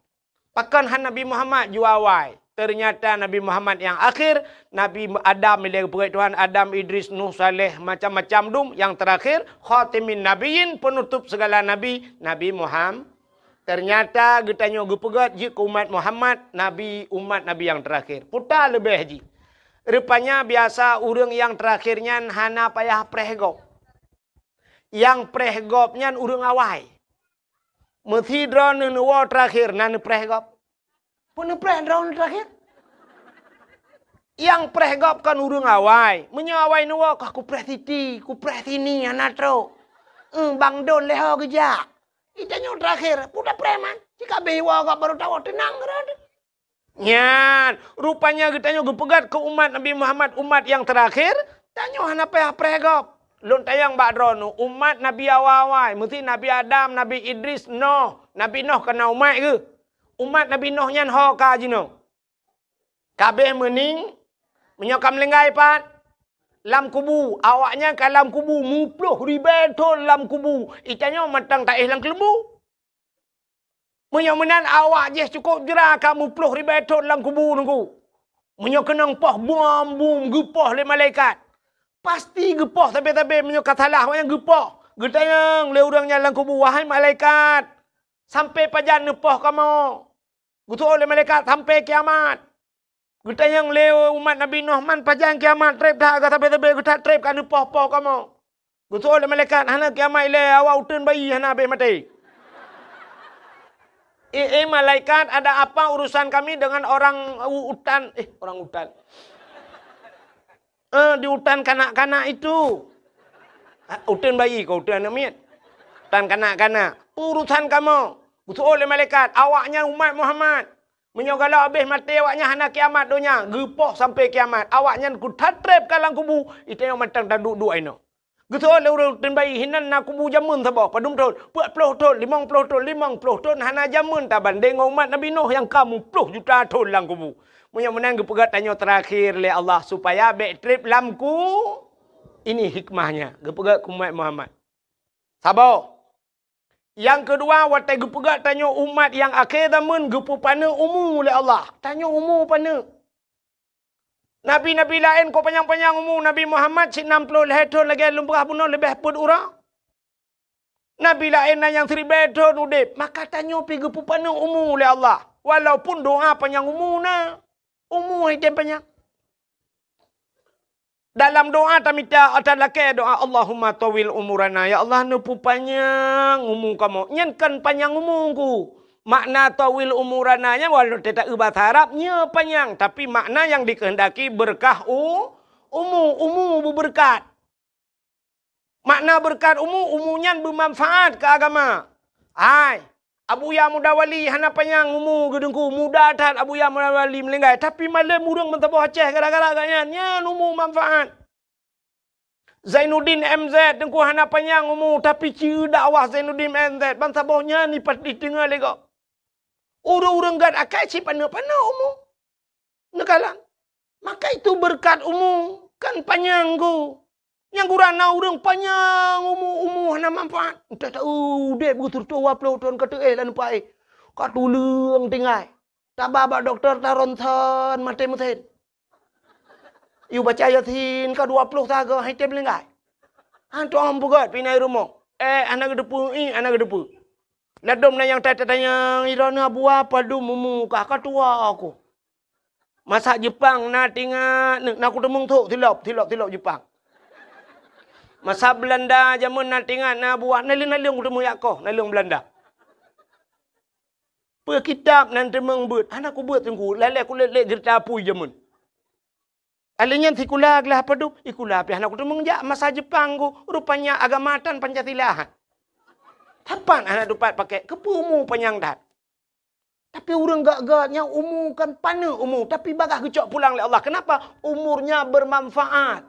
Pakon han Nabi Muhammad ju awai? Ternyata Nabi Muhammad nyang akhir, Nabi Adam, ilée geupeugét Tuhan, Adam, Idris, Nuh, Saleh, macam-macam dum, nyang terakhir, khatimin nabiyyin, penutup segala nabi, Nabi Muhammad. Ternyata geutanyoe geupeugét jeuet keu umat Muhammad, nabi, umat nabi nyang terakhir. Peue ta leubeh jih. Rupanya biasa ureuëng nyang terakhir nyan hana payah preh gob. Nyang preh gob nyan ureuëng awai. Meusi droeneuh neuwoe terakhir na neupreh gob. Peue neupreh droeneuh terakhir? Nyang preh gob kon ureuëng awai. Meunyoe awai neuwoe, kah kupreh siti, kupreh sini, hana trok. Eung, bang don lé ho geujak. Geutanyoe terakhir, peue tapreh man? Cit ka abéh iwoe gob barô tawoe, teunang keudroe. Nyan, rupanya geutanyoe geupeugét keu umat Nabi Muhammad, umat nyang terakhir, tanyoe hana payah preh gob. Lôn tanyong bak droeneuh, umat Nabi awai-awai, meusi Nabi Adam, Nabi Idris, Noh. Nabi Noh ka na umat geuh. Umat Nabi Noh nyan ho ka jinoe. Ka abéh meuning, meunyoe ka meulinggai pat, lam kubu, awaknyan ka lam kubu, muploh ribée thon lam kubu. Geutanyoe mantong taéh lam keuleumbu. Meunyoe meunan awak jih cukôp jra ka muploh ribée thon lam kubu Teungku. Meunyoe keunong poh bom-bom geupoh lé malaikat, pasti geupoh sabe-sabe meunyoe ka salah awaknyan geupoh. Geutanyong lé ureuëng nyan lam kubu, "Wahai malaikat, sampoe pajan neupoh kamoe?" Geuseuôt lé malaikat, "Sampoe kiamat." Geutanyong lé umat Nabi Nuh, "Man pajan kiamat, treb that, ka sabe-sabe geuh that treb ka neupoh-poh kamoe?" Geuseuôt lé malaikat, "Hana kiamat ilée, awak uteuen bayi hana abéh maté." "Eh, eh, malaikat, ada apa urusan kami dengan orang u-, utan, eh, orang utan? Eh, di utan kanak-kanak itu." "Ah, uteuen bayi kah, uteuen aneuëk miet? Utan kanak-kanak. Urusan kamoe." Geuseuôt lé malaikat, "Awaknyan umat Muhammad. Meunyoe galak abéh maté awaknyan hana kiamat donya, geupoh sampoe kiamat. Awaknyan kuthat treb ka lam kubu, geutanyoe mantong taduek-duek inoe." Geuseuôt lé ureuëng uteuen bayi, "Hinan na kubu jameun saboh, padum thon?" "Peuet ploh thon, limong ploh thon." "Limong ploh thon hana jameun tabandéng ngon umat Nabi Nuh nyang ka muploh juta thon lam kubu." Meunyoe meunan geupeugét tanyoe terakhir lé Allah supaya bék treb lam ku-, ini hikmahnya, geupeugét keu umat Muhammad. Saboh. Nyang keudua, watée geupeugét tanyoe umat nyang akhé zaman, geupeupaneuk umu lé Allah. Tanyoe umu paneuk. Nabi-nabi laén kok panyang-panyang umu, Nabi Muhammad cit nam ploh lhée thon lagée lôn peugah bunoe leubeh peuet uroe. Nabi laén na nyang siribée thon udeb, maka tanyoe pih geupeupaneuk umu lé Allah. Walaupun doa panyang umu na, umu hai tem panyang. Dalam doa tamita, ata lakée doa, "Allahumma tawil umurana." Ya Allah, neupeupanyang umu kamoe. Nyan kon panyang umu ku. Makna tawil umurana nyan walau teuta eu bahasa Arab, nyoe panyang, tapi makna nyang dikehendaki berkah u-, umu, umu beubeureukat. Makna beureukat umu, umu nyan beumanfaat keu agama. Hai, Abuya Muda Wali hana panyang umu geuh Teungku, muda that Abuya Muda Wali meulinggai, tapi malem ureuëng meusaboh Aceh gara-gara gobnyan, nyan umu manfaat. Zainuddin M Z Teungku hana panyang umu, tapi ci dakwah Zainuddin M Z, bansaboh nyan ipat diteungoh lé gob. Ureuëng-ureuëng gét akai cit paneuk-paneuk umu. Neukalon. Maka itu beureukat umu, kan panyang ku. Nyang gura na ureuëng panyang umu, umu hana manfaat. Entah tahu udeb geuh sireutoh dua ploh thon ka teuéh lam paih. Ka tuleueng tinggai. Taba bak dokto taronsen maté meusen. Yue baca Yasin ka dua ploh sagoe hai tem linggai. Hantom peugét pih na i rumoh. Eh, hana geuteupeue, ih, hana geuteupeue. Ladom na nyang ta-, tatanyong, "Droeneuh Abuya padum umu kah, ka tuha ku?" Masa Jepang na tingat, na kuteumeung thok silop, silop-silop Jepang. Masa Beulanda jameun na tingat na Abuya, naleueng-naleueng kuteumeung jak koh, naleueng Beulanda. Peue kitab nan teumeung beuet, hana kubeuet Teungku, lalée kulét-lét geurita apui jameun. Alèh nyan sikula glah padub, sikula pih hana kuteumeung jak masa Jepang ku, rupanya agama tan Pancasila han. Sapat hana tupat pakai, keupeue umu panyang that. Tapi ureuëng gét-gét nyan umu kan paneuk umu, tapi bagaih geucok pulang lé Allah. Kenapa? Umurnya bermanfaat.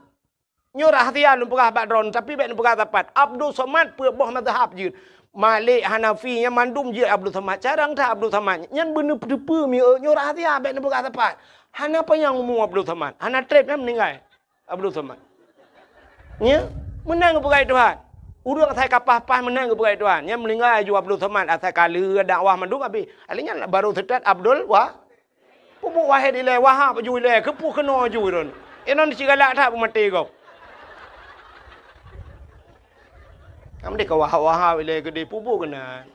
Nyoe rahsia lôn peugah bak droeneuh, tapi bék neupeugah sapat. Abdul Somad peuet boh mazhab jeuet. Malik, Hanafi, nyan mandum jeuet Abdul Samad. Carông that Abdul Samad. Nyan beuneupeue-peue mieu nyoe rahsia, bèk neupeugah sapat. Hana panyang umu Abdul Samad. Hana trép nyan meuninggai Abdul Samad. Nya, meunan geupeugah Tuhan. Ureueng asai ka paih-paih meunan geupeugah Tuhan. Nyan meuninggai aju Abdul Samad, asai ka lheueh dakwah mandum abéh. Alèh nyan baru seutôt Abdul Wa-, Peubuet Wahid ilèe, Wahab ju ilèe, keupeue keunoe ju ron. Inan sigalak that peumaté gob. Am deh ka Wahab-Wahab ilèe keudéh, peubuet keunan.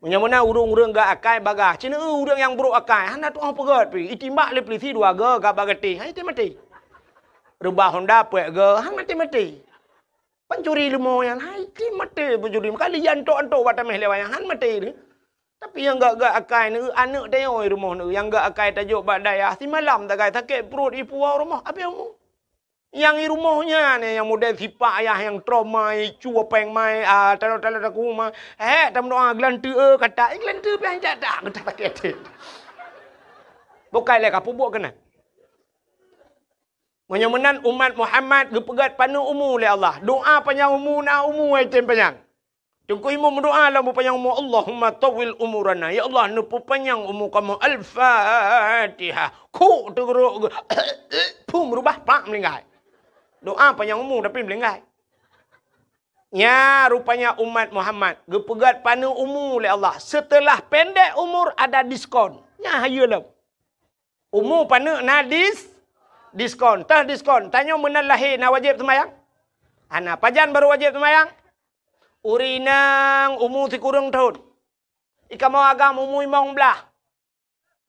Meunyoe meunan ureueng-ureueng gak akai bagah, cina ureueng nyang brok akai, hana tu'oh peugöt pih. Itimbak lé peulisi dua go gak bak gatéh, hai maté. Reubah honda peuet go, han maté-maté. Pancuri leumo nyan, hai maté pancuri. Meuka liyan tok-tok bak tameh lé wayang, han maté. Tapi nyang gak-gak akai neu aneuk tanyoe i rumoh neu, nyang gak akai tajok bak dayah, simalam tagai sakét pruet i puwoe rumoh, abéh umu. Nyang i rumoh nyan, nyang model sipak ayah nyang trauma, i cu péng mai, ah, talo-talo taku ma. Hék, tameudoa geulanteue, eh, kata, eh, geulanteue pian jak dak, kata sakét até. Bukai lé ka peubuet keunan. Meunyoe meunan umat Muhammad geupeugöt paneuk umu lé Allah. Doa panyang umu na umu ai tem panyang. Teungku Imum meudoa lam peupanyang umu, "Allahumma tawwil umurana." Ya Allah, neupeupanyang umu kamoe. Al-Fatihah. Kuk teugeurok geu-, phum reubah pak meulinggai. Doa panyang umu tapi meulinggai. Nya rupanya umat Muhammad geupeugöt paneuk umu lé Allah. Seuteulah pendek umur ada diskon. Nya hayeue lom. Umu paneuk na dis-, diskon. Teuh diskon. Tanyoe meunan lahé na wajéb seumayang? Hana. Pajan barô wajéb seumayang? Ureueng inong umu sikureueng thon. I kamoe agam umu limong blaih.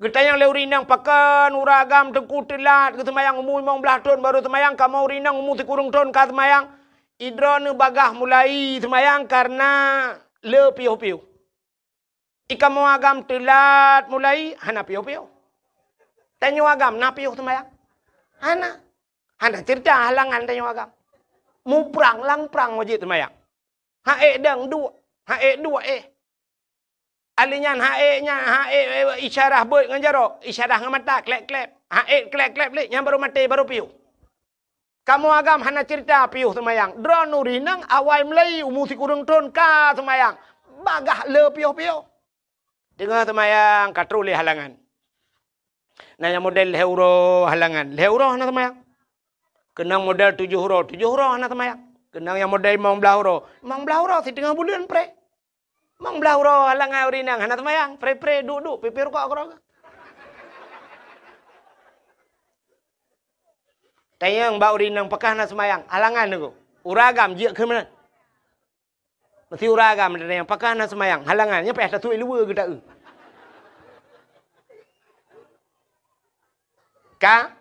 Geutanyong lé ureueng inong, pakon ureueng agam teungku teulat geuseumayang umu limong blaih thon barô seumayang, kamoe ureueng inong umu sikureueng thon ka seumayang? Idroeneuh bagah mulai seumayang kareuna le piôh-piôh. I kamoe agam teulat mulai, hana piôh-piôh. Tanyoe agam na piôh seumayang? Hana. Hana ceurita halangan tanyoe agam. Muprang lam prang wajéb seumayang. Ha ék dang duek, ha ék duek éh. Alèh nyan ha ék nyan, ha ék, eh, isyarah beuet ngon jaroe, isyarah ngon mata, klep-klep. Ha ék klep-klep lé, nyan barô maté, barô piôh. Kamoe agam hana ceurita piôh seumayang. Droeneuh ureueng inong awai mulai umu sikureueng thon ka seumayang. Bagah le piôh-piôh. Teungoh seumayang ka troh lé halangan. Na nyang model lhèe uroe halangan. Lhèe uroe hana seumayang. Keunong model tujoh uroe, tujoh uroe hana seumayang. Keunong nyang model limong blaih uroe, limong blaih uroe siteungoh buleuen pré. Limong blaih uroe halangan ureueng inong hana seumayang, pré-pré duek-duek, pipé rukok keudroe. Tanyong bak ureueng inong pakon hana seumayang, halangan nyoe. Ureueng agam jeuet keu meunan. Meusti ureueng agam tanyong pakon hana seumayang, halangan nyoe payah tatuek luweue geuta-eu. Ka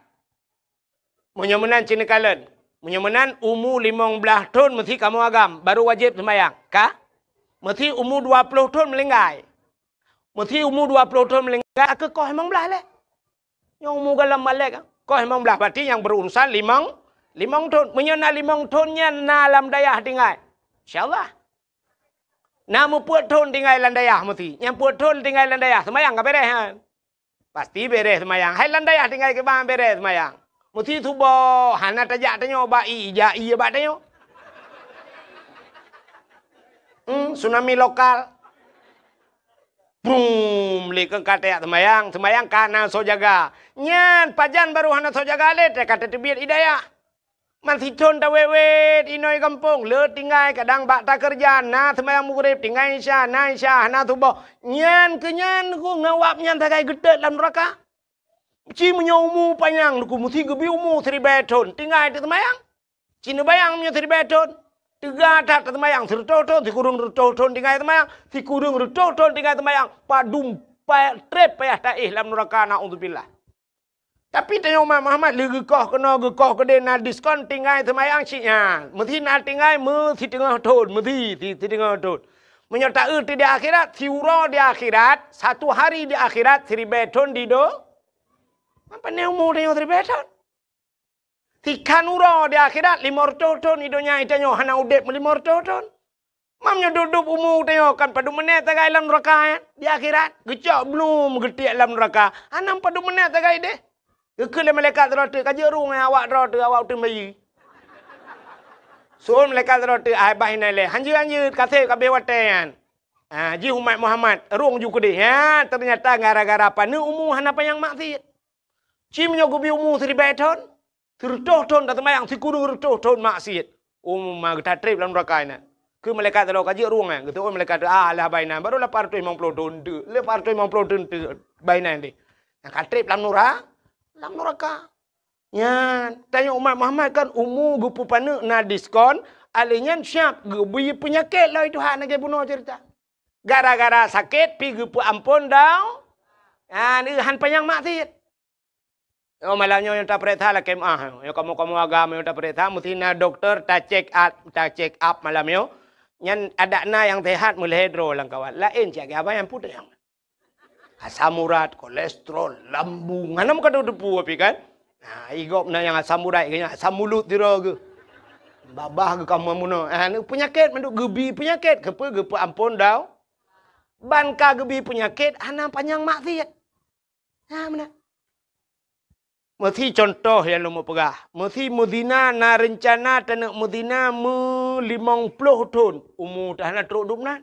Meunyoe meunan cit neukalon, meunyoe meunan umu limong blaih thon meusti kamoe agam, barô wajéb seumayang, ka? Meusti umu dua ploh thon meulinggai. Meusti umu dua ploh thon meulinggai, ka koh limong blaih lé. Nyoe umu gohlom balek, koh limong blaih, berarti nyang berurusan limong, limong thon. Meunyoe na limong thon nyan na lam dayah tinggai, insya Allah. Na meupeuet thon tinggai lam dayah meusti. Nyang peuet thon tinggai lam dayah, seumayang ka beres nyan. Pasti beres seumayang. Hai lam dayah tinggai kiban beres seumayang. Meusti suboh, hana tajak tanyoe bak ie, jak ie bak tanyoe. Hmm, tsunami lokal. Brum, lé keu ka tajak seumayang, seumayang ka na soe jaga. Nyan, pajan barô hana soe jaga lé, teuka tateubiet ie dayah. Man sithon tawét-wét inoe gampông, le tinggai kadang bak takeureuja, na seumayang Maghrib, tinggai Isya, na Isya, hana suboh. Nyan keu nyan ku ngon wab nyan sagai geutot lam nuraka. Ci meunyoe umu panyang ku meusti geubri umu siribèe thon, tinggai teuseumayang. Ci neubayang meunyoe siribèe thon, teuga that taseumayang sireutôh thon, sikureueng reutôh thon tinggai seumayang, sikureueng reutôh thon tinggai seumayang, padum pa-, trép payah taéh lam nuraka, naudzubillah. Tapi tanyoe umat Muhammad lé geukoh keunoe geukoh keudéh na diskon tinggai seumayang cit nyan. Meusti na tinggai meusiteungoh thon, meusti si-, siteungoh thon. Meunyoe taeu di akhirat, siuroe di akhirat, satu hari di akhirat, siribèe thon di do-, apa ni umu tanyoe siribèe thon? Sikhan uroe di akhirat, limong reutôh thon i donya, i tanyoe hana udép meulimong reutôh thon. Mam nyoe dub-dub umu tanyoe kan padum menét sagai lam nuraka, eh? Di akhirat, geucok blum geutiek lam nuraka. Hana padum menét sagai deh. Geukheun lé malaikat droe teuh, ka jeuet rhueng awak droe teuh, awak uteuen bayeue. Seuôn malaikat sidroe teuk, "Hai bah inan lé, hanjeuet-hanjeuet ka sép ka abéh watée nyan." Ha, jih umat Muhammad, rhung ju keudeh. Ha, teunyata gara-gara paneuk umu hana panyang maksiet. Ci meunyoe geubi umu siribée thon, sireutôh thon taseumayang, sikureueng reutôh thon maksiet, umu ma geutatreb lam nuraka inan. Keu malaikat sidroe ka jeuet rhung nyan, geuseuôn malaikat, "Ah, alah bah inan, barô lapan reutôh limong ploh thon teuk, lapan reutôh limong ploh thon teuk bah inan deh. Nyang ka treb lam nura-, lam nuraka." Nyan, tanyoe umat Muhammad kan umu geupeupaneuk na diskon, alèh nyan siab geubri peunyakét lom Tuhan lagèe bunoe ceurita. Gara-gara sakét pih geupeuamphon dau-, nyan, han panyang maksiet. Oh, malam nyoe nyang tapareksa lakèe meu'ah. Nyoe kamoe-kamoe agam nyang tapareksa, meusti na dokto ta-check up, ta-check up malam nyoe. Nyan adak na nyang sehat meulhèe droe lam kawan. Laén cit abang nyang putéh nyang. Asam urat, kolesterol, lambung. Hana meukadoe teupeu pih kan? Nah, i gob na nyang asam urat, nyang asam mulut sidroe geuh. Babah geuh ka meunoe. Ah, ni peunyakét mandum geubi peunyakét. Keupeue geupeuamphon dau-, ban ka geubi peunyakét hana panyang maksiet. Ha, meunan. Meusi contoh nyang lôn peugah. Meusi meuzina na reuncana taneuk meuzina meu limong ploh thon, umu teuh hana trok dum nan.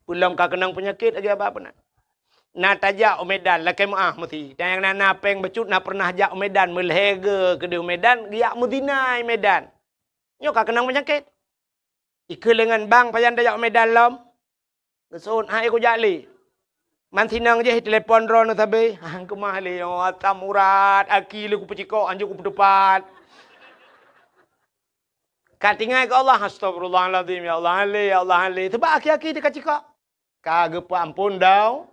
Peulom ka keunong peunyakét lagèe abah peunan. Na tajak u Medan, lakèe meu'ah meusi. Dan nyang na, na péng bacut na pernah jak u Medan, meulhèe geu keudeh u Medan, geujak meuzina i Medan. Nyoe ka keunong peunyakét. Ikeu leungan bang pajan tajak u Medan lom. Geuseuôt, "Hai, kujak lé." Man sinong jih telepon droeneuh sabe. "Hang keumah lé, oh, asam urat, aki lé kupeucikok, hanjeuet kupeuteupat." Ka tinggai keu Allah, "Astagfirullahalazim, ya Allah, han lé, ya Allah, han lé." Sabab aki-aki teuh ka cikok. Ka geupeuamphon dau-,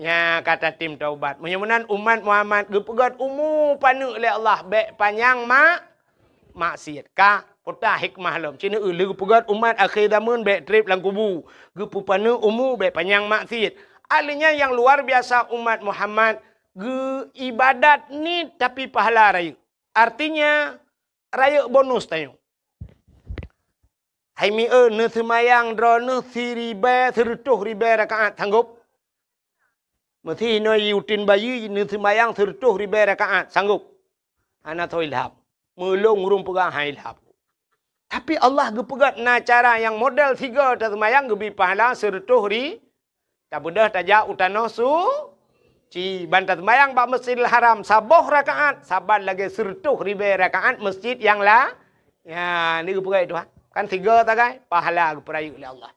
nya ka tatem taubat. Meunyoe meunan umat Muhammad geupeugöt umu paneuk lé Allah, bèk panyang mak-, maksiet. Ka peugah hikmah lom. Ci neueu lé geupeugöt umat akhé zameun bèk trép lam kubu. Geupeupaneuk umu bèk panyang maksiet. Artinya nyang luar biasa umat Muhammad geuibadat niet tapi pahala rayeuk. Artinya rayeuk bonus tanyoe. Hai mieu, neuseumayang droeneuh siribèe, sireutôh ribèe rakaat, sanggob? Meusi inoe uteuen bayeue neuseumayang sireutôh ribèe rakaat, sanggob? Hana soe ilham. Meulôn ureueng peugah han ilham. Tapi Allah geupeugöt na cara nyang model sigoe taseumayang geubi pahala sireutôh ri-, tabeudôh tajak u tanoh suci, ban taseumayang bak Masjidil Haram saboh rakaat saban lagèe sireutôh ribèe rakaat masjid nyang la-, nya, ni geupeugöt Tuhan. Kan sigoe sagai, pahala geupeurayeuk lé Allah.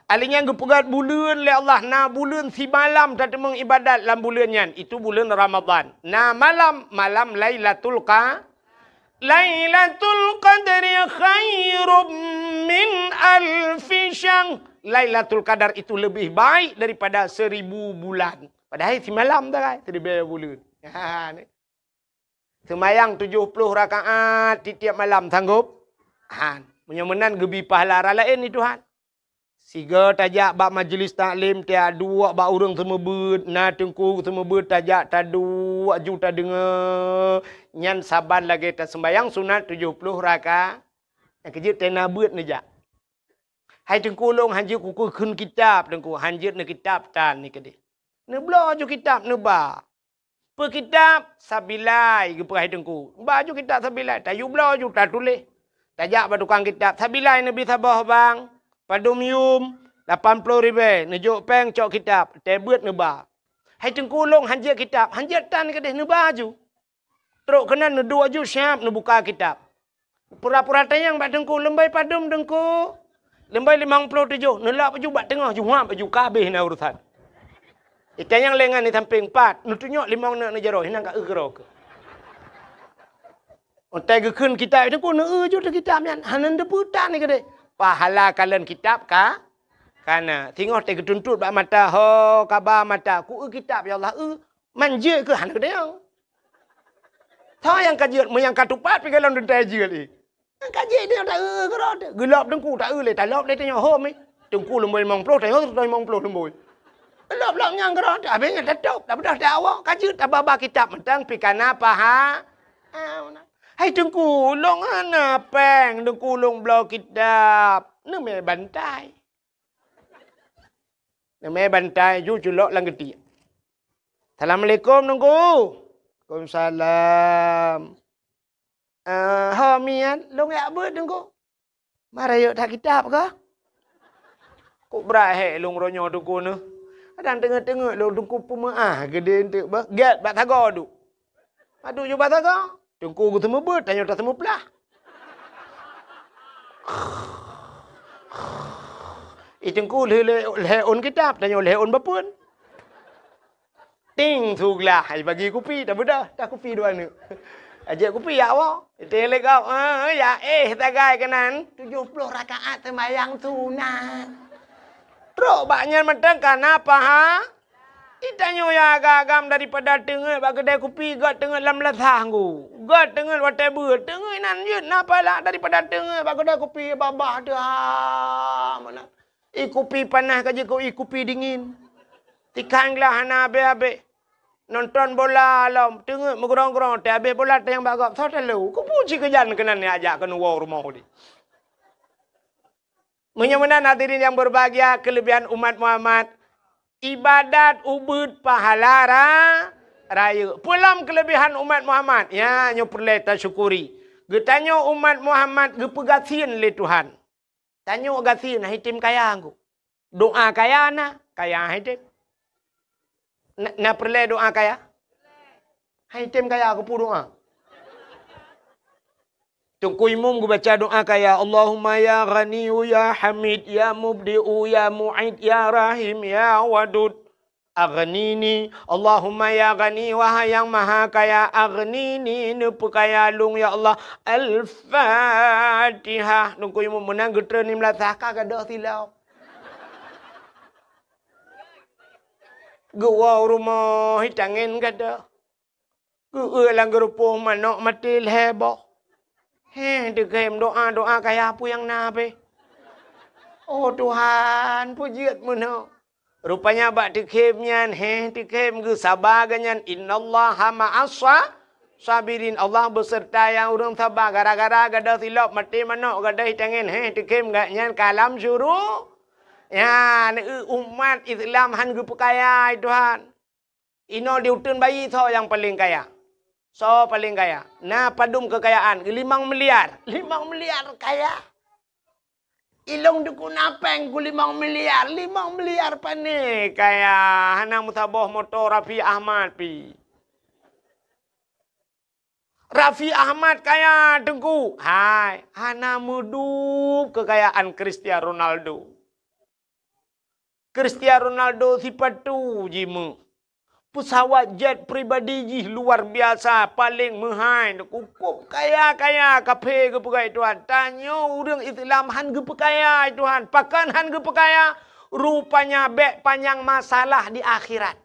Ahli nyan geupeugöt buleuen lé Allah, na buleuen simalam tateumeung ibadat lam buleuen nyan, itu buleuen Ramadhan. Na malam, malam Lailatul Qa-, Lailatul Qadri khairum min alfi syahr. Lailatul Qadar itu lebih baik daripada seribu bulan. Padahai simalam sagai, siribèe buleuen. Ha, ni. Seumayang tujoh ploh rakaat tiep-tiep malam, sanggob? Han. Meunyoe meunan geubi pahala raya laén di Tuhan. Sigoe tajak bak majlis taklim, taduek bak ureueng seumeubeuet, na teungku seumeubeuet, tajak taduek aju tadeungoe. Nyan saban lagèe taseumayang sunat tujoh ploh raka-, nyang keujeuet tena beuet neujak. Hai teungku, lôn hanjeuet kukheun kitab, teungku, hanjeuet neukitab tan ni keudeh. Neubloe aju kitab neuba. Peue kitab? Sabilai, geupeugah teungku. Ba aju kitab Sabilai, tayue bloe aju tatuléh. Tajak bak tukang kitab, "Sabilai neubi saboh bang, padum yum?" "Lapan ploh ribèe." Neujok péng, cok kitab, teuh beuet neuba. "Hai teungku, lôn hanjeuet kitab." "Hanjeuet tan keudeh, neuba aju." Trok keunan neuduek aju siab neubuka kitab. Pura-pura tanyong bak teungku, "Leumbai padum teungku?" "Leumbai limong ploh tujoh." Neulap aju bak teungoh, juhab aju, ka habéh na urusan. Itanyong lé ngon di sampéng, "Pat?" Neutunyok limong neuk neujaroe, hinan ka eu keudroe keuh. Watèe geukheun kitab teungku, neueu aju teuh kitab nyan, hana neuteupeue tan ni keudeh. Pahala kalon kitab ka, kana. Singoh teuh geutuntot bak mata, ho, kaba mata, "Kueu kitab, ya Allah, eu." Man jeuet keuh hana geutanyong. Soe nyang ka jeuet, meunyo nyang ka tupat pih gohlom teuntèe jeuet lé. Nyang ka jeuet nyoe taeu keudroe teuh. Geulop teungku taeu lé, talop lé tanyoe hom lé. Teungku leumbai limong ploh, tanyoe limong ploh leumbai. Lop-lop nyang keudroe teuh, habéh nyan tatôb, tabeudôh teuh awak, ka jeuet tababa kitab mantong pih kana paha-, ah, hai teungku, lôn hana péng, teungku lôn bloe kitab. Neumè bantai. Neumè bantai ju culok lam geutiek. "Assalamualaikum, Teungku." "Waalaikumsalam." "Eh, ho miet, lôn jak beuet, Teungku." "Mara yôk that kitab kah?" "Kok brat hék lôn uroe nyoe, Teungku, neuh. Kadang teungeut-teungeut lôn, Teungku, peumeu'ah geude eunteuk beuh. Gét bak sagoe duek." Padub ju bak sagoe, Teungku geuseumeubeuet, tanyoe taseumeuplah. I Teungku lheueh lhée ôn kitab, tanyoe lhée ôn bapeuen. Ting, su glah, ai bagi kupi, tabeudoh, dah kupi dua neuk. Ajak kupi jak woe. Iteng lé gob, "Eh, ya éh sagai keunan, tujoh ploh rakaat seumayang sunat." Trok bak nyan mantong ka na paha. I tanyoe nyang agam-agam daripada teungeut bak keudai kupi, göt teungeut lam lasah nggu. Göt teungeut watée beuet, teungeut inan jeuet na pahala daripada teungeut bak keudai kupi babah teuh ha meunan. I kupi panas ka jeuet keu i kupi dingin. Tikhan glah hana abéh-abéh. Nonton bola lom, teungeut meugrong-grong, teuh abéh bola teuh nyang bak gob, soe talo. Kupu cit keujan keunan nyang ajak keuneuk woe rumoh udeb. Meunyoe meunan hadirin yang berbahagia, kelebihan umat Muhammad, ibadat ubeuet pahala ra-, rayeuk. Peue lom kelebihan umat Muhammad? Ya, nyoe peureulée tasyukuri. Geutanyoe umat Muhammad geupeugasien lé Tuhan. Tanyoe gasien, han item kaya ngku. Doa kaya na, kaya han item. Na, na peureulée doa kaya? Han item kaya keupeue doa. Teungku Imum geubaca doa kaya, "Allahumma ya Ghaniyyu ya Hamid ya Mubdi'u ya Mu'id ya Rahim ya Wadud." Aghnini, Allahumma ya Ghani, wahai Nyang Maha Kaya, aghnini, neupeukaya lôn, ya Allah. Al-Fatihah. Teungku Imum meunan geutreun lim lasah ka gadôh silop. Geuwoe u rumoh, itangen gadôh. Geueu lam geurupoh manok maté lhée boh. Heh, teukhem doa-doa kaya peue nyang na beh. Oh Tuhan, peue jeuet meunoe. Rupanya bak teukhem nyan, heh, teukhem geusaba geuh nyan, "Innallaha ma'as sa-, sabirin." Allah beuseurta nyang ureuëng saba. Gara-gara gadôh silop maté manok gadôh itangen, heh, teukhem geuh nyan ka lam syuru-, nyan, eu, umat Islam han geupeukaya, hai Tuhan. Inoe di uteuen bayi soe nyang paleng kaya? Soe paleng kaya? Na padum keukayaan? Limong miliar. Limong miliar kaya. Ilong dukun apeng ku limong miliar. Limong miliar pane kaya. Hana meusaboh moto Raffi Ahmad pi. Raffi Ahmad kaya teungku. Hai, hana meudub keukayaan Cristiano Ronaldo. Cristiano Ronaldo sipatu jimeuh. Peusawat jet pribadi jih luar biasa, paleng meuhai, kukôb kaya-kaya kaphé geupeugah Tuhan. Tanyoe ureuëng Islam han geupeukaya Tuhan. Pakon han geupeukaya? Rupanya bék panyang masalah di akhirat.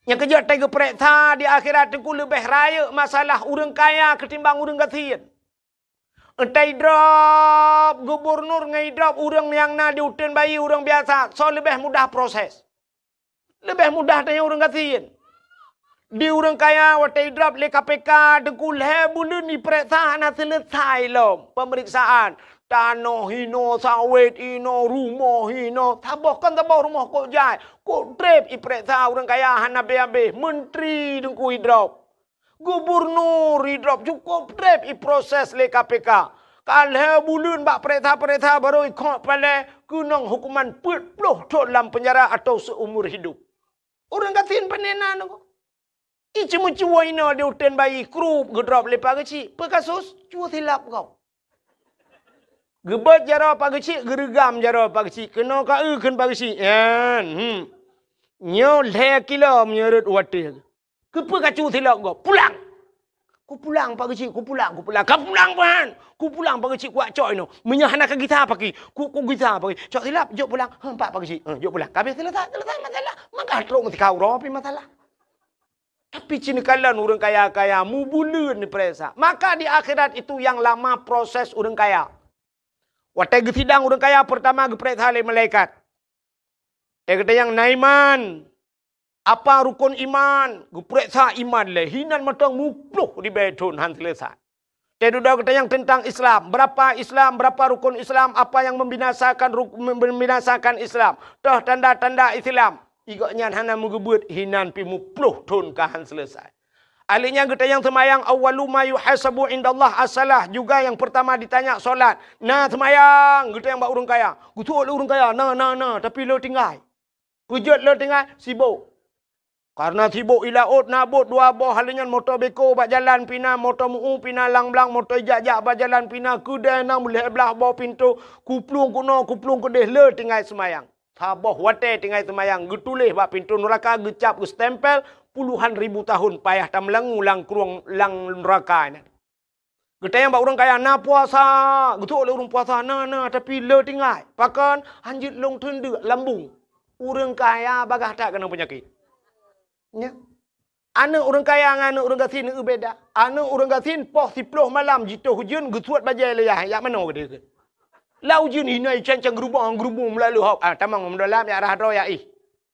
Nyang keujeuet tai geupeuriksa di akhirat teungku leubeh rayeuk masalah ureuëng kaya keutimbang ureuëng gasien. Entah idrop gubernur ngon idrop ureuëng nyang na di uteuen bayi ureuëng biasa, soe leubeh mudah proses? Leubeh mudah tanyoe ureuëng gasien. Di ureuëng kaya watée idrop lé K P K teungku lhée buleuen ipeuriksa hana seuleusoe lom peumeriksaan. Tanoh hinoe, sawét hinoe, rumoh hinoe, saboh kon saboh rumoh kok jai, kok treb ipeuriksa ureuëng kaya hana abéh-abéh, menteri teungku idrop. Gubernur idrop cukôp treb iproses lé K P K. Ka lhée buleuen bak peuriksa-peuriksa barô ikhok palée keunong hukuman peuet ploh thon lam penjara atau seumur hidup. Ureuëng gasien pane na nyoe. Iceumeucue inoe di uteuen bayi krup geudrop lé Pak Geuchik. Peue kasus? Cue silap gob. Geubeuet jaroe Pak Geuchik, geureugam jaroe Pak Geuchik. Keunoe ka eu kheun Pak Geuchik. Nyan, hmm. Nyoe lhée kilo meunyoe rot watée. Keupeue ka cue silop gob? Pulang! Kupulang Pak Geuchik, kupulang, kupulang. Ka pulang, Pak! Kupulang Pak Geuchik, kuwak cok inoe. Meunyoe hana ka gisa paki, ku, kugisa paki. Cok silap, jok pulang. Heh, pat Pak Geuchik. Heh, jok pulang. Ka abéh seuleusoe, seuleusoe masalah. Maka trok meusikau droe pih masalah. Tapi cit neukalon ureuëng kaya-kaya mubuleuen ipeuriksa. Maka di akhirat itu yang lama proses ureuëng kaya. Watée geusidang ureuëng kaya, peurtama geupeuriksa lé malaikat. Teukeudang na iman. Apa rukon iman? Geupeuriksa iman lé. Hinan mantong muploh ribée thon han seuleusoe. Teududoe geutanyong teuntang Islam. Berapa Islam? Berapa rukon Islam? Apa yang membinasakan ruk-, membinasakan Islam? Toh tanda-tanda Islam? Igok nyan hana meugeubeuet hinan pih muploh thon ka han seuleusoe. Ahli nyan geutanyong seumayang, awwalu ma yuhasabu indallah as-salah, juga nyang peurtama ditanya salat. Na seumayang, geutanyong bak ureuëng kaya. Geusuet lé ureuëng kaya, na, na, na, tapi le tinggai. Peujeuet le tinggai, sibok. Kareuna sibok i laôt na bot dua boh, ahli nyan moto beko bak jalan pih na, moto meu pih na, lang-blang moto ijak-jak bak jalan pih na, keudè na meulhèe blaih boh pintoe, kuplueng keunoe, kuplueng keudeh, le tinggai seumayang. Saboh watèe tinggai seumayang, geutuléh bak pintoe nuraka, geucap, geustempel, puluhan ribu tahun payah tameulangue lam krueng lam nuraka nyan. Geutanyong bak ureuëng kaya, na puasa? Geusuet lé ureuëng puasa, na, na, tapi le tinggai. Pakon? Hanjeuet lôn teundeuk lambung. Ureuëng kaya bagaih that keunong peunyakét. Nya. Aneuëk ureuëng kaya ngon aneuëk ureuëng gasien beda. Aneuëk ureuëng gasien poh siplôh malam jitoh ujeuen geusuet bajèe lé yah, jak manoe geuh. Lam ujeuen hina ican-can geurubong-geurubong meulalu hok. Ah, tamong meudolam jak rhah droe jak ih.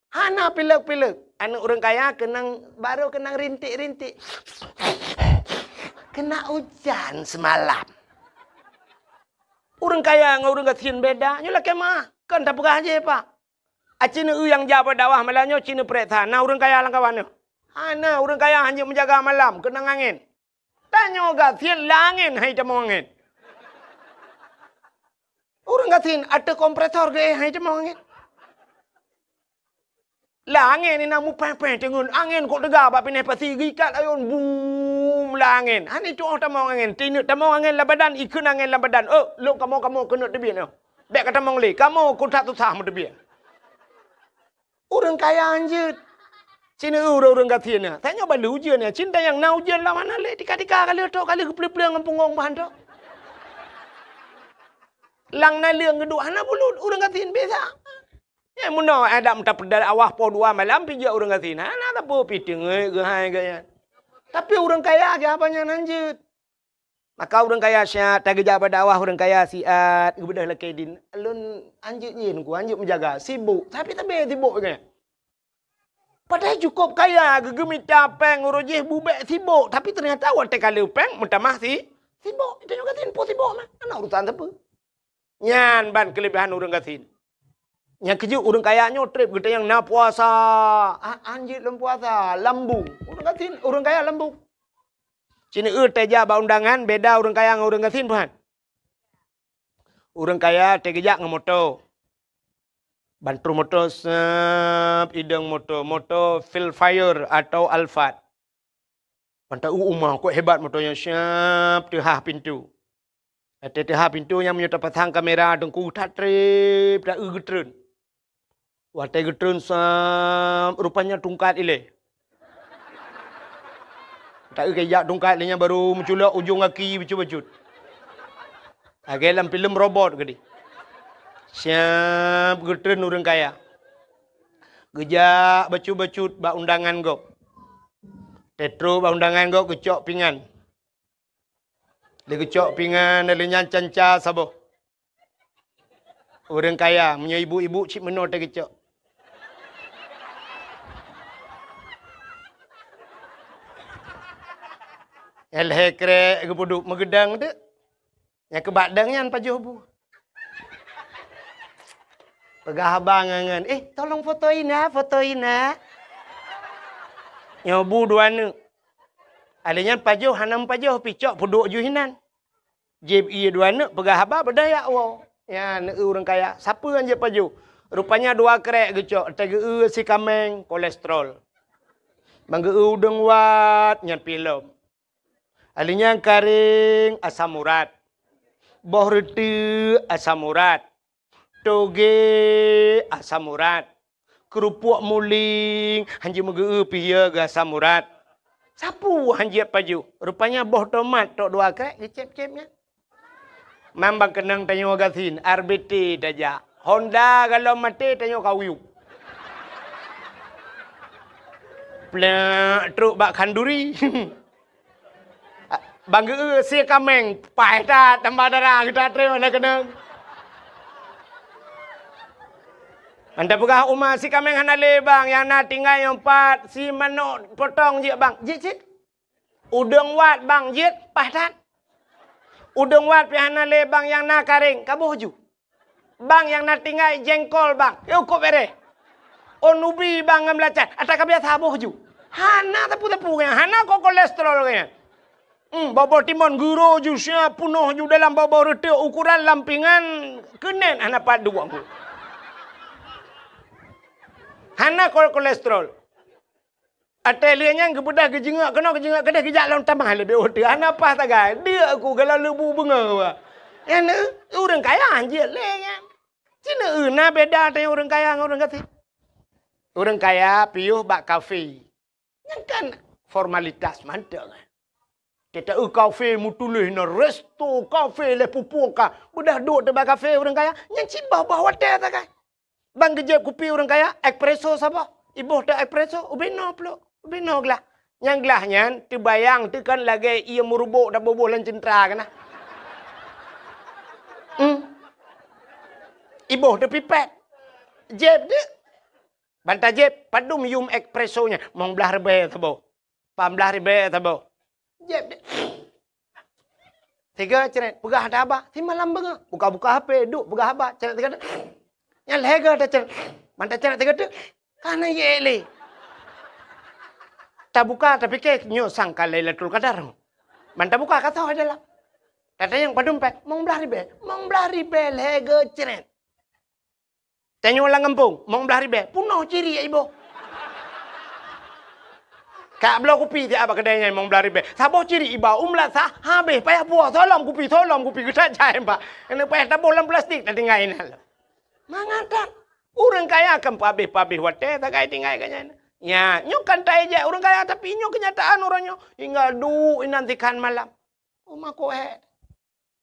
Hana pilek-pilek. Aneuëk ureuëng kaya keunong, barô keunong rintik-rintik. Keunong ujan seumalam. Ureuëng kaya ngon ureuëng gasien beda. Nyoe lakèe meu'ah. Kon tapeugah jih, Pak. Aci neueu nyang jak bak dakwah malam nyoe, ci neupareksa na ureuëng kaya lam kawan nyoe. Hana, ureuëng kaya hanjeuet meujaga malam, keunong angén. Tanyoe gasien lam angén, hai tamong angén. Ureuëng gasien ateueh kompresor geuéh, hai tamong angén. Lam angén inan mupéh-péh teungeut, angén kok teuga bak pinèh pasi, geuikat ayôn, bum, lam angén. Hana itu'oh tamong angén, tineuk tamong angén lam badan, ikheun angén lam badan. Oh, lôn kamoe-kamoe keuneuk teubiet nyoe. Bèk ka tamong lé, kamoe kok that susah meuteubiet. Ureuëng kaya hanjeuet. Ci neueu ureuëng-ureuëng gasien nyan. Tanyoe ban lheueh ujeuen nyan. Ci neutanyong na ujeuen lam hana lé, tika-tika ka lheueh trôk, ka lheueh geupleueng-pleueng ngon punggong bahan trôk. Lam naleueng geuduek hana bulut, ureuëng gasien biasa. Nyan meunoe adak meuta peudal awah poh dua malam pih jeuet ureuëng gasien. Hana sapeue pih teungeut geuhai geuh nyan. Tapi ureuëng kaya geuh haba nyan hanjeuet. Maka ureuëng kaya siat, tageujak bak dakwah ureuëng kaya siat, geubeudôh lakèe dien. Lôn hanjeuet nyan ku, hanjeuet meujaga, sibok, tapi tabé sibok geuh nyan. Padahai cukôp kaya, geugeumita péng uroe jih bubèk sibok, tapi teunyata watèe ka lheueh péng meutamah si, sibok. Tanyoe gasien po sibok mah, hana urusan sapeue. Nyan ban keuleubehan ureuëng gasien. Nyang keujeuet ureuëng kaya nyoe trép geutanyong na puasa. Ah, hanjeuet lôn puasa, lambung. Ureuëng gasien, ureuëng kaya lambung. Ci neueu tajak bak undangan, beda ureuëng kaya ngon ureuëng gasien, Tuhan. Ureuëng kaya tageujak ngon moto. Ban trôk moto, seup, idong moto, moto Vellfire atau Alphard. Ban taeu uma, kok hebat moto nyan, seup, teuhah pintoe. Watèe teuhah pintoe nyan meunyoe tapasang kamera teungku that trép, taeu geutreun. Watèe geutreun, seup, rupanya tungkat ilèe. Taeu keu jak tungkat lé nyan barô meuculok ujong gaki bacut-bacut. Lagèe lam filem robot keudéh. Seup, geutreun ureuëng kaya. Geujak bacut-bacut bak undangan gob. Teutrôk bak undangan gob geucok pingan. Lé geucok pingan, lé nyan canca saboh. Ureuëng kaya, meunyoe ibu-ibu cit meunoe teuh geucok. Lhèe krek geupeuduek meugeudang teuk. Nyang keubak dang nyan pajoh bu. Peugah abang ngon, "Eh, tolong foto ina, foto ina." Nyoe bu dua neuk. Alèh nyan pajoh hana meupajoh pih cok peuduek ju hinan. Jieb ie dua neuk peugah haba beudaya woe. Nyan ureuëng kaya, sapeue nyang jieb pajoh? Rupanya dua krek geucok, teugeue si kaméng kolesterol. Ban geue udeueng wat nyan pih lom. Alèh nyan karéng asam urat. Boh reuteuek asam urat. Toge asam urat. Keurupuk muling, hanjeuet meugeue pih ya geuasam urat. Sapeue hanjeuet pajoh? Rupanya boh tomat tok dua krek geucép-cép nyan. Mambang keunong tanyoe gasien, R B T tajak. Honda galom maté tanyoe kawiuk. Plek trok bak khanduri. Ban geue si kaméng, paih that tambah dara geuta treun na keunong. Anda peugah uma si kaméng hana lé bang, nyang na tinggai nyoe pat si manok potong jeuet bang. Jeuet cit. Udeueng wat bang jeuet paih that. Udeueng wat pih hana lé bang, nyang na karéng ka boh ju. Bang nyang na tinggai jengkol bang, yôh kop bereh. Ôn ubi bang ngon beulacan, ata ka biasa boh ju. Hana sapeue-sapeue geuh nyan, hana ko-, kolesterol geuh nyan. Hmm, boh-boh timon geuro ju sia peunoh ju dalam boh-boh reutôk, ukuran lam pingan keunen hana pat duek. Hana ko-, kolesterol. Watèe lheueh nyan geubeudôh geujeungok keunoe geujeungok keudéh geujak lom tamah leubeh uteue. Hana paih sagai. Deuk ku geulo leubu beungoh. Nyan ureueng kaya hanjeuet lé nyan. Cina na beda teuh ureueng kaya ngon ureueng gasien. Ureueng kaya piôh bak kafe. Nyan kan formalitas mantong. Teuta kafe meutuléh na resto kafe lé pupuk ka. Beudôh duek teuh bak kafe ureueng kaya. Nyan cit boh-boh watèe sagai. Ban geujép kupi ureueng kaya, espresso saboh. Iboh teuh espresso, ubé noe pluek, ubé noe glah. Nyang glah nyan teubayang teuh kan lagèe ié meurubok taboh-boh lam ceuntra keunan. Hmm. Iboh teuh pipet. Jép deuh. Ban tajép, padum yum espresso nyan, mong blaih ribèe saboh. Pah blaih ribèe saboh. Jép deh. Sigoe cret, peugah ata haba, simalam beungoh. Buka-buka H P, duek peugah haba, cret sigoe. Nyan lhèe goe tacret. Ban tacret sigoe teuk, ka na yek lé. Tabuka, tapike nyoe sangka Lailatul Qadar. Ban tabuka ka soe dalam. Tatanyong padum pèng, mong blaih ribèe. Mong blaih ribèe lhèe goe cret. Tanyoe lam gampông, mong blaih ribèe, peunoh ciri iboh. Ka bloe kupi siat bak keudè nyan mong blaih ribèe. Saboh ciri iba u meulasah, habéh payah puwoe, soe lom kupi, soe lom kupi, geutajak iba. Keuneuk payah taboh lam plastik, tatinggai inan lom. Mangat that. Ureueng kaya kan peuhabéh-peuhabéh watèe sagai tinggai geuh nyan. Nya, nyoe kan taéjek ureueng kaya, tapi nyoe keunyataan uroe nyoe. Tinggai duek inan sikhan malam. Uma koh hèk.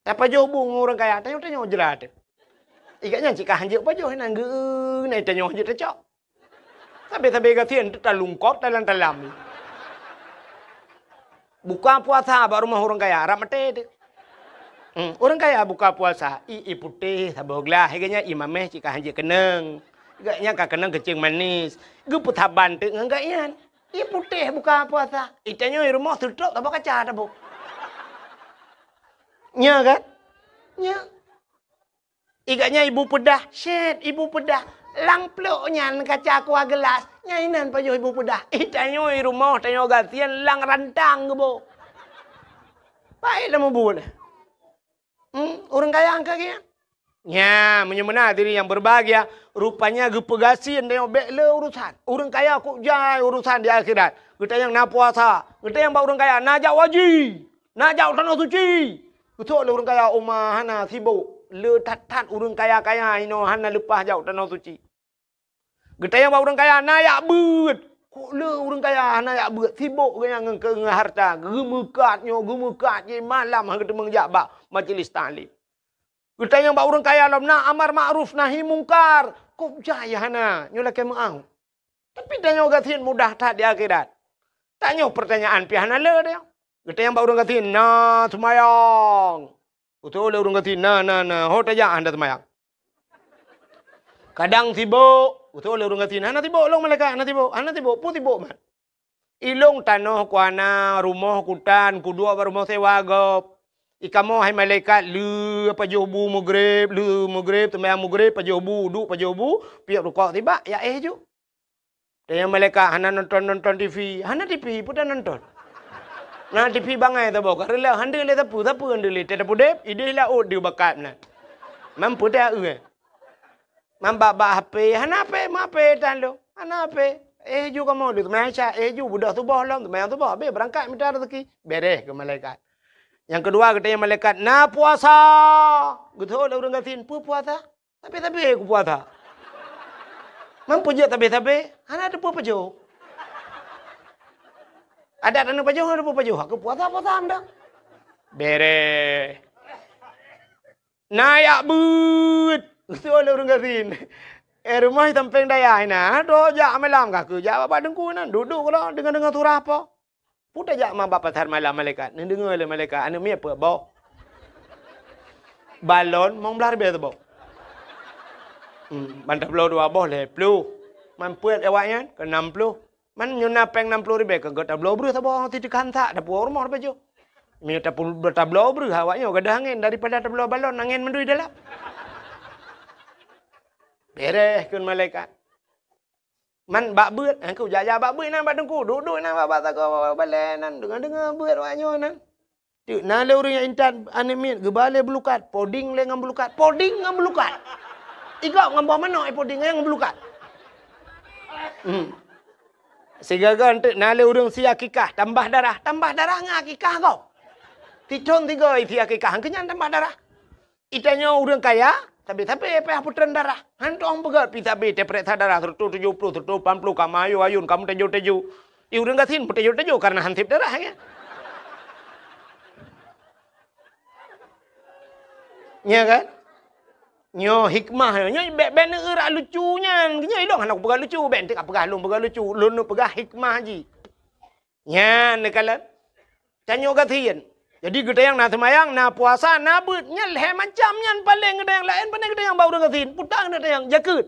Tapajoh bu ngon ureueng kaya, tanyoe-tanyoe jrat. Ikat nyan cit ka hanjeuet pajoh, inan geu-, na tanyoe hanjeuet tacok. Sabe-sabe gasien teutalungkop talam-talam. Buka puasa bak rumoh ureueng kaya, rab maté teuh. Hmm, ureueng kaya buka puasa, ie putéh saboh glah, ikat nyan ie mamèh cit ka hanjeuet keunong. Ikat nyan ka keunong keuceung manis. Geupeusaban teuk ngon geuh nyan. Ie putéh buka puasa. Itanyoe rumoh seutrok saboh kaca taboh. Nya kan? Nya. Ikat nyan ibu peudah, syèt ibu peudah. Lam pluek nyan kaca kuah geulas, nyan inan pajoh ibu peudah. Itanyoe rumoh tanyoe gasien lam rantang geuboh. Paét lam mubuet. Hmm, ureueng kaya angka geuh nyan. Nya, meunyoe meunan hadirin yang berbahagia, rupanya geupeugasien tanyoe bèk le urusan. Ureueng kaya kok jai urusan di akhirat. Geutanyong na puasa, geutanyong bak ureueng kaya na jak haji, na jak tanoh suci. Geusok lé ureueng kaya uma hana sibok. Le that-that ureueng kaya-kaya inoe hana leupah jak tanoh suci. Geutanyong bak ureueng kaya na jak beuet. Kok le ureueng kaya hana jak beuet, sibok geuh nyan ngon, ngon harta, geumeukat nyoe, geumeukat jih, malam han geuteumeung jak bak majlis taklim. Geutanyong bak ureueng kaya lom na amar makruf nahi mungkar, kok jai hana, nyoe lakèe meu'ah. Tapi tanyoe gasien mudah that di akhirat. Tanyoe peurtanyaan pih hana le deh. Geutanyong bak ureueng gasien na seumayang. Geutanyong lé ureueng gasien na, na, na, ho tajak hana seumayang. Kadang sibok, geutanyong lé ureueng gasien hana sibok lôn malaikat, hana sibok, hana sibok, peue sibok mat. Ilôn tanoh ku hana, rumoh ku tan, kuduek bak rumoh sewa gob. Ikamoe hai malaikat, le pajoh bu meugreb, le meugreb, seumayang meugreb, pajoh bu, duek pajoh bu, piep rukok sibak, jak éh ju. Tanyong malaikat hana nonton-nonton T V, hana T V peue tanonton. Na T V bangai saboh ka reuloh, han deuh lé sapeue, sapeue han deuh lé, teuh tapudeb, idéh laôt deuh bakat meunan. Mampu teuh eu. Mambak-bak H P, hana H P, meu H P tan lôn. Hana H P. Éh ju kamoe deuh, meunan Aisyah, éh ju beudôh suboh lom, seumayang suboh, habéh beurangkat mita raseuki. Bèrèh keu malaikat. Nyang keudua geutanyong malaikat, na puasa. Geutanyong lé ureueng gasien, peue puasa? Sabe-sabe ku puasa. Mampu jeuet sabe-sabe, hana teupeue pajoh. Adat hana pajoh, hana teupeue pajoh. Aku puasa, puasa meudah. Bèrèh. Na jak beuet. Usul ureueng gasien. Eh, rumoh sampéng dayah inan. Droe jak malam ka keu jak bak teungku inan. Duek-duek keudroe deungon-deungon surah po. Peue tajak ma bak pasar malam malaikat. Neudeungoe lé malaikat, aneuk miet peuet boh. Balon mong blaih ribèe saboh. Hmm, ban tabloe dua boh lhèe ploh. Man peuet awaknyan keu nam ploh. Man nyoe na péng nam ploh ribèe ka geutabloe breuh saboh, siteukah hansak, tapuwoe rumoh tapajoh. Meunyoe tapu-, tabloe breuh awaknyoe gadôh angén daripada tabloe balon angén mandum dalam. Bèrèh kheun malaikat. Man bak beuet, eh, ku jak-jak bak beuet nan bak teungku, duek-duek nan bak, bak sagoe, bak balèe nan, deungoe-deungoe beuet awak nyoe nan. Teuk na lé ureueng nyang intat aneuk miet geuba lé beulukat, poding lé ngon beulukat, poding ngon beulukat. Igop ngon boh manok, eh, poding ngon beulukat. Hmm. Sigaga teuk na lé ureueng sie akikah, tambah darah, tambah darah ngon akikah gob. Sithon sigoe sie akikah, keu nyan tambah darah. Itanyoe ureueng kaya, sabe-sabe payah putreun darah. Hantom peugah pi sabe teupeuriksa darah seratus tujuh puluh, seratus lapan puluh, ka meuayun-ayun, ka meuteujô-teujô. I ureueng gasien meuteujô-teujô kareuna han sép darah, ya. Nya kan? Nyoe hikmah nyoe. Nyoe bèk, bèk neueurak lucu nyan. Nyoe ilong hana kupeugah lucu, bèk enteuk kapeugah lôn peugah lucu. Lôn neupeugah hikmah jih. Nyan neukalon. Tanyoe gasien. Jadi geutanyoe na seumayang, na puasa, na beuet. Nyan lhèe macam nyan paleng geutanyoe laén, pane geutanyoe bak ureueng gasien. Peue ta geutanyoe jakeuet.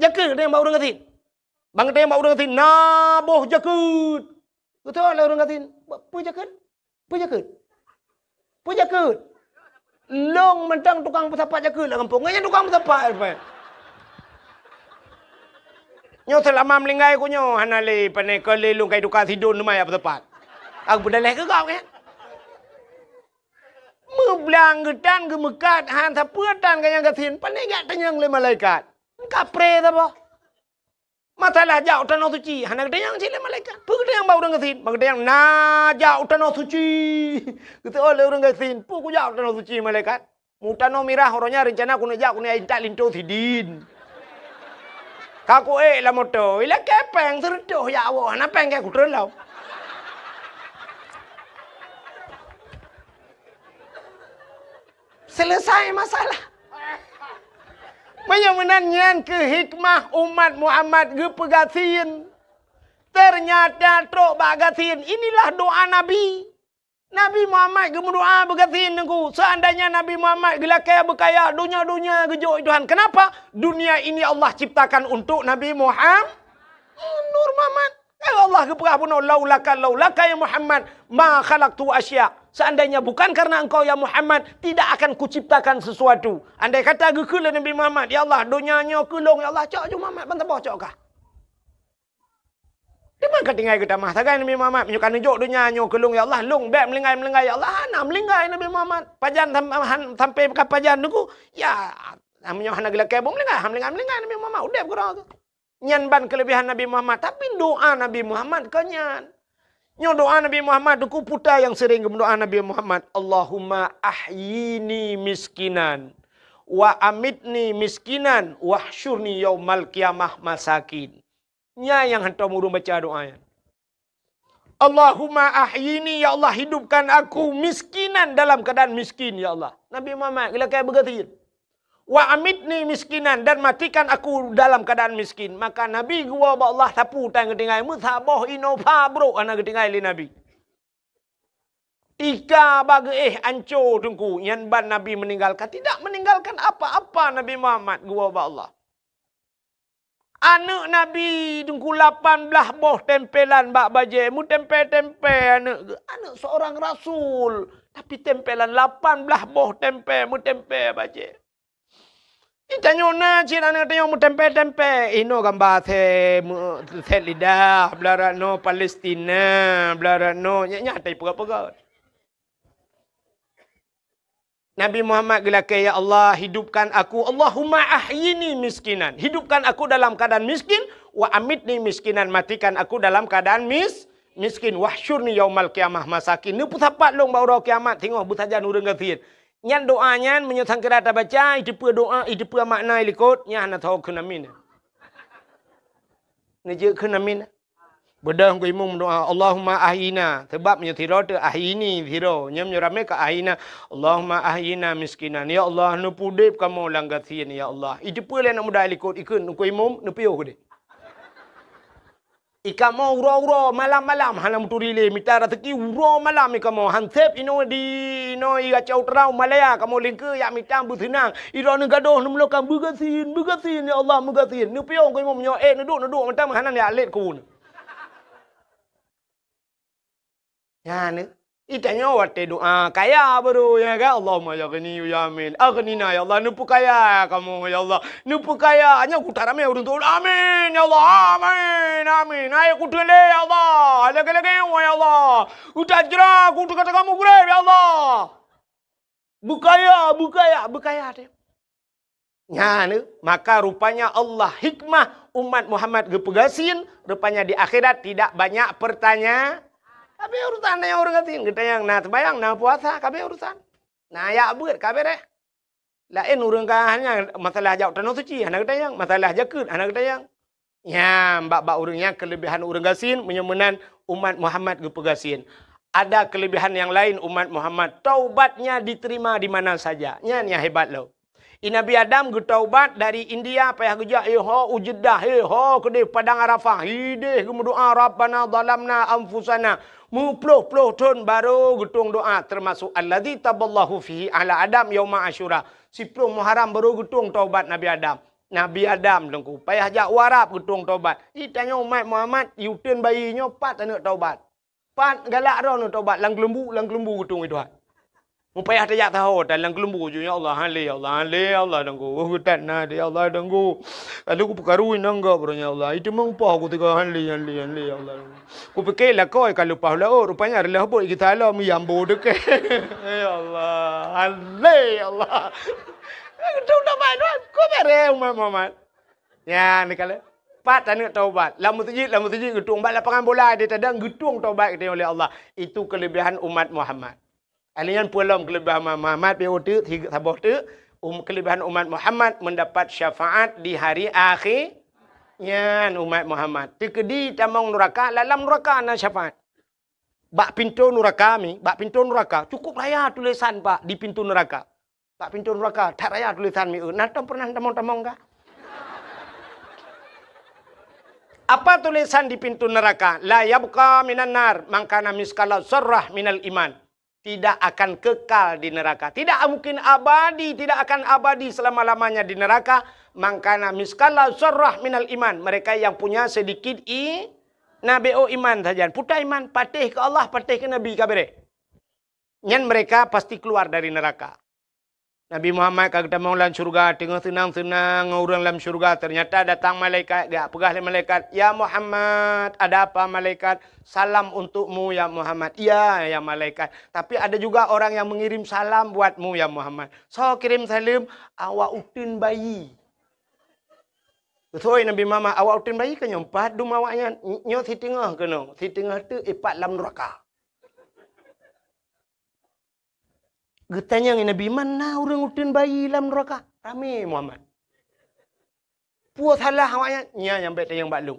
Jakeuet geutanyoe bak ureueng gasien. Ban geutanyoe bak ureueng gasien, na boh jakeuet. Geutanyong lé ureueng gasien, "Peue jakeuet? Peue jakeuet? Peue jakeuet?" Lôn mantong tukang peusapat jakeuet lam gampông. Ngon nyan tukang peusapat, Pak. Nyoe seulama meulinggai ku nyoe hana lé, pane keu lé lôn kai tuka sidon teuma jak peusapat. Aku peudaléh keu gob nyan. Meublang geutan geumeukat han sapeue tan ganyang gasien, pane jak tanyong lé malaikat. Kapré saboh. Masalah jak u tanoh suci, hana geutanyong cit lé malaikat. Peue geutanyong bak ureueng gasien? Bak geutanyong na jak u tanoh suci. Geutanyong lé ureueng gasien, peue kujak u tanoh suci malaikat? Meutanoh mirah uroe nyan reuncana keuneuk jak keuneuk intat linto sidin. Ka kuék lam moto, ilakèe péng seureutôh jak woe, hana péng keu kutreun lom. Selesai masalah. Meunyoe meunan nyan keuh hikmah umat Muhammad geupeugasien. Teunyata trok bak gasien, inilah doa Nabi. Nabi Muhammad geumeudoa beugasien teungku. Seandainya Nabi Muhammad geulakèe beukaya donya-donya geujok Tuhan. Kenapa? Dunia ini Allah ciptakan untuk Nabi Muhammad. Nur Muhammad. Ya Allah geupeugah bunoe, "Laulaka, laulaka ya Muhammad, ma khalaqtu asya." Seandainya bukan karena engkau ya Muhammad, tidak akan kuciptakan sesuatu. Andai kata geukheun lé Nabi Muhammad, "Ya Allah, donya nyoe keu lôn, ya Allah, cok ju Muhammad ban saboh cok kah." Di mana ka tinggai geutamah sagai Nabi Muhammad, "Meunyoe ka neujok donya nyoe keu lôn, ya Allah, lôn bèk meulinggai-meulinggai, ya Allah." Hana meulinggai Nabi Muhammad. Pajan sam-, han-, sampai ka pajan teungku, ya, meunyoe hana geulakèe beumeulinggai, han meulinggai-meulinggai Nabi Muhammad, udép keudroe. Nyan ban keuleubehan Nabi Muhammad, tapi doa Nabi Muhammad kon nyan. Nyoe doa Nabi Muhammad teungku, peue ta nyang sering geumeudoa Nabi Muhammad, "Allahumma ahyini miskinan, wa amitni miskinan, wahsyurni yaumal qiyamah masakin." Nyan nyang hantom ureueng baca doa nyan. "Allahumma ahyini, ya Allah, hidupkan aku miskinan dalam keadaan miskin, ya Allah." Nabi Muhammad geulakèe beugasien. "Wa amitni miskinan, dan matikan aku dalam keadaan miskin." Maka Nabi geuwoe bak Allah sapeue tan geutinggai, meusaboh inoe pha brok hana geutinggai lé Nabi. Tika bak geuéh anco teungku, nyan ban Nabi meninggalkan, tidak meninggalkan apa-apa Nabi Muhammad geuwoe bak Allah. Aneuk Nabi teungku lapan blaih boh tempelan bak bajèe, meutempé-tempé aneuk geuh. Aneuk seorang rasul, tapi tempelan lapan blaih boh tempé, meutempé bajèe. Di tanyoe na cit aneuk tanyoe meutempé-tempé, inoe gamba sèt, meu-, sèt lidah, blarat noe Palestina, blarat noe, nyan, nyan tai peugah-peugah. Nabi Muhammad geulakèe, "Ya Allah, hidupkan aku, Allahumma ahyini miskinan." Hidupkan aku dalam keadaan miskin, "wa amitni miskinan," matikan aku dalam keadaan mis-, miskin, "wahsyurni yaumal qiyamah masakin." Neupeusapat lôn bak uroe kiamat singoh beusajan ureueng gasien. Nyan doa nyan meunyoe sangkira tabaca, iteupeue doa, iteupeue makna ilikot, nyan hana tho kheun amin. Neujeuet kheun amin. Beudôh keu imum doa, "Allahumma ahyina." Sabab meunyoe sidroe teuh ahyini sidroe, nyoe meunyoe ramé ka ahyina, "Allahumma ahyina miskinan." Ya Allah, neupeudép kamoe lam gasien, ya Allah. Iteupeue lé aneuk muda ilikot, ikheun keu imum, neupiôh keudeh. Ikamoe uroe-uroe, malam-malam hana meuturi lé, mita raseuki uroe malam ikamoe. Han sép inoe di, inoe i Aceh Utara, Malaya, kamoe lingkeue jak mita beuseunang. Droeneuh gadôh neumeulokan beugasien, beugasien, ya Allah, beugasien. Neupiôh keu imum nyoe, eh, neuduek, neuduek mantong hana jak lét keu uneuen. Nyan, eh. Itanyoe watée doa kaya baru, ya kan? Allahumma ya ghani ya amin. Aghnina ya Allah, neupeukaya kamoe ya Allah. Neupeukaya. Nyoe kuta ramé ureuëng tu. Amin ya Allah. Amin. Amin. Hai kuteulé ya Allah. Lagée-lagée ya Allah. Utajra kuteuk kata kamu gurée ya Allah. Beukaya, beukaya, beukaya teuh. Nyan, maka rupanya Allah hikmah umat Muhammad geupeugasien, rupanya di akhirat tidak banyak pertanya-, tapi urusan nyan ureuëng gasien, geutanyong na seumayang, na puasa, kabe urusan. Na yak beuet, kabe reh. Laén ureuëng ka hanya masalah jak tanoh suci, hana geutanyong, masalah jakeuet, hana geutanyong. Nyan, bak-bak ureuëng nyan keulebihan ureuëng gasien, meunyoe meunan umat Muhammad geupeugasien. Ada kelebihan yang lain umat Muhammad, taubatnya diterima di mana saja. Nyan nyang hebat lom. I Nabi Adam geutaubat dari India, payah geujak, eh, ho u Jeddah, eh, ho keudeh Padang Arafah, ideh geumeudoa, "Rabbana zalamna anfusana." Meuploh-ploh thon baru geutueng doa, termasuk alladzi taballahu fihi ala Adam yauma Asyura. Siploh Muharram baru geutueng taubat Nabi Adam. Nabi Adam teungku payah jak u Arab geutueng taubat. Itanyoe umat Muhammad, i uteuen bayi nyoe pat aneuk taubat. Pat galak droe nyoe taubat lam keulumbu, lam keulumbu geutueng Tuhan. Mupayah tajak saho tan lam keulumbu ju, "Ya Allah, han lé, ya Allah, han lé, ya Allah, dangku. Oh, geutan na, ya Allah, dangku. Lalu ku peukaru inong gop, ya Allah. Itu meumpah ku tiga han lé, han lé, han lé, ya Allah." Kupike lakoe ka leupah laôt, rupanya reuloh bot geuta lom, yambo deukeh. Ya Allah, alé ya Allah. Geutueng taubat Tuhan, ku bere umat Muhammad. Nyan kala. Pat taneuk taubat. Lam meuseujid, lam meuseujid geutueng, bak lapangan bola di tadang geutueng taubat geutanyoe lé Allah. Itu kelebihan umat Muhammad. Ahli nyan peue lom kelebihan Muhammad, pi uteuk, saboh teuk, um, kelebihan umat Muhammad mendapat syafaat di hari akhir. Nyan umat Muhammad. Teukeudi tamong nuraka, lam nuraka na syafaat. Bak pintoe nuraka mi, bak pintoe nuraka, cukup raya tulisan, Pak, di pintoe nuraka. Bak pintoe nuraka, that raya tulisan mi, na tom pernah tamong-tamong ka? Apa tulisan di pintoe nuraka? La yabqa minan nar man kana miskala zarrah minal iman. Tidak akan kekal di neraka. Tidak mungkin abadi, tidak akan abadi selama-lamanya di neraka. Man kana miskala zarrah minal iman. Mereka yang punya sedikit i, na B O iman saja. Puta iman, patéh keu Allah, patéh keu Nabi, ka bereh. Nyan mereka pasti keluar dari neraka. Nabi Muhammad ka geutamong lam syurga, teungoh seunang-seunang ngon ureuëng lam syurga, ternyata datang malaikat, geujak peugah lé malaikat, "Ya Muhammad." "Ada apa, malaikat?" "Salam untukmu, ya Muhammad." "Iya, ya malaikat. Tapi ada juga orang yang mengirim salam buatmu, ya Muhammad." "Soe kirém saleuem?" "Awak uteuen bayi." Geusoi Nabi Muhammad, "Awak uteuen bayi keuh nyoe, pat dum awaknyan?" "Nyoe siteungoh keunoe, siteungoh teuk ipat lam nuraka." Geutanyong Nabi, "Man na ureuëng uteuen bayi lam nuraka?" Ramé Muhammad. "Peue salah awaknyan?" "Nyan nyang bék tanyong bak lôn.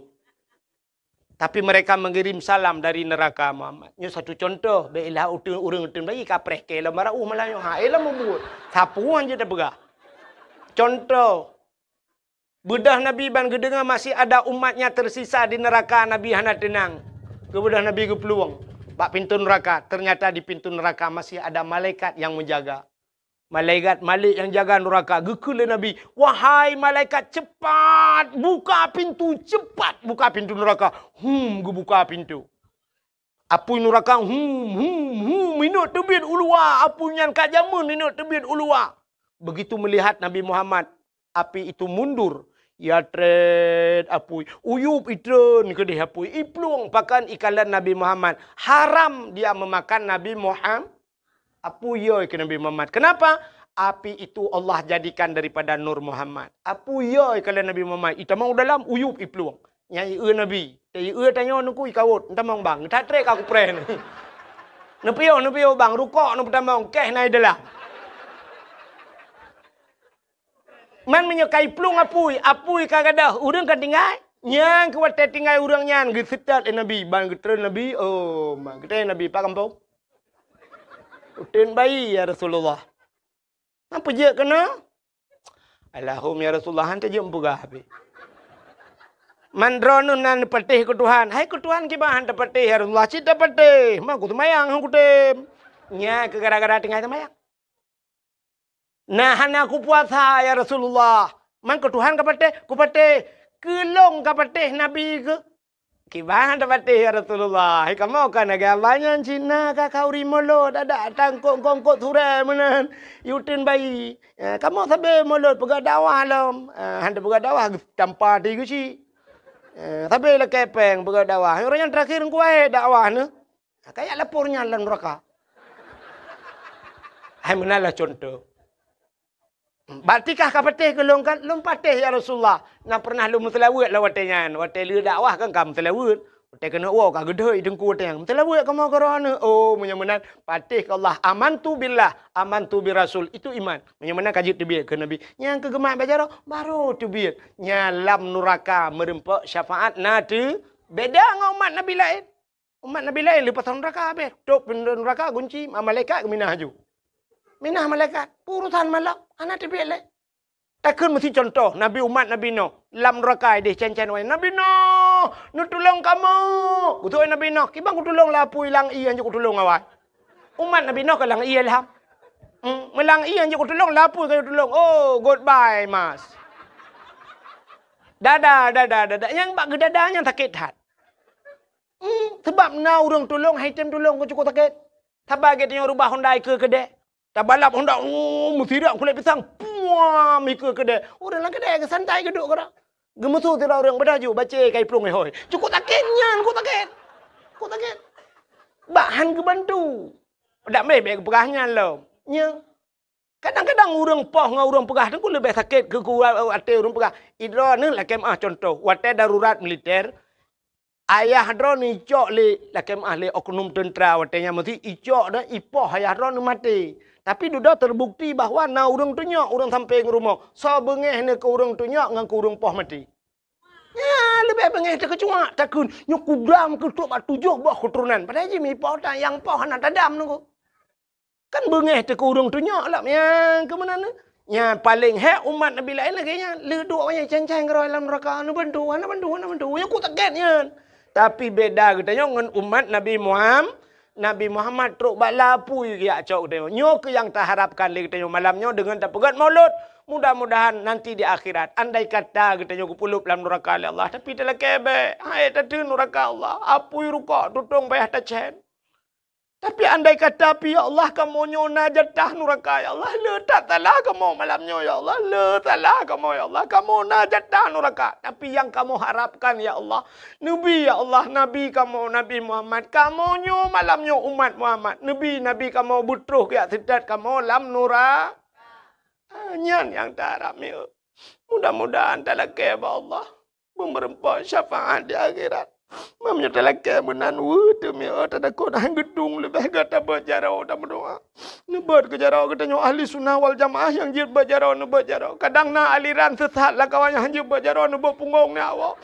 Tapi mereka mengirim salam dari neraka, Muhammad." Nyoe satu contoh, bék ilah uteuen, ureuëng uteuen bayi kapreh keu lom bara uh malah nyoe. Ha, eh, lom buet. Sapeue jeuet tapeugah. Contoh, Beudôh Nabi ban geudeungoe masih ada umatnya tersisa di neraka, Nabi hana teunang. Keubeudoh Nabi geuplueng bak pintoe neuraka, ternyata di pintoe neuraka masih ada malaikat nyang meujaga. Malaikat Malik nyang jaga neuraka, geukheun lé Nabi, "Wahai malaikat, cepat buka pintu, cepat buka pintu neuraka." Hum, geubuka pintu. Apui neuraka, hum, hum, hum, inot teubiet u luwa, apui nyan ka jameun inot teubiet u luwa. Begitu melihat Nabi Muhammad, api itu mundur, ya tret apui, uyup itreun keudeh apui, iplueng pakan ikalon Nabi Muhammad. Haram dia memakan Nabi Muhammad. Apui yoi keu Nabi Muhammad. Kenapa? Api itu Allah jadikan daripada nur Muhammad. Apui yoi ikalon Nabi Muhammad. Itamong dalam uyup iplueng. Nyang ieu Nabi. Teu ieu tanyoe nuku ikawot, ntamong bang, that trek ka kupreh ni. Neupiôh, neupiôh bang, rukok neupeutamong, keh na ideulah. Man meunyoe ka iplueng apui, apui ka gadôh, ureuëng ka tinggai. Nyang keu watée tinggai ureuëng nyan geuseutôt lé Nabi, ban geutreun Nabi, oh, ma geutreun Nabi, "Pak gampông, uteuen bayi, ya Rasulullah." "Hana peujeuet keunoe?" "Alahum, ya Rasulullah, han tajeuet meupeugah habéh." "Man droeneuh na neupatéh keu Tuhan?" "Hai keu Tuhan kiban han tapatéh, ya Rasulullah, cit tapatéh, ma kuseumayang han kutem." Nya keu gara-gara tinggai seumayang. "Na hana kupuasa, ya Rasulullah." "Man keu Tuhan kapatéh?" "Kupatéh." "Keu lôn kapatéh, Nabi keuh?" Kiban tapatéh, ya Rasulullah. Hai kamoe ka lagèe abah nyan, Cina ka khauri mulod, adak tangkok-kongkot surée meunan, yuteun bayi. Eh, kamoe sabe mulod peugah dakwah lom. Eh, han tapeugah dakwah, tampa ti geuchik. Eh, sabe lakée péng peugah dakwah. Ureueng nyang terakhir kuwai dakwah nyoe. Kayak lapor nyan lam neraka. Hai meunan lah contoh. Bak tikah ka patéh keu lôn kan? Lôn patéh, ya Rasulullah. Na pernah lôn meuseulaweuet lam watée nyan. Watée lheueh dakwah kan ka meuseulaweuet. Watée keuneuk woe ka geudhôi teungku watée nyan. Meuseulaweuet kamoe keu droeneuh. Oh, meunyoe meunan, patéh keu Allah. Amantu billah, amantu bi rasul. Itu iman. Meunyoe meunan ka jeuet teubiet keu Nabi. Nyang keu geumat bak jaroe, baru teubiet. Nyan lam nuraka meureumpok syafaat na teu beda ngon umat Nabi laén. Umat Nabi laén leupah nuraka habéh. Tôp pintoe nuraka gunci, ma-, malaikat geuminah laju. Minah malaikat, urosan malak, hana teubiet lé. Takheun meusi contoh, Nabi umat Nabi Nuh, lam nuraka idéh cen-cen wai. "Nabi Nuh, neutulông kamoe!" Geutôi Nabi Nuh, "Kiban kutulông lapui lam ié hanjeuet kutulông awai." Umat Nabi Nuh ka lam ié lham. Hmm, meulam ié hanjeuet kutulông, lapui ka kutulông. Oh, goodbye, Mas. Dada, dada, dada. Nyang bak geudada nyan sakét that. Hmm, sabab na ureueng tulông, hai tem tulông, ka cukôp sakét. Saban geutanyoe rubah Honda ikeue keudè. Tabalap Honda, oh, meusirak kulét pisang, puam, ikeue keudè. Ureueng lam keudè geusantai geuduek keudroe. Geumeusu sidroe ureueng, "Padahai ju bacé kai plueng hôi." Cukôp sakét nyan, cukôp sakét. Cukôp sakét. Bak han geubantu. Dak meh bèk geupeugah nyan lom. Nyo. Kadang-kadang ureueng poh ngon ureueng peugah teungku leubeh sakét keu, keu até ureueng peugah. Idroeneuh lakèe meu'ah contoh, watèe darurat militer, ayah droeneuh icok lé, lakèe meu'ah lé oknum teuntra watèe nyan meusi icok dan ipoh ayah droeneuh maté. Tapi dudoe teubukti bahwa na ureueng tunyok ureueng sampéng rumoh, soe beungèh neuh keu ureueng tunyok ngon keu ureueng poh maté. Nyan leubeh beungèh teukeucuak, takheun nyoe kudam keu trok bak tujoh boh keuturonan. Padahai jih mipoh tan, nyang poh hana tadam nunggu. Kan beungèh teukeu ureueng tunyok lom nyang keu meunan. Nyan paleng hék umat Nabi laén lagèe nyan. Le duek awaknyan cen-cen keudroe lam nuraka, hana bantu, hana bantu, hana bantu. Nyan cukôp sakét nyan. Tapi beda geutanyoe ngon umat Nabi Muham-, Nabi Muhammad trok bak lapui geujak cok geutanyoe. Nyoe keuh nyang taharapkan lé geutanyoe malam nyoe deungon tapeugèt maulud. Mudah-mudahan nanti di akhirat, andai kata geutanyoe geupeuleub lam nuraka lé Allah, tapi talakèe bèk, hai tateun nuraka Allah, apui rukok tutong payah tacen. Tapi andai kata pih, ya Allah, kamoe nyoe na jatah nuraka, ya Allah, le that salah kamoe malam nyoe, ya Allah, le salah kamoe, ya Allah, kamoe na jatah nuraka. Tapi nyang kamoe harapkan, ya Allah, neubi, ya Allah, Nabi kamoe, Nabi Muhammad, kamoe nyoe malam nyoe umat Muhammad, neubi Nabi kamoe beutroh geujak seutôt kamoe lam nura-, ah, nyan nyang taharap mieu. Mudah-mudahan talakèe bak Allah. Beumeureumpok syafaat di akhirat. Meunyoe talakèe meunan, weueh teumé, oh, tadakot han geudong leubeh gata beuet jaroe tameudoa. Neubeuet keu jaroe geutanyoe ahli sunnah wal jamaah nyang jeuet beuet jaroe, neubeuet jaroe. Kadang na aliran sesat lam kawan nyang han jeuet beuet jaroe, neubeuet punggong nyan awak.